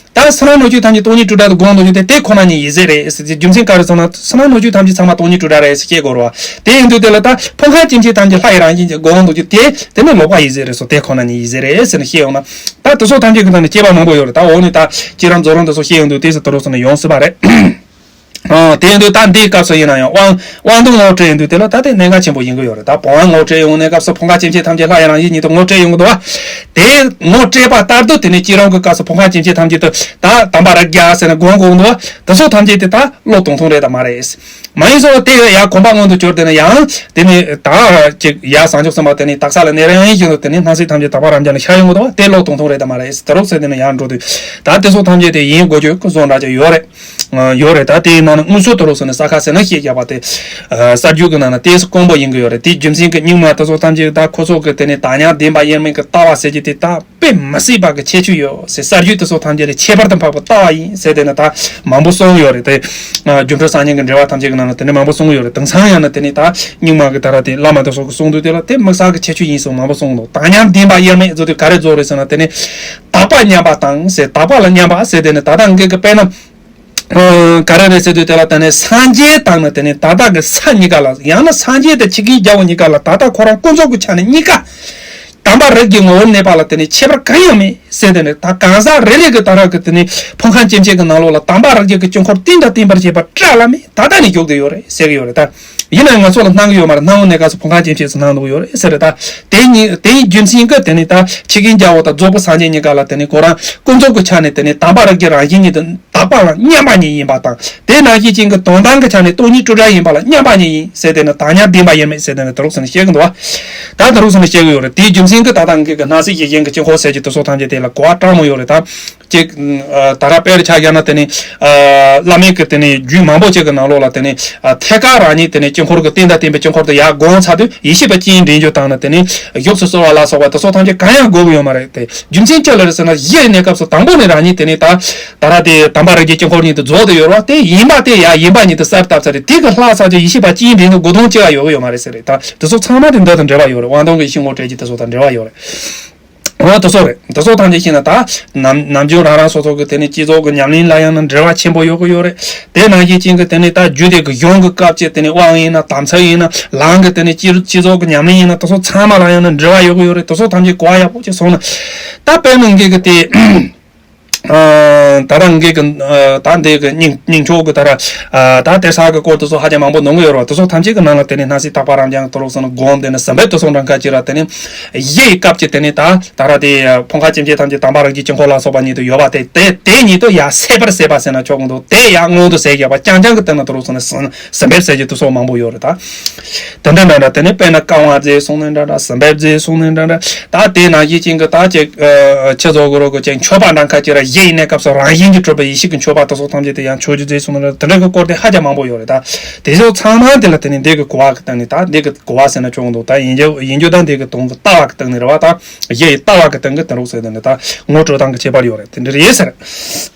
ད་ཕྱི་ནང་ནང་བཅུད་ཐམས་ཅད་སྟོང་ཉིད་སྤྲོས་བྲལ་དུ་སྒོམ་འདུག་རྒྱུ་དེ་དེ་ཁོ་ན་ཉིད་ཡིན་ཟེར་རེད་ཟེར་གྱི་རྒྱུ་མཚན་ག་རེ་ཟེར་ན་ཕྱི་ནང་ནང་བཅུད་ཐམས་ཅད་ཚང་མ་སྟོང་ཉིད་སྤྲོས་བྲལ་རེད་ཟེར་བཤད་དགོས་རེད་བ། དེ་ཡིན་དུས་དེ་ལ་ད་ཕུང་ཁམས་སྐྱེ་མཆེད་ཐམས་ཅད་ལྷ་ཡི་རང་བཞིན་གྱི་སྒོམ་འདུག་རྒྱུ་དེ་དེ་ནི་ལོག་པ་ཡིན་ཟེར་རེད་སོ། དེ་ཁོ་ན་ཉིད་ཡིན་ཟེར་རེད་ཟེར་ནས་བཤད་ཡོང་ན། ད་དེ་ཚོ་ཐམས་ཅད་ཀྱི་ནང་ནས་དཔྱད་པ་མང་པོ་ཡོད་རེད། ད་འོག་ནས་ད་སྤྱིར་རང་རྫོགས་རིམ་དེ་ཚོ་བཤད་ཡོང་དུས་དེ་ཚོ་དུ་རུ་ཟེར་ནས་ཡོང་སྲིད་པ་རེད། ཨ། དེ་ཡིན་དུས་ད་འདིའི་སྐབས་སུ་ཡིན་ན་ཡང་དབང་དབང་དུ་ངོ་སྤྲད་ཡོང་དུས་དེ་ལ་ད་དེ་གནད་འགག་ཆེན་པོ་ཡིན་གྱི་ཡོད་རེད། ད་བོང་བུ་ངོ་སྤྲད་ཡོང་གནས་སྐབས་སུ་ཕུང་ཁམས་སྐྱེ་མཆེད་ཐམས་ཅད་ལྷ་ཡི་རང་བཞིན་ཉིད་དུ་ངོ་སྤྲད་ཡོང་གི་འདུག་བ། དེ་ངོ་སྤྲད་པ་ལྟར་དུ་དེ་ནས་སྤྱིར་རང་གི་སྐབས་སུ་ཕུང་ཁམས་སྐྱེ་མཆེད་ཐམས་ཅད་དུ་ད་དམ་པ་རིགས་བརྒྱ་ཟེར་ནས་སྒོམ་དགོས་འདུག་བ། དེ་ཚོ་ཐམས་ཅད་དེ་ད་བློ་དོན་མཐུན་རེད་དམ་མ་རེད། མ་ཡིན་སོང་བ་དེ་ཡང་གོམས་པ་སྔོན་དུ་གྱུར་དེ་ནས་ཡང་དེ་ནས་ད་ཅིག་ཡ་བྱང་ཆུབ་སེམས་དཔའ་དེ་ནས་དག་ས་ལ་གནས་རང་བཞིན་དུ་དེ་ནས་སྣང་སྲིད་ཐམས་ཅད་དག་པ་རབ་འབྱམས་ལ་ཤར་ཡོང་གི་འདུག་བ། དེ་བློ་དོན་མཐུན་རེད་དམ་མ་རེད། དེ་རུ་ཟེར་དེ་ནས་ཡང་འགྲོ་དུས་ད་དེ་ཚོ་ཐམས་ཅད་དེ་ཡིན་དགོས་རྒྱུ་ཀུན་བཟང་འདྲ་ཅིག་ཡོད་རེད། ཡོད་རེད། ད་དེའི་ནང་ནས་དངོས་སུ་དུ་རུ་ཟེར་ནས་ས་ཁ་ཟེར་ན་ཤེས་རྒྱག་པ་དེ། གསར་འགྱུར་གྱི་ནང་ན་ཏོག་ཙམ་དཀོན་པོ་ཡིན་གྱི་ཡོད་རེད། དེའི་རྒྱུ་མཚན་གྱི་རྙིང་མ་དེ་ཚོ་ཐམས་ཅད་ད་ཁོ་ཚོ་གི་དེ་ནས་དག་མྱང་བདེན་པ་དབྱེར་མེད་ཀྱི་ལྟ་བ་ཟེར་གྱི་དེ་ད་དཔེ་མི་སྲིད་པ་གི་ཁྱད་ཆོས་ཡོད་ཟེར། གསར་འགྱུར་དེ་ཚོ་ཐམས་ཅད་ལ་ཁྱད་པར་དུ་འཕགས་པའི་ལྟ་བ་ཡིན་ཟེར་དེ་ནས་ད་མང་པོ་གསུངས་ཡོད་རེད་དེ། སྒྱུ་འཕྲུལ་སངས་རྒྱས་ཀྱི་འགྲེལ་པ་ཐམས་ཅད་ཀྱི་ནང་ན་དེ་ནས་མང་པོ་གསུངས་ཡོད་རེད། དེང་སང་ཡང་ན་དེ་ནས་ད་རྙིང་མ་གི་ད་ར་དེ་བླ་མ་དེ་ཚོ་གི་གསུང་དུས་དེ་ལ་དེ་དམིགས་བསལ་གྱི་ཁྱད་ཆོས་ཡིན་གསུངས་མང་པོ་གསུངས་འདུག་དག་མྱང་བདེན་པ་དབྱེར་མེད་ཟེར་དུས་ག་རེ་བཟོ་རེད་ཟེར་ན་དེ་ནས་དག་པ་མཉམ་པ་དང་ཟེར། དག་པ་ལ་མཉམ་པ་ཟེར་དེ་ནས་ད་ལྟ་འགའ་གི་དཔེར་ན། ཨ། ག་རེ་རེད་ཟེར་དུས་དེ་ལ་དེ་ནས་སངས་རྒྱས་དང་ནི་དེ་ནས་ད་ལྟ་གི་ས་གཉིས་ཀ་ལ། ཡང་ན་སངས་རྒྱས་དང་འཆི་ཁའི་རྒྱལ་པོ་གཉིས་ཀ་ལ་ད་ལྟ་ཁོ་རང་ཀུན་རྫོབ་ཀྱི་ཆ་ནས་གཉིས་ཀ་དམ་པ་རིགས་ཀྱི་ངོ་བོར་གནས་པ་ལ་དེ་ནས་ཁྱད་པར་གང་ཡང་མེད་ཟེར། དེ་ནས་ད་གང་ཟག་རེ་རེ་གི་ད་རང་གི་དེ་ནས་ཕུང་ཁམས་སྐྱེ་མཆེད་ཀྱི་ནང་ལོགས་ལ་དམ་པ་རིགས་བརྒྱ་གི་དཀྱིལ་འཁོར་བརྟན་དང་བརྟན་པར་བྱེད་པ་བཀྲ་ལམ་མེ་ད་ལྟ་ནས་བཞུགས་བསྡད་ཡོད་རེད་ཟེར་གི་ཡོད་རེད་ད། ཡིན་ན་ང་ཚོ་ལ་སྣང་གི་ཡོད་མ་རེད། སྣང་བའི་གནས་སྐབས་སུ་ཕུང་ཁམས་སྐྱེ་མཆེད་སུ་སྣང་འདུག་ཡོད་རེད་ཟེར་རེད་ད། དེ་ནི་དེའི་རྒྱུ་མཚན་གྱིས་དེ་ནི་ད་འཆི་ཁའི་རྒྱལ་པོ་དང་རྫོགས་པའི་སངས་རྒྱས་གཉིས་ཀ་ལ་དེ་ནི་ཁོ་རང་ཀུན་རྫོབ་ཀྱི་ཆ་ནས་དེ་ནི་དམ་པ་རིགས་ཀྱི་རང་བཞིན་ཉིད་དུ། དག་པ་ལ་མཉམ་པ་ཉིད་ཡིན་པ་དང་། དེ་ནང་བཞིན་ཅན་གྱི་དོན་དམ་གྱི་ཆ་ནས་སྟོང་ཉིད་སྤྲོས་བྲལ་ཡིན་པ་ལ་མཉམ་པ་ཉིད་ཡིན་ཟེར་དེ་ནི་དག་མཉམ་བདེན་པ་ཡིན་མིན་ཟེར་དེ་ནི་དེ་རོགས་ཟེར་ནས་བཤད་ཀྱི་འདུག་བ། ད་དེ་རོགས་ཟེར་ནས་བཤད་ཀྱི་ཡོད་རེད། དེའི་རྒྱུ་མཚན་གྱིས་ད་ལྟ་ངེད་ཀྱི་སྣང་སྲིད་ཀྱི་གཞན་གྱི་དཀྱིལ་འཁོར་ཟེར་གྱི་དེ་ཚོ་ཐམས་ཅད་དེ་ལ་གོ་བ་སྤྲང་མོ་ཡོད་རེད་ད། ཅིག་ཨ། ད་ར་དཔེར་ཆ་བཞག་ན་དེ་ནི་ཨ། བླ་མེད་ཀྱི་དེ་ནི་རྒྱུད་མང་པོ་ཅིག་གི་ནང་ལོགས་ལ་དེ་ནི་ཨ། ཐད་ཀར་རང་ཉིད་དེ་ནི་དཀྱིལ་འཁོར་གྱི་རྟེན་དང་བརྟེན་པའི་དཀྱིལ་འཁོར་དུ་ཡར་བསྒོམས་ཚར་དུས་ཡེ་ཤེས་པ་ཅན་འདྲེན་རྒྱུ་དང་ནི་དེ་ནི་བཞུགས་སུ་གསོལ་བ་ལ་སོགས་པ་དེ་ཚོ་ཐམས་ཅད་གང་ཡང་དགོས་ཀྱི་ཡོད་མ་རེད་དེ། རྒྱུ་མཚན་ཅི་ལ་རེད་ཟེར་ན། གཞི་ཡི་གནས་སྐབས་སུ་དང་པོ་ནས་རང་ཉིད་དེ་ནི་ད་ད་ར་དེ་དམ་པ་རང་རྒྱལ་དཀྱིལ་འཁོར་ཉིད་དུ་རྫོགས་ཏེ་ཡོད་རེད་བ། དེ་ཡིན་པ་དེ་ཡ་ཡིན་པ་ཉིད་དུ་གསལ་བཏབ་ཚར་རེད། དེ་གི་ལྷག་ས་ཆ་ཡེ་ཤེས་པ་ཅན་འདྲེན་དུ་དགོས་དོན་ཅི་ཡང་ཡོད་ཀྱི་ཡོད་མ་རེད་ཟེར་རེད། ད་དེ་ཚོ་ཚང་མ་དེ་འདི་དང་འབྲེལ་བ་ཡོད་རེད། དབང་དོན་གྱི་ཡེ་ཤེས་ངོ་སྤྲད་ཀྱི་དེ་ཚོ་དང་འབྲེལ་བ་ཡོད་རེད། འོ་དེ་ཚོ་རེད། དེ་ཚོ་ཐམས་ཅད་ཤེས་ན་ད་ནམ་ནམ་རྒྱུན་རང་རང་སོ་སོ་གི་དེ་ནི་སྤྱི་ཚོགས་ཀྱི་ཉམས་ལེན་ལ་ཡང་ན་འབྲེལ་བ་ཆེན་པོ་ཡོད་ཀྱི་ཡོད་རེད། དེ་ནང་བཞིན་ཅན་གྱི་དེ་ནི་ད་རྒྱུད་སྡེ་གི་གཞུང་གི་སྐབས་ཀྱི་དེ་ནི་དབང་ཡིན་ན་དམ་ཚིག་ཡིན་ན་ལམ་གྱི་དེ་ནི་སྤྱི་སྤྱི་ཚོགས་ཀྱི་ཉམས་ལེན་ཡིན་ན་དེ་ཚོ་ཚང་མ་ལ་ཡང་ན་འབྲེལ་བ་ཡོད་ཀྱི་ཡོད་རེད། དེ་ཚོ་ཐམས་ཅད་གོ་བ་ཡག་པོ་ཅིག་སོང་ན། ད་དཔེར་ན་ངེད་ཀྱི་དེ། ཨ། ད་ལྟ་ངེད་ཀྱི་ཨ། ད་འདི་གི་སྙིང་སྙིང་ཆོས་ཀྱི་ད་ར་ཨ། ད་གཏེར་གསར་གྱི་སྐོར་དེ་ཚོ་ཧ་ཅང་མང་པོ་ནོར་གྱི་ཡོད་རེད་བ། དེ་ཚོ་ཐམས་ཅད་ཀྱི་ནང་ལ་དེ་ནི་སྣང་སྲིད་རྟག་པ་རང་རྐྱང་དུ་ལོག་སོང་ན་སྒོམ་དེ་ནི་ཟིན་པའི་དུས་སོང་གྲངས་ཁ་ཅིག་ར། དེ་ནི་གཞི་ཡི་སྐབས་ཀྱི་དེ་ནི་ད་ད་ར་དེ་ཕོ་ཁ་སྐྱེ་མཆེད་ཐམས་ཅད་དམ་པ་རང་རྒྱལ་དཀྱིལ་འཁོར་ལ་སོགས་པ་ཉིད་དུ་ཡོད་པ་དེ་དེ་དེ་ཉིད་དུ་ཡ་སད་པར་སད་པ་ཟེར་ན་ཆོག་གི་འདུག་དེ་ཡ་མངོན་དུ་ཟད་བཞག་པ་རྐྱང་རྐྱང་གི་སྟེང་ན་དུ་ལོག་སོང་ན་ཟིན་ཟིན་པའི་ཟད་ཀྱི་དུས་སོང་མང་པོ་ཡོད་རེད་ད། དེ་འདྲ་འདྲ་འདྲ། དེ་ནས་དཔེར་ན་བསྐང་བ་མཛད་གསུངས་ནས་འདྲ་འདྲ། ཟིན་པའི་མཛད་གསུངས་ནས་འདྲ་འདྲ། ད་དེ་ནང་བཞིན་ཅན་གྱི་ད་ཅིག་ཨ། ཆེ་བཟོ་གི་རོགས་ཀྱི་ཅིག་མཆོད་པ་འདྲ་ཁ་ཅིག་ར་གཞི་ཡི་གནས་སྐབས་སུ་རང་བཞིན་གྱིས་གྲུབ་པའི་ཡེ་ཤེས་ཀྱི་མཆོད་པ་དེ་ཚོ་ཐམས་ཅད་དེ་ཡང་མཆོད་རྒྱུ་མཛད་གསུངས་ནས་འདྲ། དེ་འདྲ་གི་སྐོར་དེ་ཧ་ཅང་མང་པོ་ཡོད་རེད་ད། དེ་ཚོ་ཚང་མ་དེ་ལ་དེ་ནི་འདི་གི་གོ་བ་གི་སྟེང་ནས་ད་འདི་གི་གོ་བ་ཟེར་ན་ཆོག་འདུག་ད་ཡིན་རྒྱུ་ཡིན་རྒྱུ་ད་འདི་གི་དོན་གྱི་ལྟ་བ་གི་སྟེང་ནས་རེད་བ། ད་གཞི་ཡི་ལྟ་བ་གི་སྟེང་གི་དེ་རོགས་ཟེར་དེ་ནི་ད་ངོ་སྤྲོད་སྟངས་ཀྱི་ཁྱད་པར་ཡོད་རེད། དེ་འདྲ་རེད་ཟེར།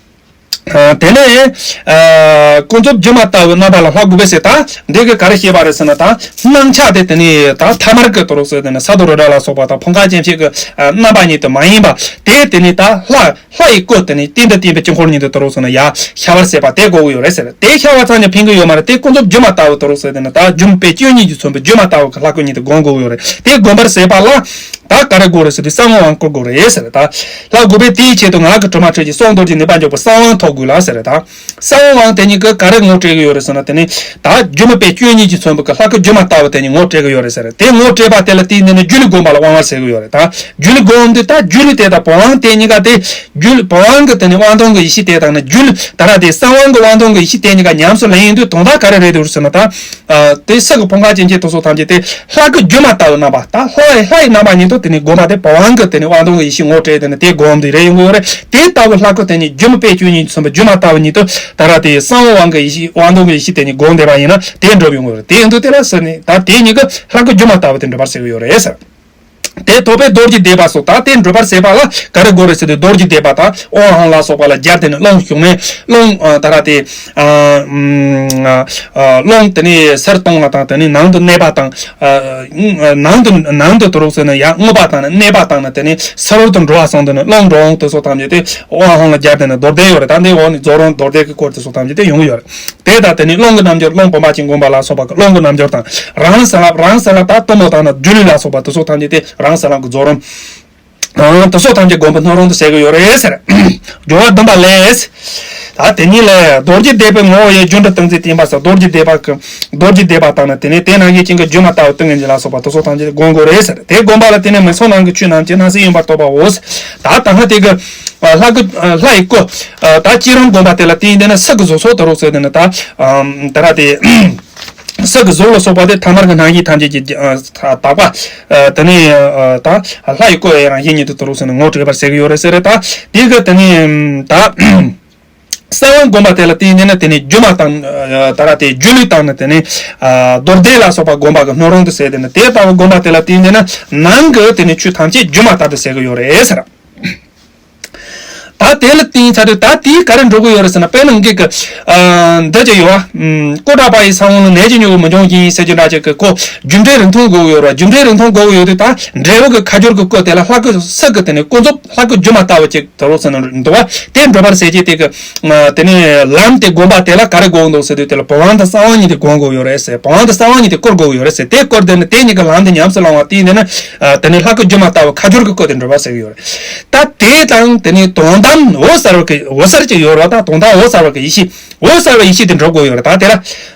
ཨ། དེ་ནས་ཨ། ཀུན་རྫོབ་སྒྱུ་མ་ལྟ་བུའི་རྣམ་པ་ལ་ལྷག་དགོས་པས་ཟེར། ད་འདི་གི་ག་རེ་བཤད་པ་རེད་ཟེར་ན། ད་སྣང་ཆ་དེ་དེ་ནི་ད་ཐ་མལ་གྱི་དུ་རུ་ཟེར་དེ་ནི་ས་རྡོ་རི་བྲག་ལ་སོགས་པ་དང་ཕོ་ཁ་སྐྱེ་མཆེད་ཀྱི་ཨ། རྣམ་པ་ཉིད་དུ་མ་ཡིན་པ་དེ་དེ་ནི་ད་ལྷ་ལྷ་ཡི་སྐུ་དེ་ནི་རྟེན་དང་བརྟེན་པའི་དཀྱིལ་འཁོར་ཉིད་དུ་དུ་རུ་ཟེར་ན་ཡ་ཤར་བར་ཟད་པ་དེ་དགོས་ཀྱི་ཡོད་རེད་ཟེར། དེ་ཤར་བ་ཙམ་གྱིས་ཕན་གྱི་ཡོད་མ་རེད། དེ་ཀུན་རྫོབ་སྒྱུ་མ་ལྟ་བུ་དུ་རུ་ཟེར་དེ་ནི་ད་སྒྱུ་མ་པའི་སྤྱོད་ཉིད་ཀྱིས་མཚོན་པའི་སྒྱུ་མ་ལྟ་བུ་གི་ལྷ་སྐུ་ཉིད་དུ་བསྒོམ་དགོས་ཀྱི་ཡོད་རེད། དེ་བསྒོམ་པར་ཟད་པ་ལ། ད་ག་རེ་དགོས་རེད་ཟེར་དུས་གསང་བའི་དབང་བསྐུར་དགོས་རེད་ཟེར། ད་ལྷ་དགོས་པས་དེའི་ཆེད་དུ་ངག་གི་དྲི་མ་འཁྲུད་ཅིང་གསང་རྡོ་རྗེ་ནུས་པ་འཇོག་པའི་གསང་བའི་དབང་ཐོབ་དགོས་ལ་ཟེར། ད་གསང་བའི་དབང་དེ་ཉིད་ཀྱིས་ག་རེ་ངོ་སྤྲད་ཀྱི་ཡོད་རེད་ཟེར་ན། དེ་ནི་ད་སྒྱུ་མ་པའི་སྤྱོད་ཉིད་ཀྱིས་མཚོན་པའི་གི་ལྷ་སྐུ་སྒྱུ་མ་ལྟ་བུ་དེ་ཉིད་ངོ་སྤྲད་ཀྱི་ཡོད་རེད་ཟེར། དེ་ངོ་སྤྲད་པ་དེ་ལ་བརྟེན་ནས་ནི་སྒྱུ་ལུས་བསྒོམ་པ་ལ་དབང་བར་ཟེར་གྱི་ཡོད་རེད། ད་སྒྱུ་ལུས་བསྒོམ་དུས་ད་སྒྱུ་ལུས་དེ་དང་བ་དབང་དེ་གཉིས་ཀ་དེ་སྒྱུ་ལུས་བ་དབང་གི་དེ་ནི་དབང་དོན་གྱི་ཡེ་ཤེས་དེ་དང་ནི་སྒྱུ་ལུས་ད་ར་དེ་གསང་བའི་གི་དབང་དོན་གྱི་ཡེ་ཤེས་དེ་གཉིས་ཀ་ཉམས་སུ་ལེན་ཡོང་དུས་དོན་དག་ག་རེ་རེད་འདུག་ཟེར་ན། ད་ཨ། དེ་སེམས་ཀྱི་ཕོ་ཁ་སྐྱེ་མཆེད་དུ་སོགས་ཐམས་ཅད་དེ་ལྷ་སྐུ་སྒྱུ་མ་ལྟ་བུ་རྣམ་པ། ད་ལྷ་ཡི་ལྷ་ཡི་རྣམ་པ་ཉིད་དུ་དེ་ནི་བསྒོམ་པ་དེ་བ་དབང་གི་དེ་ནི་དབང་དོན་གྱི་ཡེ་ཤེས་ངོ་སྤྲད་དེ་ནི་དེ་བསྒོམ་དེ་རེད་ཡོང་གི་ཡོད་རེད། དེ་ལྟ་བུ་ལྷ་སྐུ་དེ་ནི་སྒྱུ་མ་པའི་སྤྱོད་ཉིད་མཚོན་པ་སྒྱུ་མ་ལྟ་བུ་ཉིད་དུ་ད་ར་དེ་གསང་བའི་དབང་གི་ཡེ་ཤེས་དབང་དོན་གྱི་ཡེ་ཤེས་དེ་ནི་བསྒོམ་བསྡད་པ་ཡིན་ན་དེ་འགྲུབ་ཡོང་གི་ཡོད་རེད། དེ་ཡིན་དུས་དེ་ལ་ཟེར་ནས་ད་དེ་ཉིད་ཀྱི་ལྷ་སྐུ་སྒྱུ་མ་ལྟ་བུ་དེ་འགྲུབ་པར་ཟེར་གྱི་ཡོད་རེད་ཟེར། དེ་ཐོབ་པས་རྡོ་རྗེ་བཟླས་པ་སོགས། ད་དེ་འགྲུབ་པར་ཟད་པ་ལ་ག་རེ་དགོས་རེད་ཟེར་དུས་རྡོ་རྗེ་བཟླས་པ་དང་ཨོཾ་ཨཱཿཧཱུྃ་ལ་སོགས་པ་ལ་སྦྱར་ཏེ་ནི་རླུང་ཞུགས་མེད་རླུང་ཨ། ད་ར་དེ་ཨ། ཨ། རླུང་དེ་ནི་ཕྱིར་གཏོང་བ་དང་དེ་ནི་ནང་དུ་གནས་པ་དང་ཨ། ནང་དུ་ནང་དུ་དུ་རུ་ཟེར་ན་ཡང་རྔུབ་པ་དང་ནི་གནས་པ་དང་ནི་དེ་ནི་ཕྱི་རོལ་དུ་འགྲོ་བ་སོགས་དེ་ནི་རླུང་འགྲོ་འོང་དེ་སོགས་ཐམས་ཅད་དེ་ཨོཾ་ཨཱཿཧཱུྃ་ལ་སྦྱར་ཏེ་ནི་རྡོར་བཟླས་ཡོད་རེད། ད་འདི་འོག་ནས་རྫོགས་རིམ་རྡོར་བཟླས་ཀྱི་སྐོར་དེ་སོགས་ཐམས་ཅད་དེ་ཡོང་གི་ཡོད་རེད། དེ་དང་དེ་ནི་རླུང་གི་རྣལ་འབྱོར། རླུང་བུམ་པ་ཅན་བསྒོམ་པ་ལ་སོགས་པ་གི་རླུང་གི་རྣལ་འབྱོར་དང་། རང་བྱིན་རླབས། རང་བྱིན་རླབས་ད་གཏུམ་མོ་དང་ནི་སྒྱུ་ལུས་ལ་སོགས་པ་དེ་ཚོ་ཐམས་ཅད་དེ་རང་བྱིན་རླབས་ཀྱི་རྫོགས་རིམ། ཨང་། དེ་ཚོ་ཐམས་ཅད་བསྒོམ་པའི་སྣང་རུང་དུ་ཟེར་གྱི་ཡོད་རེད་ཟེར། སྦྱོར་བ་བདུན་པ་ལས། ད་དེ་ཉིད་ལས་རྡོ་རྗེ་བཟླས་པའི་ངོ་བོ་ཡི་རྒྱུ་འབྲས་ཏིང་འཛིན་བསྟན་པ་ཟེར། རྡོ་རྗེ་བཟླས་པ་གི་རྡོ་རྗེ་བཟླས་པ་དང་ནི་དེ་ནས་དེ་ནང་བཞིན་ཅན་གྱི་སྒྱུ་མ་ལྟ་བུ་ཏིང་ངེ་འཛིན་ལ་སོགས་པ་དེ་ཚོ་ཐམས་ཅད་བསྒོམ་དགོས་རེད་ཟེར། དེ་བསྒོམ་པ་ལ་བརྟེན་ནས་མི་ཚངས་ལམ་གྱི་ཆོས་རྣམས་ཀྱི་སྣང་སྲིད་ཡིན་པར་རྟོགས་པའོ། ད་ད་སྔ་དེ་གི་ལྷ་སྐུ་ལྷ་ཡི་སྐུ་ད་སྤྱི་རང་བསྒོམ་པ་དེ་ལ་བརྟེན་ནས་ན་སྲིད་ཀྱི་གཟུགས་སོགས་དུ་རུ་ཟེར་དེ་ནི་ད་ད་ར་དེ། སྲིད་ཀྱི་གཟུགས་ལ་སོགས་པ་དེ་ཐ་མལ་གྱི་སྣང་བཞི་ཐམས་ཅད་ཀྱི་ཨ་དག་པ། ཨ་དེ་ནས་ཨ་ད་ལྷ་ཡི་སྐུ་ཡི་རང་བཞིན་ཉིད་དུ་དུ་རུ་ཟེར་ནས་ངོ་སྤྲད་པར་ཟེར་གྱི་ཡོད་རེད་ཟེར་རེད། ད་དེ་གི་དེ་ནས་ད་གསང་བ་བསྒོམ་པ་དེ་ལ་བརྟེན་ནས་ན་དེ་ནས་སྒྱུ་མ་དང་ཨ་ད་ར་དེ་སྒྱུ་ལུས་དང་ནི་དེ་ནས་ཨ་རྡོར་བཟླས་ལ་སོགས་པ་བསྒོམ་པ་གི་སྣང་རུང་དུ་ཟེར། དེ་ནས་དེ་ལྟ་བུ་བསྒོམ་པ་དེ་ལ་བརྟེན་ནས་ན་ནང་གི་དེ་ནས་ཆོས་ཐམས་ཅད་སྒྱུ་མ་ལྟར་དུ་ཟེར་གྱི་ཡོད་རེད་ཟེར། ད་དེ་ལ་བརྟེན་ཚར་དུས་ད་དེའི་ག་རེ་འགྲོ་གི་ཡོད་རེད་ཟེར་ན། དཔེར་ན་ངེད་ཀྱི་ཨ་འདི་ཅིག་ཡོད་ཨ། ཀོ་ཊ་པ་ཡི་ས་བོན་ལ་ནད་ཀྱི་མྱུ་གུ་མི་འབྱུང་ཞིང་ཟེར་རྒྱུ་འདྲ་ཅིག་གི་ཁོ་རྒྱུ་འབྲས་རིགས་མཐུན་དགོས་ཀྱི་ཡོད་རེད། རྒྱུ་འབྲས་རིགས་མཐུན་དགོས་ཀྱི་ཡོད་དུས་ད་འབྲས་བུ་གི་ཁ་སྦྱོར་གྱི་སྐུ་དེ་ལ་ལྷ་སྐུ་སྲིད་ཀྱི་དེ་ནས་ཀུན་རྫོབ་ལྷ་སྐུ་སྒྱུ་མ་ལྟ་བུ་ཅིག་དུ་རུ་ཟེར་ནས་འདུག་བ། དེ་འགྲུབ་པར་ཟད་ཀྱི་དེ་གི་དེ་ནས་ལམ་དེ་བསྒོམ་པ་དེ་ལ་ག་རེ་དགོས་འདུག་ཟེར་དུས་དེ་ལ་བ་དབང་དང་གསང་བ་གཉིས་དེ་སྒོམ་དགོས་ཡོད་རེད་ཟེར། བ་དབང་དང་གསང་བ་གཉིས་དེ་བསྐུར་དགོས་ཡོད་རེད་ཟེར། དེ་བསྐུར་དེ་ནས་དེ་གཉིས་ཀྱི་ལམ་དེ་ཉམས་སུ་བླང་བ་དེ་ཡིན་དེ་ན་དེ་ནས་ལྷ་སྐུ་སྒྱུ་མ་ལྟ་བུ་ཁ་སྦྱོར་གྱི་སྐུ་དེ་འགྲུབ་པར་ཟད་ཀྱི་ཡོད་རེད། ད་དེ་དང་དེ་ནས་དོན་དམ་འོད་གསལ་བ་གི་འོད་གསལ་གྱི་ཡོད་རེད་བ། ད་དོན་དམ་འོད་གསལ་བ་གི་ཡེ་ཤེས་འོད་གསལ་བའི་ཡེ་ཤེས་དེ་འགྲུབ་དགོས་ཡོད་རེད། ད་དེ་ལ་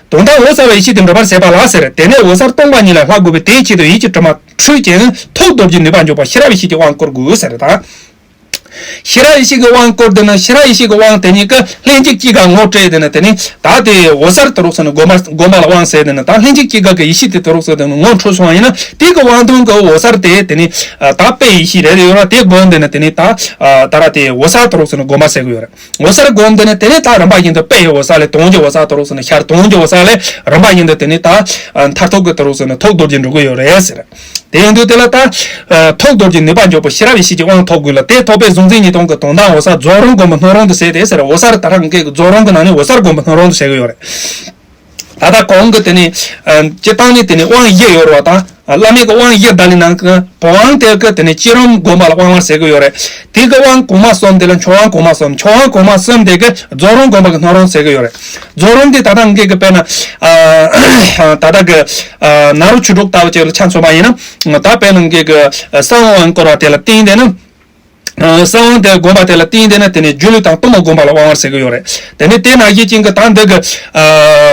དོན་དམ་འོད་གསལ་བའི་ཡེ་ཤེས་དེ་འགྲུབ་པར་ཟད་པ་ལ་ཟེར། དེ་ནས་འོད་གསལ་སྟོང་པ་ཉིད་ལ་ལྷག་དགོས་པས་དེའི་ཆེད་དུ་ཡིད་ཀྱི་དྲི་མ་འཁྲུད་ཅིང་ཐུགས་རྡོ་རྗེ་ནུས་པ་འཇོག་པ་ཤེས་རབ་ཡེ་ཤེས་ཀྱི་དབང་བསྐུར་དགོས་ཟེར། ད་ ཤེས་རབ་ཡེ་ཤེས་ཀྱི་དབང་བསྐུར་དེ་ནི་ཤེས་རབ་ཡེ་ཤེས་ཀྱི་དབང་དེ་ཉིད་ཀྱི་ལྷན་ཅིག་སྐྱེས་དགའ་ངོ་སྤྲད་དེ་ནི་དེ་ནི་ད་དེ་འོད་གསལ་དུ་རོགས་སུ་ནི་བསྒོམ་པ་བསྒོམ་པ་ལ་དབང་ཟེར་དེ་ནི་ད་ལྷན་ཅིག་སྐྱེས་དགའ་གི་ཡེ་ཤེས་དེ་དུ་རོགས་སུ་དེ་ནི་ངོ་འཕྲོད་སོང་བ་ཡིན་ན་དེ་གི་དབང་དོན་གྱི་འོད་གསལ་དེ་དེ་ནི་ད་དཔེ་ཡེ་ཤེས་རེད་ཡོད་ར་དེ་བསྒོམ་དེ་ནི་དེ་ནི་ད་ད་ར་དེ་འོད་གསལ་དུ་རོགས་སུ་ནི་བསྒོམ་པ་ཟེར་གི་ཡོད་རེད། འོད་གསལ་བསྒོམ་དེ་ནི་དེ་ནི་ད་རིམ་པ་བཞིན་དུ་དཔེ་ཡི་འོད་གསལ་ལས་དོན་གྱི་འོད་གསལ་དུ་རོགས་སུ་ནི་ཤར་དོན་གྱི་འོད་གསལ་ལས་རིམ་པ་བཞིན་དུ་དེ་ནི་ད་མཐར་ཐུག་གི་དུ་རོགས་སུ་ནི་ཐོག་རྡོ་རྗེ་འགྲུབ་གི་ཡོད་རེད་ཟེར། དེ་ཡིན་དུས་དེ་ལ་ད། ཐོག་རྡོ་རྗེ་ནུས་པ་འཇོག་པའི་ཤེས་རབ་ཡེ་ཤེས་ཀྱི་དབང་ཐོབ་དགོས་ལ་དེ་ཐོབ་པའི་གཟུང་འཛིན་གཉིས་སྟོང་གི་དོན་དམ་འོད་གསལ་རྫོགས་རིམ་བསྒོམ་པ་སྣོད་རུང་དུ་ཟད་དེ་ཟེར། འོད་གསལ་དེ་དག་གི་རྫོགས་རིམ་གྱི་ནང་ནས་འོད་གསལ་བསྒོམ་པ་སྣོད་རུང་དུ་ཟད་གི་ཡོད་རེད། ད་ལྟ་གོང་གི་དེ་ནས། སྤྱི་བཏང་ནས་དེ་ནས་དབང་བཞི་ཡོད་རེད་བ་དང་། བླ་མེད་ཀྱི་དབང་བཞི་ད་ལི་ནང་གི་བུམ་དབང་དེ་གི་དེ་ནས་བསྐྱེད་རིམ་བསྒོམ་པ་ལ་དབང་བསྒྱུར་ཟེར་གི་ཡོད་རེད། དེ་གི་དབང་གོང་མ་གསུམ་དེ་ལ་མཆོག་དབང་གོང་མ་གསུམ་མཆོག་དབང་གོང་མ་གསུམ་དེ་གི་རྫོགས་རིམ་བསྒོམ་པ་གི་སྣོད་རུང་ཟེར་གི་ཡོད་རེད། རྫོགས་རིམ་དེ་ད་ལྟ་ངེད་ཀྱི་དཔེར་ན། ད་ལྟ་གི་ནཱ་རོ་ཆོས་དྲུག་ལྟ་བུ་ཅིག་ལ་ཆ་མཚོན་པ་ཡིན་ན། ད་དཔེར་ན་ངེད་ཀྱི་གསང་བའི་དབང་བསྐུར་བ་དེ་ལ་བརྟེན་དེ་ནི། གསང་བ་དེ་བསྒོམ་པ་དེ་ལ་བརྟེན་དེ་ནི་དེ་ནི་སྒྱུ་ལུས་དང་གཏུམ་མོ་བསྒོམ་པ་ལ་དབང་བསྒྱུར་ཟེར་གི་ཡོད་རེད། དེ་ནི་དེ་ནང་བཞིན་ཅན་གྱི་དང་འདི་གི་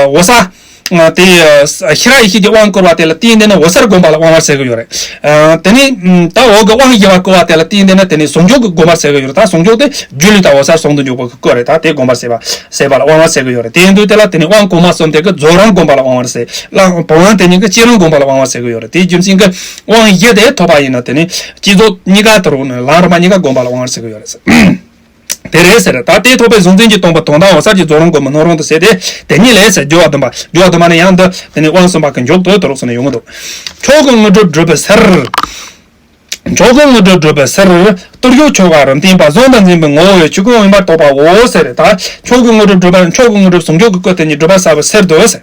འོད་གསལ། དེ་ཤེས་རབ་ཡེ་ཤེས་ཀྱི་དབང་བསྐུར་བ་དེ་ལ་བརྟེན་དེ་ནི་འོད་གསལ་བསྒོམ་པ་ལ་དབང་བསྒྱུར་ཟེར་གི་ཡོད་རེད། དེ་ནི་ད་འོག་གི་དབང་བཞི་པ་བསྐུར་བ་དེ་ལ་བརྟེན་དེ་ནི་དེ་ནི་ཟུང་འཇུག་གི་བསྒོམ་པ་ཟེར་གི་ཡོད་རེད། ད་ཟུང་འཇུག་དེ་སྒྱུ་ལུས་དང་འོད་གསལ་ཟུང་དུ་འཇུག་པ་གི་བསྐུར་རེད། ད་དེ་བསྒོམ་པ་ཟེར་བ་ཟེར་བ་ལ་དབང་བསྒྱུར་ཟེར་གི་ཡོད་རེད། དེ་ཡིན་དུས་དེ་ལ་དེ་ནི་དབང་གོང་མ་གསུམ་དེ་གི་རྫོགས་རིམ་བསྒོམ་པ་ལ་དབང་བསྒྱུར་ཟེར། བུམ་དབང་དེ་ཉིད་ཀྱི་བསྐྱེད་རིམ་བསྒོམ་པ་ལ་དབང་བསྒྱུར་ཟེར་གི་ཡོད་རེད། དེའི་རྒྱུ་མཚན་གྱི་དབང་བཞི་དེ་ཐོབ་པ་ཡིན་ན་དེ་ནི་སྤྱི་རྫོགས་གཉིས་ཀ་དུ་རུང་ནི་ལམ་རིམ་པ་གཉིས་ཀ་བསྒོམ་པ་ལ་དབང་བསྒྱུར་ཟེར་གི་ཡོད་རེད། དེ་རེད་ཟེར། ད་དེ་ཐོབ་པའི་གཟུང་འཛིན་གྱིས་སྟོང་པ་དོན་དམ་འོད་གསལ་གྱི་རྫོགས་རིམ་བསྒོམ་པ་སྣོད་རུང་དུ་ཟད་དེ་དེ་ཉིད་ལས་ཟེར། སྦྱོར་བ་བདུན་པ། སྦྱོར་བ་བདུན་པ་ནི་ཡང་འདི་དེ་ནི་དབང་གསུམ་པ་གི་མཇུག་ཏུ་དུ་རོགས་སུ་ནི་ཡོང་གི་འདུག་མཆོག་གི་དངོས་གྲུབ་སྒྲུབ་པའི་ཕྱིར། མཆོག་གི་དངོས་གྲུབ་སྒྲུབ་པའི་ཕྱིར། གཏེར་གཞུང་ཆོ་ག་རིམ་བརྟེན་པ་གཟུང་དང་འཛིན་པའི་ངོ་བོ་ཡི་ཆོས་སྐུ་ཡོད་པར་རྟོགས་པའོ་ཟེར། ད་མཆོག་གི་དངོས་གྲུབ་སྒྲུབ་པ་མཆོག་གི་དངོས་གྲུབ་ཟུང་འཇུག་གི་སྐུ་དེ་ཉིད་སྒྲུབ་པར་བྱ་བའི་ཕྱིར་དུ་ཟེར།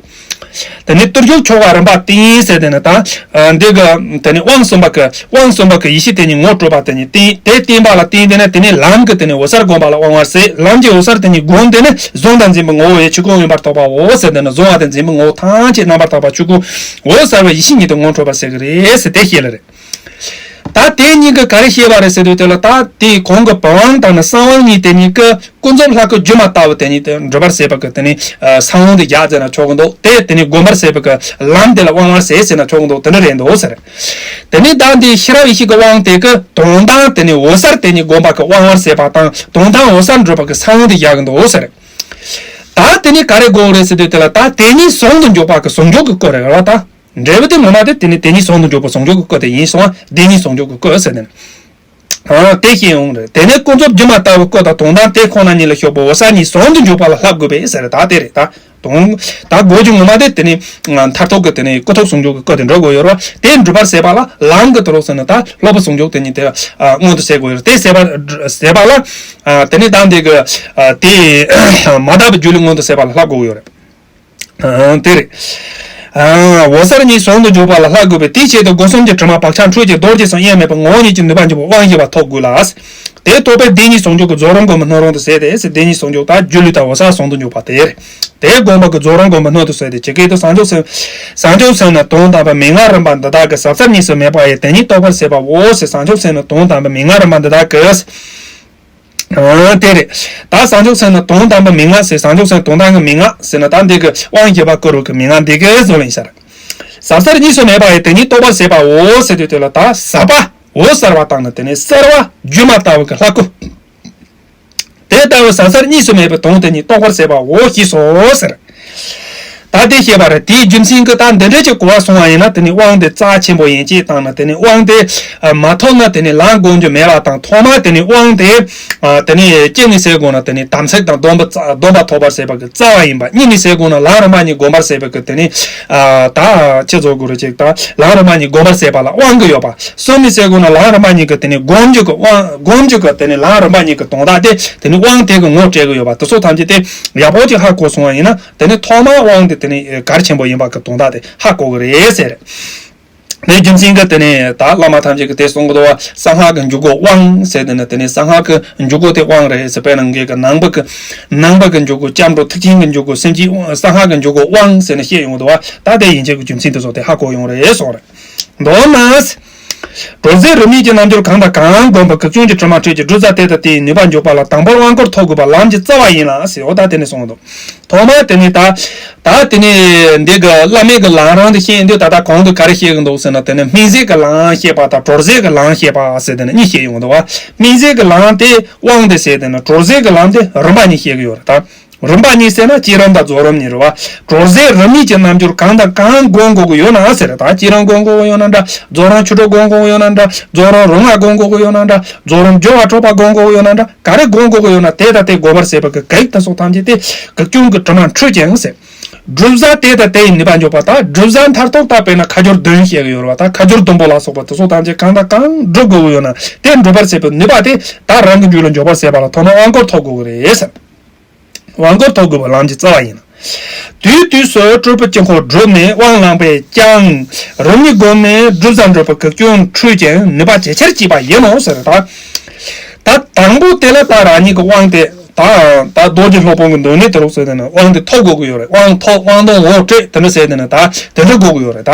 དེ་ནས་གཏེར་གཞུང་ཆོ་ག་རིམ་པ་བརྟེན་ཟེར་དེ་ནི་ད། འདི་གི་དེ་ནི་དབང་གསུམ་པ་གི་དབང་གསུམ་པ་གི་ཡེ་ཤེས་དེ་ཉིད་ངོ་སྤྲོད་པ་དེ་ཉིད་བརྟེན་དེ་བརྟེན་པ་ལ་བརྟེན་དེ་ནི་དེ་ནི་ལམ་གྱི་དེ་ནི་འོད་གསལ་བསྒོམ་པ་ལ་དབང་བསྒྱུར་ཟེར། ལམ་གྱི་འོད་གསལ་དེ་ཉིད་བསྒོམས་དེ་ནི་གཟུང་དང་འཛིན་པའི་ངོ་བོ་ཡི་ཆོས་སྐུ་ཡོད་པར་རྟོགས་པའོ་ཟེར། དེ་ནི་གཟུང་བ་དང་འཛིན་པའི་ངོ་བོ་ཐམས་ཅད་རྣམ་པར་དག་པ་ཆོས་སྐུ་འོད་གསལ་བའི་ཡེ་ཤེས་ཉིད་དུ་ངོ་འཕྲོད་པ་ཟེར་གི་རེད་ཟེར་དེ་བཤད་ལེ་རེད། ད་དེ་གཉིས་ཀྱིས་ག་རེ་བཤད་པ་རེད་ཟེར་དུས་དེ་ལ་ད་དེའི་གོང་གི་བུམ་དབང་དང་ནི་གསང་བ་གཉིས་དེ་གཉིས་ཀྱིས་ཀུན་རྫོབ་ལྷ་སྐུ་སྒྱུ་མ་ལྟ་བུ་དེ་ཉིད་དེ་འགྲུབ་པར་བྱེད་པ་གི་དེ་ནི་ས་བོན་དེ་རྒྱག་ཟེར་ན་ཆོག་གི་འདུག་དེ་དེ་ནི་བསྒོམ་པར་བྱེད་པ་གི་ལམ་དེ་ལ་དབང་བསྒྱུར་ཟེར་ཟེར་ན་ཆོག་གི་འདུག་དེ་འདྲ་རེད་འདུག་ཟེར། དེ་ནི་ད་འདི་ཤེས་རབ་ཡེ་ཤེས་ཀྱི་དབང་དེ་གི་དོན་དམ་དེ་ནི་འོད་གསལ་དེ་ཉིད་བསྒོམ་པ་གི་དབང་བསྒྱུར་བྱེད་པ་དང་དོན་དམ་འོད་གསལ་འགྲུབ་པ་གི་ས་བོན་དེ་རྒྱག་གི་འདུག་ཟེར། ད་དེ་ནི་ག་རེ་དགོས་རེད་ཟེར་དུས་དེ་ལ་ད་དེ་ཉིད་ཟུང་དུ་འཇུག་པ་གི་ཟུང་འཇུག་གི་སྐུ་རེད་ར་ད། འབྲས་བུ་དེ་ངོ་མ་དེ་དེ་ནི་དེ་ཉིད་ཟུང་དུ་འཇུག་པ་ཟུང་འཇུག་གི་སྐུ་དེ་ཡིན་སོང་བ་དེ་ཉིད་ཟུང་འཇུག་གི་སྐུ་ཟེར་ནས། ཨ་དེ་ཤེས་ཡོང་རེད། དེ་ནས་ཀུན་རྫོབ་སྒྱུ་མ་ལྟ་བུའི་སྐུ་དང་དོན་དམ་དེ་ཁོ་ན་ཉིད་ལ་ཤོག་པའི་འོད་གསལ་གཉིས་ཟུང་དུ་འཇུག་པ་ལ་ལྷག་དགོས་པས་ཟེར། ད་དེ་རེད་ད། དོན་ད་དགོས་རྒྱུ་ངོ་མ་དེ་དེ་ནི་མཐར་ཐུག་གི་དེ་ནི་ཀུན་རྫོབ་ཟུང་འཇུག་གི་སྐུ་དེ་འགྲུབ་དགོས་ཡོད་རེད་བ། དེ་འགྲུབ་པར་བྱེད་པ་ལ་ལམ་གྱི་དུ་རོགས་ཟེར་ན་ད་སློབ་པ་ཟུང་འཇུག་དེ་ཉིད་དེ་མངོན་དུ་བྱེད་དགོས་ཡོད་རེད། དེ་བྱེད་པ་བྱེད་པ་ལ་དེ་ནི་ད་འདི་གི་དེ་མ་དག་པའི་སྒྱུ་ལུས་མངོན་དུ་བྱེད་པ་ལ་ལྷག་དགོས་ཡོད་རེད། དེ་རེད། འོད་གསལ་གཉིས་ཟུང་དུ་འཇུག་པ་ལ་ལྷག་དགོས་པས་དེའི་ཆེད་དུ་སྒོ་གསུམ་གྱི་དྲི་མ་བག་ཆགས་འཁྲུལ་གྱི་རྡོ་རྗེ་གསུམ་དབྱེར་མེད་པའི་ངོ་བོ་ཉིད་ཀྱི་ནུས་པ་འཇུག་པའི་དབང་བཞི་པ་ཐོབ་དགོས་ལ། དེ་ཐོབ་པས་དེ་ཉིད་ཟུང་འཇུག་གི་རྫོགས་རིམ་བསྒོམ་པའི་སྣོད་རུང་དུ་ཟད་དེ་དེ་ཉིད་ཟུང་འཇུག་དང་སྒྱུ་ལུས་དང་འོད་གསལ་ཟུང་དུ་འཇུག་པ་དེ་རེད། དེ་བསྒོམ་པ་གི་རྫོགས་རིམ་བསྒོམ་པའི་སྣོད་དུ་ཟད་དེ་ཇི་སྐད་དུ་བྱང་ཆུབ་སེམས་བྱང་ཆུབ་སེམས་ནི་དོན་དམ་པའི་མན་ངག་རིམ་པ་འདི་དག་གི་ཟབ་གསལ་གཉིས་སུ་མེད་པ་ཡི་དེ་ཉིད་རྟོགས་པར་བྱེད་པའོ་ཞེས་བྱང་ཆུབ་སེམས་ནི་དོན་དམ་པའི་མན་ངག་རིམ་པ་འདི་དག་གི་ཨ་དེ་རེད། ད་བྱང་ཆུབ་སེམས་ནི་དོན་དམ་པའི་མན་ངག་ཟེར། བྱང་ཆུབ་སེམས་དོན་དམ་གྱི་མན་ངག་ཟེར་ན་ད་འདི་གི་དབང་བཞི་པ་བསྐུར་བའི་གི་མན་ངག་འདི་གི་བཟོ་ལེན་ཤར། ཟབ་གསལ་གཉིས་སུ་མེད་པ་ཡི་དེ་ཉིད་རྟོགས་པར་བྱེད་པའོ་ཟེར་དུས་དེ་ལ་ད་ཟབ་པ་འོད་གསལ་བ་དང་ནི་དེ་ནི་གསལ་བ་སྒྱུ་མ་ལྟ་བུ་གི་ལྷ་སྐུ། དེ་ལྟ་བུའི་ཟབ་གསལ་གཉིས་སུ་མེད་པའི་དོན་དེ་ཉིད་རྟོགས་པར་བྱེད་པའོ་ཞེས་སོ་ཟེར། ད་དེ་བཤད་པ་རེད། དེའི་རྒྱུ་མཚན་གྱིས་ད་འདི་འདྲ་ཅིག་གོ་བ་སོང་བ་ཡིན་ན་དེ་ནི་དབང་དེ་རྩ་ཆེན་པོ་ཡིན་ཅེས་དང་ནི་དེ་ནི་དབང་དེ་མ་ཐོབ་ན་དེ་ནི་ལམ་བསྒོམ་རྒྱུ་མེད་པ་དང་ཐོག་མར་དེ་ནི་དབང་དེ་དེ་ནི་གཅིག་ནས་ཟེར་དགོས་ན་དེ་ནི་དམ་ཚིག་དང་སྡོམ་པ་སྡོམ་པ་ཐོབ་པར་བྱེད་པ་གི་རྩ་བ་ཡིན་པ། གཉིས་ནས་ཟེར་དགོས་ན་ལམ་རིམ་པ་གཉིས་བསྒོམ་པར་བྱེད་པ་གི་དེ་ནི་ད་ཅི་བཟོ་དགོས་རེད་ཅིག་ད་ལམ་རིམ་པ་གཉིས་བསྒོམ་པར་བྱེད་པ་ལ་དབང་གི་ཡོད་པ། གསུམ་ནས་ཟེར་དགོས་ན་ལམ་རིམ་པ་གཉིས་ཀྱི་དེ་ནི་སྒོམ་རྒྱུ་གི་དབང་། སྒོམ་རྒྱུ་གི་དེ་ནི་ལམ་རིམ་པ་གཉིས་ཀྱི་དོན་དག་དེ་དེ་ནི་དབང་དེ་གི་ངོ་སྤྲད་གི་ཡོད་པ་དེ་ཚོ་ཐམས་ཅད་དེ་ཡག་པོ་ཅིག་ཧ་གོ་སོང་བ་ཡིན་ན་དེ་ནི་ཐོག་མར་དབང་དེ་དེ་ནི་གལ་ཆེན་པོ་ཡིན་པ་གི་དོན་དག་དེ་ཧ་གོ་གི་རེད་ཟེར། དེ་རྒྱུ་མཚན་གྱིས་དེ་ནི་ད་བླ་མ་ཐམས་ཅད་ཀྱིས་དེ་གསུང་གི་འདུག་བ། གསང་སྔགས་ཀྱི་འཇུག་སྒོ་དབང་ཟེར་དེ་ནི་དེ་ནི་གསང་སྔགས་ཀྱི་འཇུག་སྒོ་དེ་དབང་རེད་ཟེར། དཔེར་ན་ངེད་ཀྱི་ནང་པ་གི་ནང་པ་གི་འཇུག་སྒོ་སྐྱབས་འགྲོ་ཐེག་ཆེན་གྱི་འཇུག་སྒོ་སེམས་བསྐྱེད་དབང་གསང་སྔགས་ཀྱི་འཇུག་སྒོ་དབང་ཟེར་ནས་བཤད་ཡོང་གི་འདུག་བ། ད་དེ་ཡན་ཆད་ཀྱི་རྒྱུ་མཚན་དེ་ཚོ་དེ་ཧ་གོ་ཡོང་རེད་གསུངས་རེད། མདོར་ན། གྲོལ་ཟས་རིམ་གཉིས་ཀྱི་རྣལ་འབྱོར་གང་དང་གང་བསྒོམས་པ་གེགས་བྱུང་གི་དྲི་མ་འཁྲུད་ཅིང་བསྒྲུབ་བྱ་དེ་དང་དེའི་ནུས་པ་འཇོག་པ་ལ་དང་པོར་དབང་བསྐུར་ཐོབ་དགོས་པ་ལམ་གྱི་རྩ་བ་ཡིན་ལ་ཟེར། འོ་ད་དེ་ནས་གསུངས་འདུག་ཐོག་མར་དེ་ནས་ད། ད་དེ་ནས་འདི་གི་བླ་མེད་ཀྱི་ལམ་རང་དུ་བཤད་དུས་ད་ལྟ་གོང་དུ་ག་རེ་བཤད་ཀྱི་འདུག་ཟེར་ན། དེ་ནས་སྨིན་བྱེད་ཀྱི་ལམ་བཤད་པ་དང་གྲོལ་བྱེད་ཀྱི་ལམ་བཤད་པ་ཟེར་དེ་ནས་གཉིས་བཤད་ཡོང་གི་འདུག་བ། སྨིན་བྱེད་ཀྱི་ལམ་དེ་དབང་དུ་བྱས་དེ་ནས་གྲོལ་བྱེད་ཀྱི་ལམ་དེ་རིམ་པ་གཉིས་བཤད་ཀྱི་ཡོད་རེད་ད། རིམ་པ་གཉིས་ཟེར་ན་བསྐྱེད་རིམ་དང་རྫོགས་རིམ་གཉིས་རེད་བ། གྲོལ་ཟས་རིམ་གཉིས་ཀྱི་རྣལ་འབྱོར་གང་དང་གང་སྒོམ་དགོས་ཀྱི་ཡོད་ན་ཟེར། ད་བསྐྱེད་རིམ་སྒོམ་དགོས་ཀྱི་ཡོད་ན་འདྲ། རྫོགས་རིམ་ཆོས་སྒྲུབ་སྒོམ་དགོས་ཀྱི་ཡོད་ན་འདྲ། རྫོགས་རིམ་རིམ་ལྔ་སྒོམ་དགོས་ཀྱི་ཡོད་ན་འདྲ། རྫོགས་རིམ་སྦྱོར་བ་གྲུབ་པ་སྒོམ་དགོས་ཀྱི་ཡོད་ན་འདྲ། ག་རེ་སྒོམ་དགོས་ཀྱི་ཡོད་ན་དེ་དང་དེ་སྒོམ་པར་བྱེད་པ་གི་གེགས་དེ་སོགས་ཐམས་ཅད་དེ་གེགས་སྐྱོང་གི་དྲི་མ་འཁྲུད་ཅིང་ཟེར། བསྒྲུབ་བྱ་དེ་དང་དེའི་ནུས་པ་འཇོག་པ་དང་། བསྒྲུབ་བྱ་མཐར་ཐུག་ད་དཔེར་ན་ཁ་སྦྱོར་བདུན་བཤད་ཀྱི་ཡོད་རེད་བ། ད་ཁ་སྦྱོར་བདུན་པོ་ལ་སོགས་པ་དེ་ཚོ་ཐམས་ཅད་གང་དང་གང་སྒྲུབ་དགོས་ཀྱི་ཡོད་ན་དེ་སྒྲུབ་པར་བྱེད་པའི་ནུས་པ་དེ་ད་རང་གི་རྒྱུད་ལ་འཇོག་པར་བྱེད་པ་ལ་ཐོག་མར་དབང་བསྐུར་ཐོབ་དགོས་ཀྱི་རེད་ཟེར། དབང་བསྐུར་ཐོབ་དགོས་པ་ལམ་གྱི་རྩ་བ་ཡིན། དུས་དུས་སུ་སྤྲུལ་པའི་དཀྱིལ་འཁོར་བསྒྲུབས་ནས་དབང་བླངས་པས་ཀྱང་། རིམ་གཉིས་བསྒོམས་ནས་བསྒྲུབ་བྱ་འགྲུབ་པའི་གེགས་སྐྱོང་འཁྲུད་ཅིང་ནུས་པ་ཇེ་ཆེར་བསྐྱེད་པ་ཡིན་ནོ་ཟེར། ད་ད་དང་པོ་དེ་ལ་ད་རང་ཉིད་ཀྱི་དབང་དེ་ད་ད་རྡོ་རྗེ་སློབ་དཔོན་གྱི་མདུན་ནས་དེ་རུ་ཟེར་དེ་ནི་དབང་དེ་ཐོབ་དགོས་ཀྱི་ཡོད་རེད། དབང་ཐོབ་དབང་དོན་ངོ་སྤྲད་དེ་འདྲ་ཟེར་དེ་ནི་ད་དེ་འདྲ་དགོས་ཀྱི་ཡོད་རེད། ད་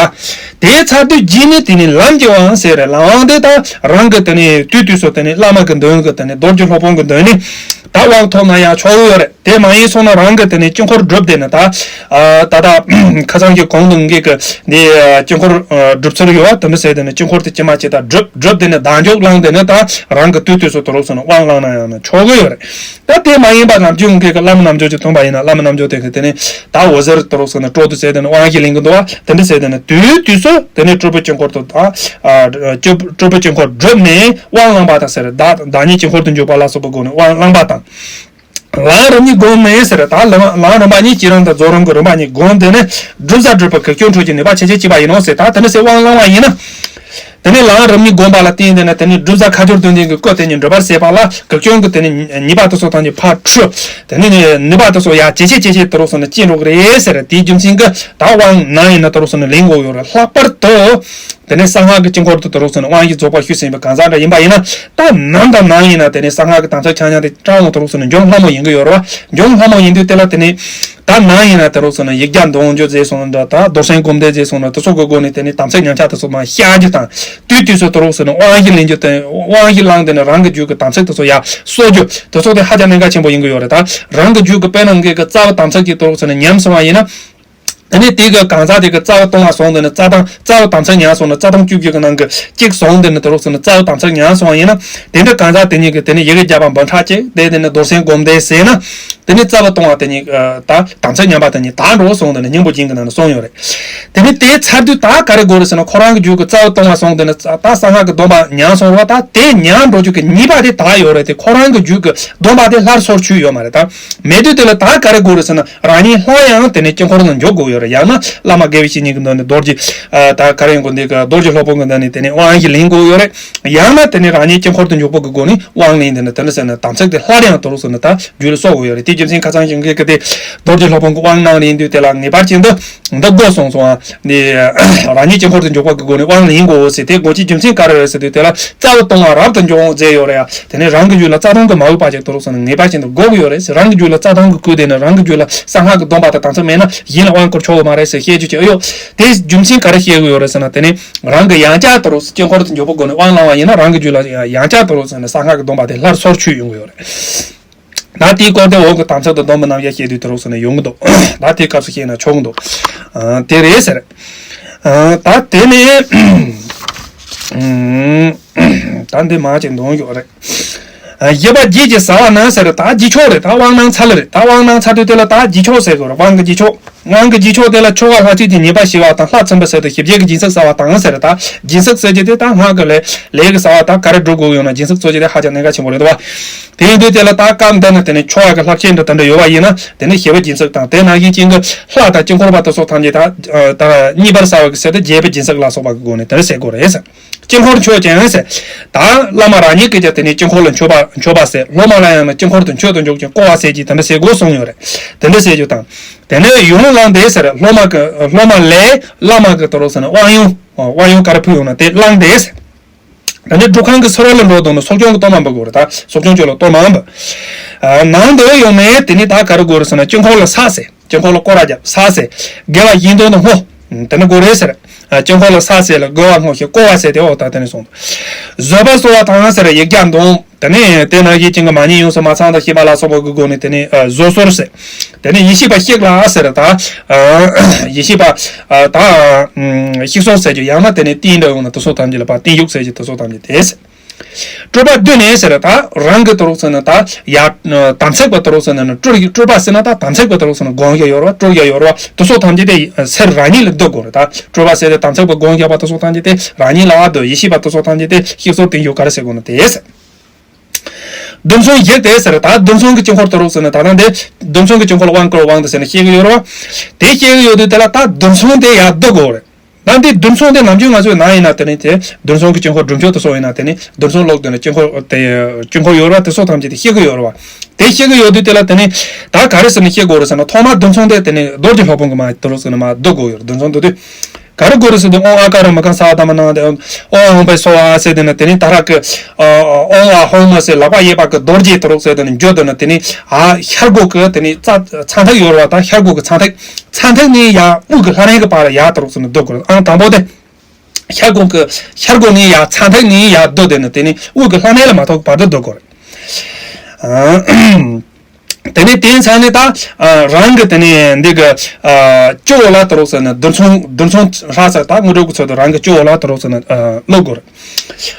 དེའི་ཚར་དུས་རྗེས་ནས་དེ་ནི་ལམ་གྱི་དབང་ཟེར་རེད། ལམ་དབང་དེ་ད་རང་གི་དེ་ནི་དུས་དུས་སུ་དེ་ནི་བླ་མ་གི་མདུན་གི་དེ་ནི་རྡོ་རྗེ་སློབ་དཔོན་གྱི་མདུན་ནས་ད་དབང་ཐོབ་ན་ཡང་ཆོག་གི་ཡོད་རེད། དེ་མ་ཡིན་སོང་ན་རང་གི་དེ་ནས་དཀྱིལ་འཁོར་བསྒྲུབས་དེ་ནི་ད། ཨ་ད་ལྟ་ཁ་སང་གི་གོང་དུ་ངེད་ཀྱི་འདི་དཀྱིལ་འཁོར་ཨ་སྒྲུབ་ཚུལ་ཡོད་བ། དེ་འདྲ་ཟེར་དེ་ནི་དཀྱིལ་འཁོར་དེ་ཇི་མ་ཇི་ལྟར་བསྒྲུབས་བསྒྲུབས་དེ་ནི་གདན་འཇོག་བླངས་དེ་ནི་ད་རང་གི་དུས་དུས་སུ་དེ་རུ་སོང་ན་དབང་བླངས་ན་ཡང་ན་ཆོག་གི་ཡོད་རེད། ད་དེ་མ་ཡིན་པ་ནམ་རྒྱུན་ངེད་ཀྱི་བླ་མ་རྣམ་འབྱོར་གྱིས་མཐོང་བ་ཡིན་ན། བླ་མ་རྣམ་འབྱོར་དེ་གི་དེ་ནི་ད་འོད་ཟེར་དེ་རུ་སོང་ན་སྤྲོ་དུ་ཟེར་དེ་ནི་དབང་ཞིག་ལེན་གི་འདུག་བ། དེ་འདྲ་ཟེར་དེ་ནི་དུས་དུས་སུ་དེ་ནི་སྤྲུལ་པའི་དཀྱིལ་འཁོར་དུ་ད་ཨ་སྤྲུལ་པའི་དཀྱིལ་འཁོར་བསྒྲུབས་ནས་དབང་བླངས་པ་དང་ཟེར། བདག་བདག་ཉིད་དཀྱིལ་འཁོར་དུ་འཇུག་པ་ལ་སོགས་པའི་སྒོ་ནས་དབང་བླངས་པ་དང་། ལམ་རིམ་གཉིས་བསྒོམས་ནས་ཟེར། ད་ལམ་ལམ་རིམ་པ་གཉིས་བསྐྱེད་རིམ་དང་རྫོགས་རིམ་གྱི་རིམ་པ་གཉིས་བསྒོམས་དེ་ནས་བསྒྲུབ་བྱ་སྒྲུབ་པའི་གེགས་སྐྱོང་འཁྲུད་ཀྱི་ནུས་པ་ཇེ་ཆེར་བསྐྱེད་པ་ཡིན་ནོ་ཟེར། ད་དེ་ནས་ཟེར་དབང་བླངས་པ་ཡིན་ན། དེ་ནས་ལམ་རིམ་གཉིས་བསྒོམས་པ་ལ་བརྟེན་དེ་ནས་དེ་ནས་བསྒྲུབ་བྱ་ཁ་སྦྱོར་བདུན་ལྡན་གྱི་སྐུ་དེ་ཉིད་འགྲུབ་པར་བྱེད་པ་ལ་གེགས་སྐྱོང་གི་དེ་ནས་ཉེས་པ་དེ་ཚོ་ཐམས་ཅད་ཕར་འཁྲུད། དེ་ནས་ནུས་པ་དེ་ཚོ་ཡང་ཇེ་ཆེ་ཇེ་ཆེ་དེ་རུ་སོང་ནས་སྐྱེ་འགྲོ་གི་རེད་ཟེར། དེའི་རྒྱུ་མཚན་གྱིས་ད་དབང་ནམ་ཡིན་ན་དེ་རུ་སོང་ནས་ལེན་དགོས་ཡོད་རེད། ལྷག་པར་དུ། དེ་ནས་གསང་སྔགས་ཀྱི་དཀྱིལ་འཁོར་དུ་དེ་རུ་སོང་ནས་དབང་བཞི་རྫོགས་པར་ཞུས་ཟིན་པའི་གང་ཟག་འདྲ་ཡིན་པ་ཡིན་ན། ད་ནམ་དང་ནམ་ཡིན་ན་དེ་ནས་གསང་སྔགས་ཀྱི་དམ་ཚིག་ཆ་མཉམ་དེ་ཅང་མོ་དེ་རུ་སོང་ནས་འཇོམས་སླ་མོ་ཡིན་གྱི་ཡོད་རེད་བ། འཇོམས་སླ་མོ་ཡིན་དུས་དེ་ལ་དེ་ནས་ད་ནམ་ཡིན་ན་དེ་རུ་སོང་ནས་ཡིག་བརྒྱ་འདོན་རྒྱུ་བཟླས་སོང་ན་འདྲ། ད་རྡོར་སེམས་སྒོམ་བཟླས་བཟླས་སོང་ན་དེ་ཚོ་གི་སྒོ་ནས་དེ་ནས་དམ་ཚིག་ཉམས་ཆག་དེ་ཚོ་མར་བཤགས་རྒྱུ་དང་། དུས་དུས་སུ་དེ་རུ་སོང་ནས་དབང་བཞི་ལེན་རྒྱུ་དང་། དབང་བཞི་བླངས་དེ་ནས་རང་གི་རྒྱུད་ཀྱི་དམ་ཚིག་དེ་ཚོ་ཡར་གསོ་རྒྱུ་དེ་ཚོ་དེ་ཧ་ཅང་གནད་འགག་ཆེན་པོ་ཡིན་གྱི་ཡོད་རེད། ད་རང་གི་རྒྱུད་ཀྱི་དཔེར་ན་ངེད་ཀྱི་རྩ་བའི་དམ་ཚིག་ཅིག་དེ་རུ་སོང་ནས་ཉམས་སོང་བ་ཡིན་ན། དེ་ནས་དེ་གི་གང་ཟག་དེ་གི་རྩ་བ་སྟོང་བ་སོང་དེ་ནི་རྩ་དང་རྩ་བ་དམ་ཚིག་ཉམས་སོང་ན། རྩ་དང་བཅུ་བཞི་གི་ནང་གི་གཅིག་སོང་དེ་ནི་དེ་རུ་སོང་ན་རྩ་བ་དམ་ཚིག་ཉམས་སོང་བ་ཡིན་ན། དེ་འདྲ་གང་ཟག་དེ་ཉིད་ཀྱིས་དེ་ནི་ཡི་གེ་བརྒྱ་པ་འབུམ་ཕྲག་གཅིག་དེ་དེ་ནི་རྡོར་སེམས་སྒོམ་བཟླས་ཟེར་ན། དེ་ནི་རྩ་བ་སྟོང་བ་དེ་ཉིད་ད་དམ་ཚིག་ཉམས་པ་དེ་ཉིད་དག་འགྲོ་སོང་དེ་ནི་སྙིང་པོ་རྒྱན་གྱི་ནང་ན་གསུངས་ཡོད་རེད། དེ་ནི་དེ་ཚར་དུས་ད་ག་རེ་དགོས་རེད་ཟེར་ན། ཁོ་རང་གི་རྒྱུད་ཀྱི་རྩ་བ་སྟོང་བ་སོང་དེ་ནི་ད་གསང་སྔགས་ཀྱི་སྡོམ་པ་ཉམས་སོང་རོགས། ད་དེ་ཉམས་འགྲོ་རྒྱུ་གི་ཉེས་པ་དེ་དག་ཡོད་རེད། དེ་ཁོ་རང་གི་རྒྱུད་ཀྱི་སྡོམ་པ་དེ་སླར་གསོ་བྱས་ཡོད་མ་རེད། ད་མེད་དུས་དེ་ལ་ད་ག་རེ་དགོས་རེད་ཟེར་ན། རང་ཉིད་སླར་ཡང་དེ་ནས་དཀྱིལ་འཁོར་ནང་འཇུག་དགོས་ཡོད་རེད། ཡང་ན་བླ་མ་དགེ་བའི་བཤེས་གཉེན་གྱི་མདུན་ནས་རྡོ་རྗེ། ཨ་ད་ག་རེ་ཡིན་དགོས། འདི་ག་རྡོ་རྗེ་སློབ་དཔོན་གྱི་མདུན་ནས་དེ་ནས་དབང་ཞིག་ལེན་དགོས་ཡོད་རེད། ཡང་ན་དེ་ནས་རང་ཉིད་དཀྱིལ་འཁོར་དུ་འཇུག་པ་གི་སྒོ་ནས་དབང་ལེན། དེ་ནས་དེ་འདྲ་ཟེར་ན་དམ་ཚིག་དེ་སླར་ཡང་དུ་རུ་སོང་ན་ད་རྒྱུད་ལ་གསོག་དགོས་ཡོད་རེད། དེའི་རྒྱུ་མཚན་ཁ་སང་ཞིང་གི་གི་དེ་རྡོ་རྗེ་སློབ་དཔོན་གྱི་དབང་གནང་ལེན་དུས་དེ་ལ་ངེས་པར་ཅན་དུ་འདི་དགོས་སོང་སོང་ཨ། འདི་རང་ཉིད་དཀྱིལ་འཁོར་དུ་འཇུག་པ་གི་སྒོ་ནས་དབང་ལེན་དགོས་ཟེར། དེ་དགོས་ཀྱི་རྒྱུ་མཚན་ག་རེ་རེད་ཟེར་དུས་དེ་ལ་རྩ་བ་སྟོང་བ་རབ་ཏུ་འཇོག་འོང་མཛད་ཡོད་རེད་ཡ། དེ་ནས་རང་གི་རྒྱུད་ལ་རྩ་སྟོང་གི་མ་འོས་པ་ཅིག་དུ་རུ་སོང་ན་ངེས་པར་ཅན་དུ་དགོས་ཀྱི་ཡོད་རེད་ཟེར། རང་གི་རྒྱུད་ལ་རྩ་སྟོང་གི་སྐུ་དེ་ནི་རང་གི་རྒྱུད་ལ་གསང་སྔགས་ཀྱི་སྡོམ་པ་དང་དམ་ཚིག་མེད་ན་གཞན་ལ་དབང་བསྐུར་ཆོག་གི་མ་རེད་ཟེར་བཤད་རྒྱུ་ཅིག་ཨེ་ཡོད། དེ་རྒྱུ་མཚན་ག་རེ་བཤད་གི་ཡོད་རེད་ཟེར་ན། དེ་ནི་རང་གི་ཡང་བསྐྱར་དུ་རུ་དཀྱིལ་འཁོར་དུ་འཇུག་པའི་སྒོ་ནས་དབང་བླངས་པ་ཡིན་ན་རང་གི་རྒྱུད་ལ་ཡང་བསྐྱར་དུ་རུ་ཟེར་ནས་གསང་སྔགས་ཀྱི་སྡོམ་པ་དེ་སླར་སོར་ཆུད་ཡོང་གི་ཡོད་རེད། ད་དེའི་སྐོར་དེ་འོག་གི་དམ་ཚིག་དང་སྡོམ་པའི་རྣམ་གཞག་བཤད་དུས་དུ་རུ་ཟེར་ནས་ཡོང་གི་འདུག་ད་དེའི་སྐབས་སུ་བཤད་ན་ཆོག་གི་འདུག་ཨ་དེ་རེད་ཟེར། ཨ་ད་དེ་ནས་ཨ་ད་འདི་མ་ཅིག་འདོན་ཡོད་རེད། བཞི་པ་རྗེས་ཀྱི་ཟ་བ་ན་ཟེར། ད་རྗེས་ཆོག་རེད། ད་དབང་གནང་ཚར་ལེ་རེད། ད་དབང་གནང་ཚར་དུས་དེ་ལ་ད་རྗེས་ཆོག་ཟེར་དགོས་རེད། དབང་གི་རྗེས་ཆོག་དབང་གི་རྗེས་ཆོག་དེ་ལ་ཆོ་ག་ལྷ་བསྐྱེད་ཀྱི་ཉེས་པ་ཞི་བ་དང་། ལྷ་ཚིམ་པ་ཟེར་དུས་ཞི་བྱེད་ཀྱི་སྦྱིན་སྲེག་ཟ་བ་དང་ཟེར། ད་སྦྱིན་སྲེག་ཟེར་རྒྱུ་དེ་ད་སྔགས་ཀྱི་ལས་ལས་ཀྱི་ཟ་བ་ད་ག་རེ་སྒྲུབ་དགོས་ཡོད་ན་སྦྱིན་སྲེག་གཙོ་ཆེ་དེ་ཧ་ཅང་གནད་འགག་ཆེན་པོ་རེད་དོ། དེ་ཡིན་དུས་དེ་ལ་ད་སྐབས་འདི་ན་དེ་ནས་ཆོ་ག་གི་ལྷ་བསྐྱེད་འདྲ་དེ་འདྲ་ཡོད་པ་ཡིན་ན་དེ་ནས་ཞི་བའི་སྦྱིན་སྲེག་དང་དེ་ནང་བཞིན་ཅན་གྱི་ལྷ་དང་དཀྱིལ་འཁོར་པ་དེ་སོགས་ཐམས་ཅད་ད་ད་མཉེས་པར་ཟ་བ་གི་ཟེར་དུས་རྒྱས་པའི་སྦྱིན་སྲེག་ལ་སོགས་པ་གི་སྒོ་ནས་དེ་འདྲ་ཟེར་དགོས་རེད་ཟེར། དཀྱིལ་འཁོར་མཆོད་ཅིང་ཟེར། ད་བླ་མ་རང་ཉིད་ཀྱིས་ཀྱང་དེ་ནས་དཀྱིལ་འཁོར་ལ་མཆོད་པ་མཆོད་པ་ཟེར། སློབ་མ་ལ་ཡང་ན་དཀྱིལ་འཁོར་དུ་མཆོད་དུ་འཇུག་ཅིང་བསྐོར་བ་ཟེར་གྱི་དེ་འདྲ་ཟེར་དགོས་གསུངས་ཡོད་རེད། དེ་འདྲ་ཟེར་རྒྱུ་དང་། དེ་ནས་ཡུམ་བླངས་ཏེ་ཟེར། སློབ་མ་གི་སློབ་མ་ལས་བླ་མ་གི་དོ་རོ་ཟེར་ན་དབང་ཡོང་དབང་ཡོང་ག་རེ་ཕུལ་ཡོང་ན་དེ་བླངས་ཏེ་ཟེར། དེ་ནས་སྒྲུབ་ཁང་གི་ཟུར་ལ་འགྲོ་དོ་ན་སོགས་སྐྱོང་གི་གཏོར་མ་འབུལ་དགོས་རེད། ད་སོགས་སྐྱོང་བཅོལ་ལ་གཏོར་མ་འབུལ། ནང་དུ་ཡོང་ནས་དེ་ནས་ད་ག་རེ་དགོས་རེད་ཟེར་ན་དཀྱིལ་འཁོར་ལ་ས་ཟེར། དཀྱིལ་འཁོར་ལ་སྐོར་ར་བརྒྱབ་ས་ཟེར། དགེ་བ་བཞིན་དུ་ནི་བསྔོ། དེ་ནི་དགོས་རེད་ཟེར། དཀྱིལ་འཁོར་ལ་ས་ཟེར་ལ་བསྒོ་བ་སྔོ་ཞིང་བསྐོར་བ་ཟེར་ཏེ་འོ་ད་དེ་ནི་གསུངས། བཟོད་པ་གསོལ་བ་དང་ཟེར་ཡིག་བརྒྱ་འདོན། དེ་ནས་དེ་ནང་བཞིན་ཅན་གྱི་མ་ཉེས་ཡོངས་སུ་མ་ཚང་དང་ཤེས་པ་ལ་སོགས་པ་གི་སྒོ་ནས་དེ་ནས་བཟོད་གསོལ་ཟེར། དེ་ནས་ཡེ་ཤེས་པ་གཤེགས་ལ་ཟེར་ད། ཡེ་ཤེས་པ་ད་གཤེགས་གསོལ་ཟེར་རྒྱུ་ཡང་ན་དེ་ནས་རྟེན་འདྲ་ཡོང་ན་དེ་ཚོ་ཐམས་ཅད་ལ་ཕར་རྟེན་བཞུགས་ཟེར་རྒྱུ་དེ་ཚོ་ཐམས་ཅད་དེ་ཟེར། སྤྲོས་པ་བསྡུས་ནས་ཟེར་ད་རང་གི་དུ་རོགས་ཟེར་ན་ད་ཡ་དམ་ཚིག་པ་དུ་རོགས་ཟེར་ན་ནི་སྤྲོས་སྤྲོས་པ་ཟེར་ན་ད་དམ་ཚིག་པ་དུ་རོགས་ཟེར་ན་སྒོམ་བཞག་ཡོད་རེད་བ། སྤྲོས་བཞག་ཡོད་རེད་བ། དེ་ཚོ་ཐམས་ཅད་དེ་སེམས་རང་ཉིད་ལ་བསྡུ་དགོས་རེད། ད་སྤྲོས་པ་ཟེར་ཏེ་དམ་ཚིག་པ་སྒོམ་བཞག་པ་དེ་ཚོ་ཐམས་ཅད་དེ་རང་ཉིད་ལ་ཨ་བསྡུ། ཡེ་ཤེས་པ་དེ་ཚོ་ཐམས་ཅད་དེ་གཤེགས་གསོལ་རྟེན་བཞུགས་ག་རེ་ཟེར་དགོས་ན་དེ་ཟེར། བདུན་མཚུངས་ཡིག་དེ་ཟེར་ད་བདུན་མཚུངས་ཀྱི་དཀྱིལ་འཁོར་དུ་རོགས་ཟེར་ན་ད་ལྟ་འདི་བདུན་མཚུངས་ཀྱི་དཀྱིལ་འཁོར་ལ་དབང་བསྐུར་དབང་དུ་ཟེར་ན་ཤེས་ཀྱི་ཡོད་རེད་བ། དེ་ཤེས་ཀྱི་ཡོད་དུས་དེ་ལ་ད་བདུན་མཚུངས་དེ་ཡར་བསྡུ་དགོས་རེད། ད་འདི་བདུན་མཚུངས་དེ་ནམ་རྒྱུན་ང་ཚོའི་ནང་ཡིན་ན་དེ་ནི་དེ་བདུན་མཚུངས་ཀྱི་དཀྱིལ་འཁོར་སྒྲུབ་མཆོད་དུ་སོགས་ཡིན་ན་དེ་ནི་བདུན་མཚུངས་ཀློག་དེ་ནི་དཀྱིལ་འཁོར་དེ་དཀྱིལ་འཁོར་ཡོད་རེད་བ། དེ་ཚོ་ཐམས་ཅད་དེ་ཤེས་ཀྱི་ཡོད་རེད་བ། དེ་ཤེས་ཀྱི་ཡོད་དུས་དེ་ལ་དེ་ནི་ད་ག་རེ་ཟེར་ནས་ཤེས་དགོས་རེད་ཟེར་ན་ཐོག་མར་བདུན་མཚུངས་དེ་དེ་ནི་རྡོ་རྗེ་སློབ་དཔོན་གྱི་མ་དུ་རོགས་ཟེར་ན་མ་བསྡུ་དགོས་ཡོད་རེད། བདུན་མཚུངས་དེ་དུས། ག་རེ་དགོས་རེད་ཟེར་དུས་ཨོཾ་ཨ་ཀ་ར་མུ་ཁ་ས་བ་དྷརྨ་ནཱ་ཏེ་ཨོཾ་ཨཱཿཧཱུྃ་ཕཊ་སྭཱ་ཧཱ་ཟེར་དེ་ནི་དེ་ནི་ད་རག་གི་ཨོཾ་ཨཱཿཧཱུྃ་ཟེར་ལག་པ་གཡས་པ་གི་རྡོ་རྗེ་དུ་རོགས་ཟེར་དེ་ནི་འཇུ་དེ་ནི་དེ་ནི་ཨ་ཤར་སྒོ་གི་དེ་ནི་རྩ་ཚ་མཐའ་ཡོད་རེད་བ། ད་ཤར་སྒོ་གི་ཚ་མཐའ་ཚ་མཐའ་ནས་ཡར་དབུས་ཀྱི་ལྷ་རྣོན་གྱི་བར་ལ་ཡར་དུ་རོགས་ཟེར་ནི་བསྡུ་དགོས་རེད། ཨང་དང་པོ་དེ་ཤར་སྒོ་གི་ཤར་སྒོ་ནས་ཡར་ཚ་མཐའ་ནས་ཡར་བསྡུ་དེ་ནི་དེ་ནི་དབུས་ཀྱི་ལྷ་རྣོན་ལ་མ་ཐུག་གི་བར་དུ་བསྡུ་དགོས་རེད། དེ་ནས་དེའི་མཚམས་ནས་ད་རང་གི་དེ་ནས་འདི་གི་སྤྱི་བོ་ལ་དུ་རོགས་ཟེར་ན་བདུན་མཚུངས་བདུན་མཚུངས་ལྷག་ས་ད་དངོས་གྲུབ་ཀྱི་ཚུལ་དུ་རང་གི་སྤྱི་བོ་ལ་དུ་རོགས་ཟེར་ན་ཀློག་དགོས་རེད།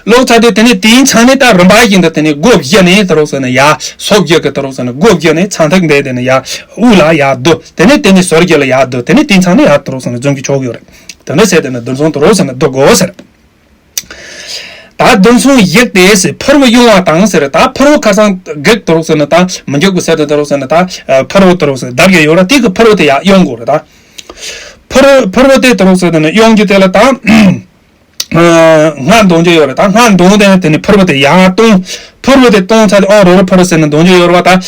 ཀློག་ཚར་དུས་དེ་ནས་དེའི་མཚམས་ནས་ད་རིམ་པ་བཞིན་དུ་དེ་ནས་སྒོ་བཞི་ནས་དུ་རོགས་ཟེར་ན་ཡ་སོ་བཞི་གི་དུ་རོགས་ཟེར་ན་སྒོ་བཞི་ནས་ཚ་མཐའ་འདས་དེ་ནས་ཡ་དབུས་ལ་ཡ་བསྡུ། དེ་ནས་དེ་ནས་ཟུར་བཞི་ལ་ཡ་བསྡུ། དེ་ནས་དེའི་མཚམས་ནས་ཡ་དུ་རོགས་ཟེར་ན་རྫུན་གྱི་ཆོག་ཡོད་རེད། དེ་འདྲ་བྱས་དེ་ནས་བདུན་མཚུངས་དུ་རོགས་ཟེར་ན་བསྡུ་དགོས་ཟེར། ད་བདུན་མཚུངས་ཡིག་དེ་ཟེར་ཕུར་བུ་གཡུང་བ་དང་ཟེར། ད་ཕུར་བུ་ཁ་སང་གེགས་དུ་རོགས་ཟེར་ན་ད་མི་འཇུག་གི་ཟེར་དུ་དུ་རོགས་ཟེར་ན་ད་ཕུར་བུ་དུ་རོགས་ཟེར་བརྡབ་ཀྱི་ཡོད་ར། དེ་གི་ཕུར་བུ་དེ་ཡར་གཡུང་དགོས་རེད། ད་ཕུར་བུ་ཕུར་བུ་དེ་དུ་རོགས་ཟེར་དུ་ནི་གཡུང་རྒྱུ་དེ་ལ་ད་སྔར་འདོན་རྒྱུ་ཡོད་རེད། ད་སྔར་འདོན་དེ་ནི་དེ་ནི་ཕུར་བུ་དེ་ཡར་གཏོང་། ཕུར་བུ་དེ་གཏོང་ཚར་དུས་ཨོཾ་རོ་རུ་ཕུར་བུ་ཟེར་ནས་འདོན་རྒྱུ་ཡོད་རེད་བ།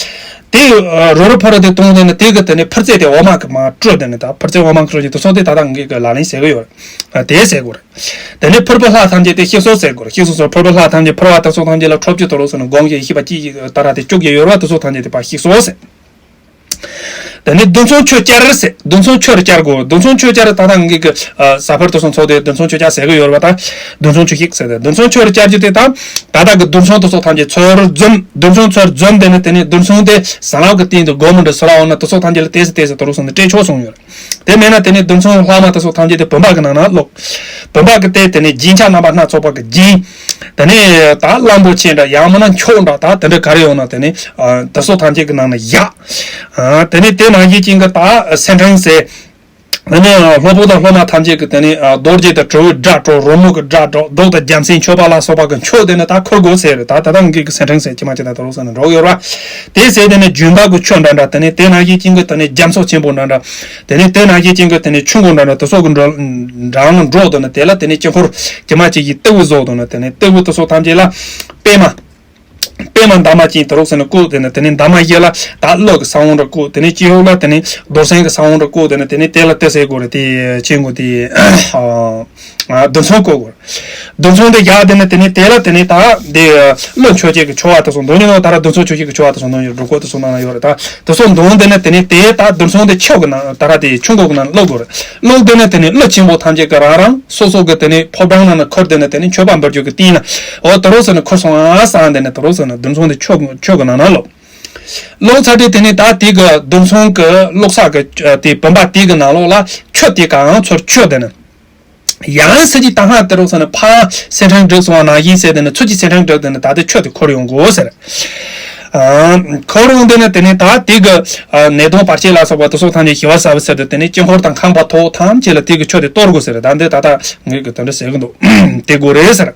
ད་དེ་རོ་རུ་ཕུར་བུ་དེ་གཏོང་དེ་ནི་དེ་གི་དེ་ནི་ཕུར་རྩེ་དེ་འོ་མ་གི་མར་སྤྲོད་དེ་ནི་ད་ཕུར་རྩེ་འོ་མ་གི་སྤྲོད་རྒྱུ་དེ་སོགས་དེ་ད་ལྟ་ངེད་ཀྱི་ལག་ལེན་བྱེད་ཀྱི་ཡོད་རེད། དེ་བྱེད་དགོས་རེད། དེ་ནས་ཕུར་བུ་ལྷ་ཐམས་ཅད་དེ་གཤེགས་གསོལ་ཟེར་དགོས་རེད། གཤེགས་གསོལ་ཕུར་བུ་ལྷ་ཐམས་ཅད་ཕུར་བ་དེ་ཚོ་ཐམས་ཅད་ལ་ཁྲོ་བཅུ་དུ་རོགས་ཟེར་ནས་སྒོམ་བཞིན་ཤེས་པ་ཅི་ཞིག་ད་ར་དེ་བཅུག་གི་ཡོད་རེད་བ། དེ་ཚོ་ཐམས་ཅད་དེ་ཕར་གཤེགས་གསོལ་ཟེར། དེ་ནས་བདུན་མཚུངས་མཆོད་བསྐྱར་ཟེར། བདུན་མཚུངས་མཆོད་རུ་བསྐྱར་དགོས། བདུན་མཚུངས་མཆོད་བསྐྱར་ད་ལྟ་ངེད་ཀྱི་ཟ་ཕོར་དེ་ཚོ་ཚོགས་དེ་བདུན་མཚུངས་མཆོད་བསྐྱར་ཟེར་གི་ཡོད་རེད་བ། ད་བདུན་མཚུངས་མཆོད་བཤིག་ཟེར་ཏེ་བདུན་མཚུངས་མཆོད་རུ་བསྐྱར་རྒྱུ་དེ་ད་ད་ལྟ་གི་བདུན་མཚུངས་དེ་ཚོ་ཐམས་ཅད་ཚུར་འཛོམས། བདུན་མཚུངས་ཚུར་འཛོམས་དེ་ནས་དེ་ནས་བདུན་མཚུངས་དེ་ཟན་ལྷག་གི་སྟེང་དུ་སྒོམ་འདྲ་ཟེར་བ་འོ་ན་དེ་ཚོ་ཐམས་ཅད་ལ་དེ་ཟེར་དེ་ཟེར་དུ་རོགས་ཟེར་ནས་སྤྲད་ཆོག་གསུངས་ཡོད་རེད། དེ་མེད་ན་དེ་ནས་བདུན་མཚུངས་ལྷག་མ་དེ་ཚོ་ཐམས་ཅད་དེ་བུམ་པ་གི་ནང་ན་ཀློག་བུམ་པ་གི་སྟེང་དེ་ནས་རྗེས་ཆགས་རྣམ་པ་སྣ་ཚོགས་པ་གི་རྗེས། དེ་ནས་ད་གླང་པོ་ཆེ་འདྲ་ཡང་མིན་ན་མཆོག་འདྲ་ད་དེ་འདྲ་ག་རེ་ཡོང་ན་དེ་ནས་དེ་ཚོ་ཐམས་ཅད་ཀྱི་ནང་ན་ཡ། དེ་ནས་དེ་ནང་བཞིན་ཅན་གྱི་ད་སེར་ཕྲེང་ཟེར། དེ་ནས་སློབ་དཔོན་དང་སློབ་མ་ཐམས་ཅད་ཀྱི་དེ་ནས་རྡོ་རྗེ་དང་དྲིལ་བུའི་སྒྲ་སྒྲོག་རོལ་མོ་གི་སྒྲ་སྒྲོག་མདོག་དང་རྒྱལ་མཚན་མཆོད་པ་ལ་སོགས་པ་གི་མཆོག་དེ་ནས་ད་འཁོར་དགོས་ཟེར་རེད། ད་ད་ལྟ་ངེད་ཀྱི་སེར་ཕྲེང་ཟེར་གྱི་མ་བྱེད་ད་དུ་རོགས་ཟེར་ནས་འགྲོ་གི་ཡོད་ར། དེ་ཟེར་དེ་ནས་ལྗོན་པ་གི་ཆུ་འདྲ་འདྲ། དེ་ནས་དེ་ནང་བཞིན་ཅན་གྱི་དེ་ནས་རྒྱ་མཚོ་ཆེན་པོ་འདྲ་འདྲ། དེ་ནས་དེ་ནང་བཞིན་ཅན་གྱི་དེ་ནས་ཆུ་མགོ་འདྲ་འདྲ་དེ་སོགས་ཀྱི་འགྲོ་འགྲང་ལ་འགྲོ་དོ་ན་དེ་ལ་དེ་ནས་དཀྱིལ་འཁོར་གྱི་མ་ཅིག་གི་ལྟེ་བུ་བཟོ་དོ་ན་དེ་ནས་ལྟེ་བུ་དེ་སོགས་ཐམས་ཅད་ལ་པད་མ། པད་མ་འདབ་མ་ཅན་དུ་རོགས་ཟེར་ནས་བཀོད་དེ་ནས་དེ་ནས་འདབ་མ་བཞི་ལ་ད་གླུ་གི་ས་བོན་རེ་བཀོད། དེ་ནས་སྤྱི་ཡོག་ལ་དེ་ནས་རྡོར་སེམས་ཀྱི་ས་བོན་རེ་བཀོད། དེ་ནས་དེ་ནས་དེ་ལ་དེ་ཟེར་དགོས་རེད། དེ་ཆེན་དགོས་དེ་བདུན་མཚུངས་བཀོད་དགོས་རེད། བདུན་མཚུངས་དེ་བཞག་དེ་ནས་དེ་ནས་དེ་ལ་དེ་ནས་ད་དེ་གླུ་མཆོད་བྱེད་ཀྱི་མཆོད་པ་དེ་ཚོ་འདོན་རྒྱུ་ནོ། ད་ར་བདུན་མཚུངས་མཆོད་བྱེད་ཀྱི་མཆོད་པ་དེ་ཚོ་འདོན་རྒྱུ་སྒྲུབ་སྐོར་དེ་ཚོ་ནང་ན་ཡོད་རེད། ད་དེ་ཚོ་འདོན་དེ་ནས་དེ་ནས་དེ་ད་བདུན་མཚུངས་དེ་ཆོག་གི་ནང་ད་ར་དེ་ཆུ་མགོ་གི་ནང་བླུག་དགོས་རེད། བླུག་དེ་ནས་དེ་ནས་གླུ་ཆེན་པོ་ཐམས་ཅད་ཀྱི་རང་རང་སོ་སོ་གི་དེ་ནས་ཕོ་བྲང་ནང་ན་ཁུར་དེ་ནས་དེ་ནས་མཆོད་པ་འབུལ་རྒྱུ་གི་སྟེང་ན་འོ་དུ་རོགས་ཟེར་ནས་ཁུར་སོང་ཨ་སང་དེ་ནས་དུ་རོགས་ཟེར་ནས་བདུན་མཚུངས་དེ་ཆོག་ཆོག་གི་ནང་ན་བླུག་བླུག་ཚར་དུས་དེ་ནས་ད་དེ་གི་བདུན་མཚུངས་གི་བླུག་ས་གི་དེ་བུམ་པ་དེ་གི་ནང་ལོགས་ལ་ཆུ་དེ་གང་ཚུར་ཆུ་དེ་ནས་ཡང་སྲིད་ཀྱི་ད་སྔ་དེ་རོགས་ཟེར་ནས་ཕ་སེར་ཕྲེང་བསྒྲིགས་སོང་བ་ནང་བཞིན་ཟེར་དེ་ནས་ཚུར་གྱི་སེར་ཕྲེང་བསྒྲིགས་དེ་ནས་ད་དེ་ཆུ་དེ་ཁུར་ཡོང་དགོས་ཟེར། ཁོ་རང་དེ་ནས་དེ་ནས་ད་དེ་གི་ནད་གདོན་བར་ཆད་ལ་སོགས་པ་དེ་ཚོ་ཐམས་ཅད་ཞི་བར་བྱ་བའི་ཕྱིར་དུ་དེ་ནས་དཀྱིལ་འཁོར་དང་ཁང་པ་ཐོག་ཐམས་ཅད་ལ་དེ་གི་ཆུ་དེ་གཏོར་དགོས་ཟེར། ད་འདི་ད་ལྟ་ངས་གི་དེ་འདྲ་ཟེར་གི་འདུག་དེ་དགོས་རེད་ཟེར།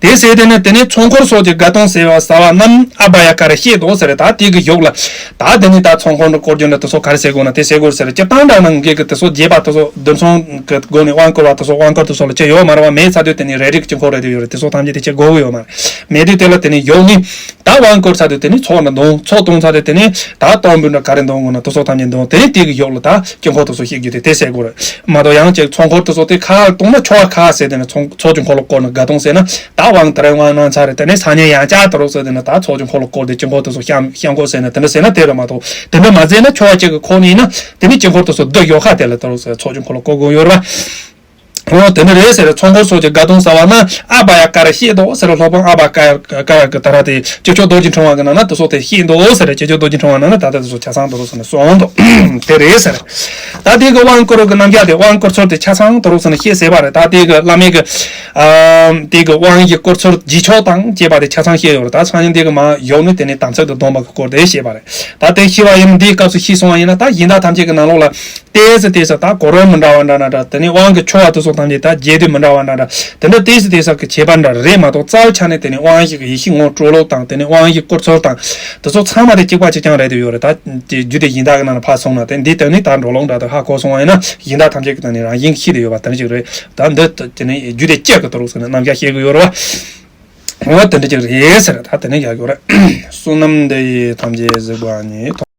དེ་ཟེར་དེ་ནས་དེ་ནས་ཚོགས་འཁོར་སོགས་ཀྱི་དགའ་སྟོན་ཟེར་བ་ཟ་བ་རྣམས་ཨ་བྷ་ཡ་ཀ་ར་བཤད་དོ་ཟེར། ད་དེ་གི་གཞུག་ལ་ད་དེ་ནས་ད་ཚོགས་འཁོར་འདི་བསྐོར་རྒྱུ་འདི་དེ་ཚོ་ག་རེ་ཟེར་དགོས་ན་དེ་ཟེར་དགོས་ཟེར། སྤྱིར་བཏང་འདྲ་ན་ངས་གི་དེ་ཚོ་རྒྱས་པ་དེ་ཚོ་བདུན་མཚུངས་གི་སྒོ་ནས་དབང་བསྐུར་བ་དེ་ཚོ་དབང་བསྐུར་དེ་ཚོ་ལ་ཅི་ཡོད་མ་རེད་བ། མེད་ཚར་དུས་དེ་ནས་རེ་རེ་གི་དཀྱིལ་འཁོར་རེ་དེ་ཡོད་རེད། དེ་ཚོ་ཐམས་ཅད་དེ་ཅི་དགོས་གི་ཡོད་མ་རེད། མེད་དུས་དེ་ལ་དེ་ནས་གཞུག་ནས། ད་དབང་བསྐུར་ཚར་དུས་དེ་ནས་ཚོགས་ནི་འདོན། ཚོགས་གཏོང་ཚར་དུས་དེ་ནས་ད་གཏོར་འབུལ་འདྲ་ག་རེ་འདོན་དགོས་ན་དེ་ཚོ་ཐམས་ཅད་འདོན། དེ་ནས་དེ་གི་གཞུག་ལ་ད་དཀྱིལ་འཁོར་དེ་ཚོ་བཤིག་རྒྱུ་དེ་དེ་ཟེར་དགོས་རེད། མ་གཏོགས་ཡང་ཅིག་ཚོགས་འཁོར་དེ་ཚོ་དེ་ཁ་གཏོང་ན་ཆོ་ག་ཁ་ཟེར་དེ་ནས་ཚོགས་ཚོགས་ཀྱི་འཁོར་ལོ་བསྐོར་ནས་དགའ་གཏོང་ཟེར་ན། ད་དབང་དེ་རིང་དབང་གནང་ཚར་རེད། དེ་ནས་སང་ཉིན་ཡང་བསྐྱར་དེ་རོགས་ཟེར་དེ་ནས་ད་ཚོགས་ཀྱི་འཁོར་ལོ་བསྐོར་དེ་དཀྱིལ་འཁོར་དེ་ཚོ་བཤམས་བཤམས་དགོས་ཟེར་ན་དེ་འདྲ་ཟེར་ན་དེ་རེད། མ་གཏོགས་དེ་འདྲ་མ་ཟེར་ན་ཆོ་ག་ཅིག་གི་ཁོག་ནས་ཡིན་ན་དེ་ནས་དཀྱིལ་འཁོར་དེ་ཚོ་བསྡུ་ཡོད་ཁ། དེ་ལ་དེ་རོགས་ཟེར་ཚོགས་ཀྱི་འཁོར་ལོ་བསྐོར་དགོས་ཡོད་རེད་པ། འོ་དེ་འདྲ་རེད་ཟེར། ཚོགས་འཁོར་སོགས་ཀྱི་དགའ་གཏོང་ཟེར་བ་ན་ཨ་བྷ་ཡ་ཀ་ར་ཤེས་དོ་ཟེར། སློབ་དཔོན་ཨ་བྷ་ཀ་ཀ་ར་གི་ད་ར་དེ་སྤྱི་ཁྱབ་རྡོ་རྗེ་འཕྲེང་བ་གི་ནང་ན་དེ་སོགས་དེ་ཤེས་དོ་ཟེར། སྤྱི་ཁྱབ་རྡོ་རྗེ་འཕྲེང་བ་ནང་ན་ད་ལྟ་དེ་སོགས་ཆ་ཚང་དེ་རོགས་ཟེར་ནས་གསུངས་འདུག་དེ་རེད་ཟེར། ད་དེ་གི་དབང་བསྐུར་གི་རྣམ་གཞག་དེ་དབང་བསྐུར་ཚུལ་དེ་ཆ་ཚང་དེ་རོགས་ཟེར་ནས་ཤེས་ཟེར་བ་རེད། ད་དེ་གི་བླ་མའི་གི་ཨ་དེ་གི་དབང་གི་བསྐུར་ཚུལ་རྗེས་ཆོག་དང་བཅས་པ་དེ་ཆ་ཚང་ཤེས་ཡོད་རེད། ད་སང་ཉིན་དེ་གི་མ་ཡོང་ནས་དེ་ནས་དམ་ཚིག་ཏུ་སྡོམ་པ་གི་སྐོར་དེ་བཤད་པ་རེད། ད་དེ་ཤེས་པ་ཡིན་ན་འདིའི་སྐབས་སུ་ཤེས་སོང་བ་ཡིན་ན་ད་ཡིན་ད་ཐམས་ཅད་གི་ནང་ལོགས་ལ། ཏོག་ཙམ་ཏོག་ཙམ་ད་གོ་རིམ་མི་འདྲ་བ་འདྲ་འདྲ་འདྲ། དེ་ནས་དབང་གི་ཆོ་ག་དེ་ཚོ་ཐམས་ཅད་ད་རྒྱས་བསྡུས་མི་འདྲ་བ་འདྲ་འདྲ། དེ་འདྲ་ཏོག་ཙམ་ཏོག་ཙམ་གི་ཁྱད་པར་འདྲ་རེད་མ་གཏོགས་རྩ་བའི་ཆ་ནས་དེ་ནས་དབང་ཞིག་གི་ཡེ་ཤེས་ངོ་སྤྲོད་ལུགས་དང་དེ་ནས་དབང་ཞིག་བསྐུར་ཚུལ་དང་དེ་ཚོ་ཚང་མ་དེ་གཅིག་པ་གཅིག་རྐྱང་རེད་དེ་ཡོད་རེད། ད་དེ་རྒྱུད་སྡེ་གཞན་དག་གི་ནང་ནས་ཕར་སོང་ན་དེ་འདི་སྟེང་ནས་ད་འགྲོ་ལུགས་འདྲ་དེ་ཧ་གོ་སོང་བ་ཡིན་ན་ཡིན་ད་ཐམས་ཅད་ཀྱི་སྟེང་ནས་རང་བཞིན་གྱིས་ཤེས་དེ་ཡོད་པ་དེ་འདྲ་ཞིག་རེད། ད་འདི་དེ་ནས་རྒྱུད་སྡེ་གཅིག་གི་དོ་རུག་ཟེར་ནས་རྣམ་གཞག་བཤད་གི་ཡོད་རེད་བ། འོ་དེ་འདྲ་ཅིག་རེད་ཟེར། ད་དེ་ནས་ཡག་ཡོད་རེད། བསོད་ནམས་འདི་ཡིས་ཐམས་ཅད་གཟིགས་པ་ཉིད།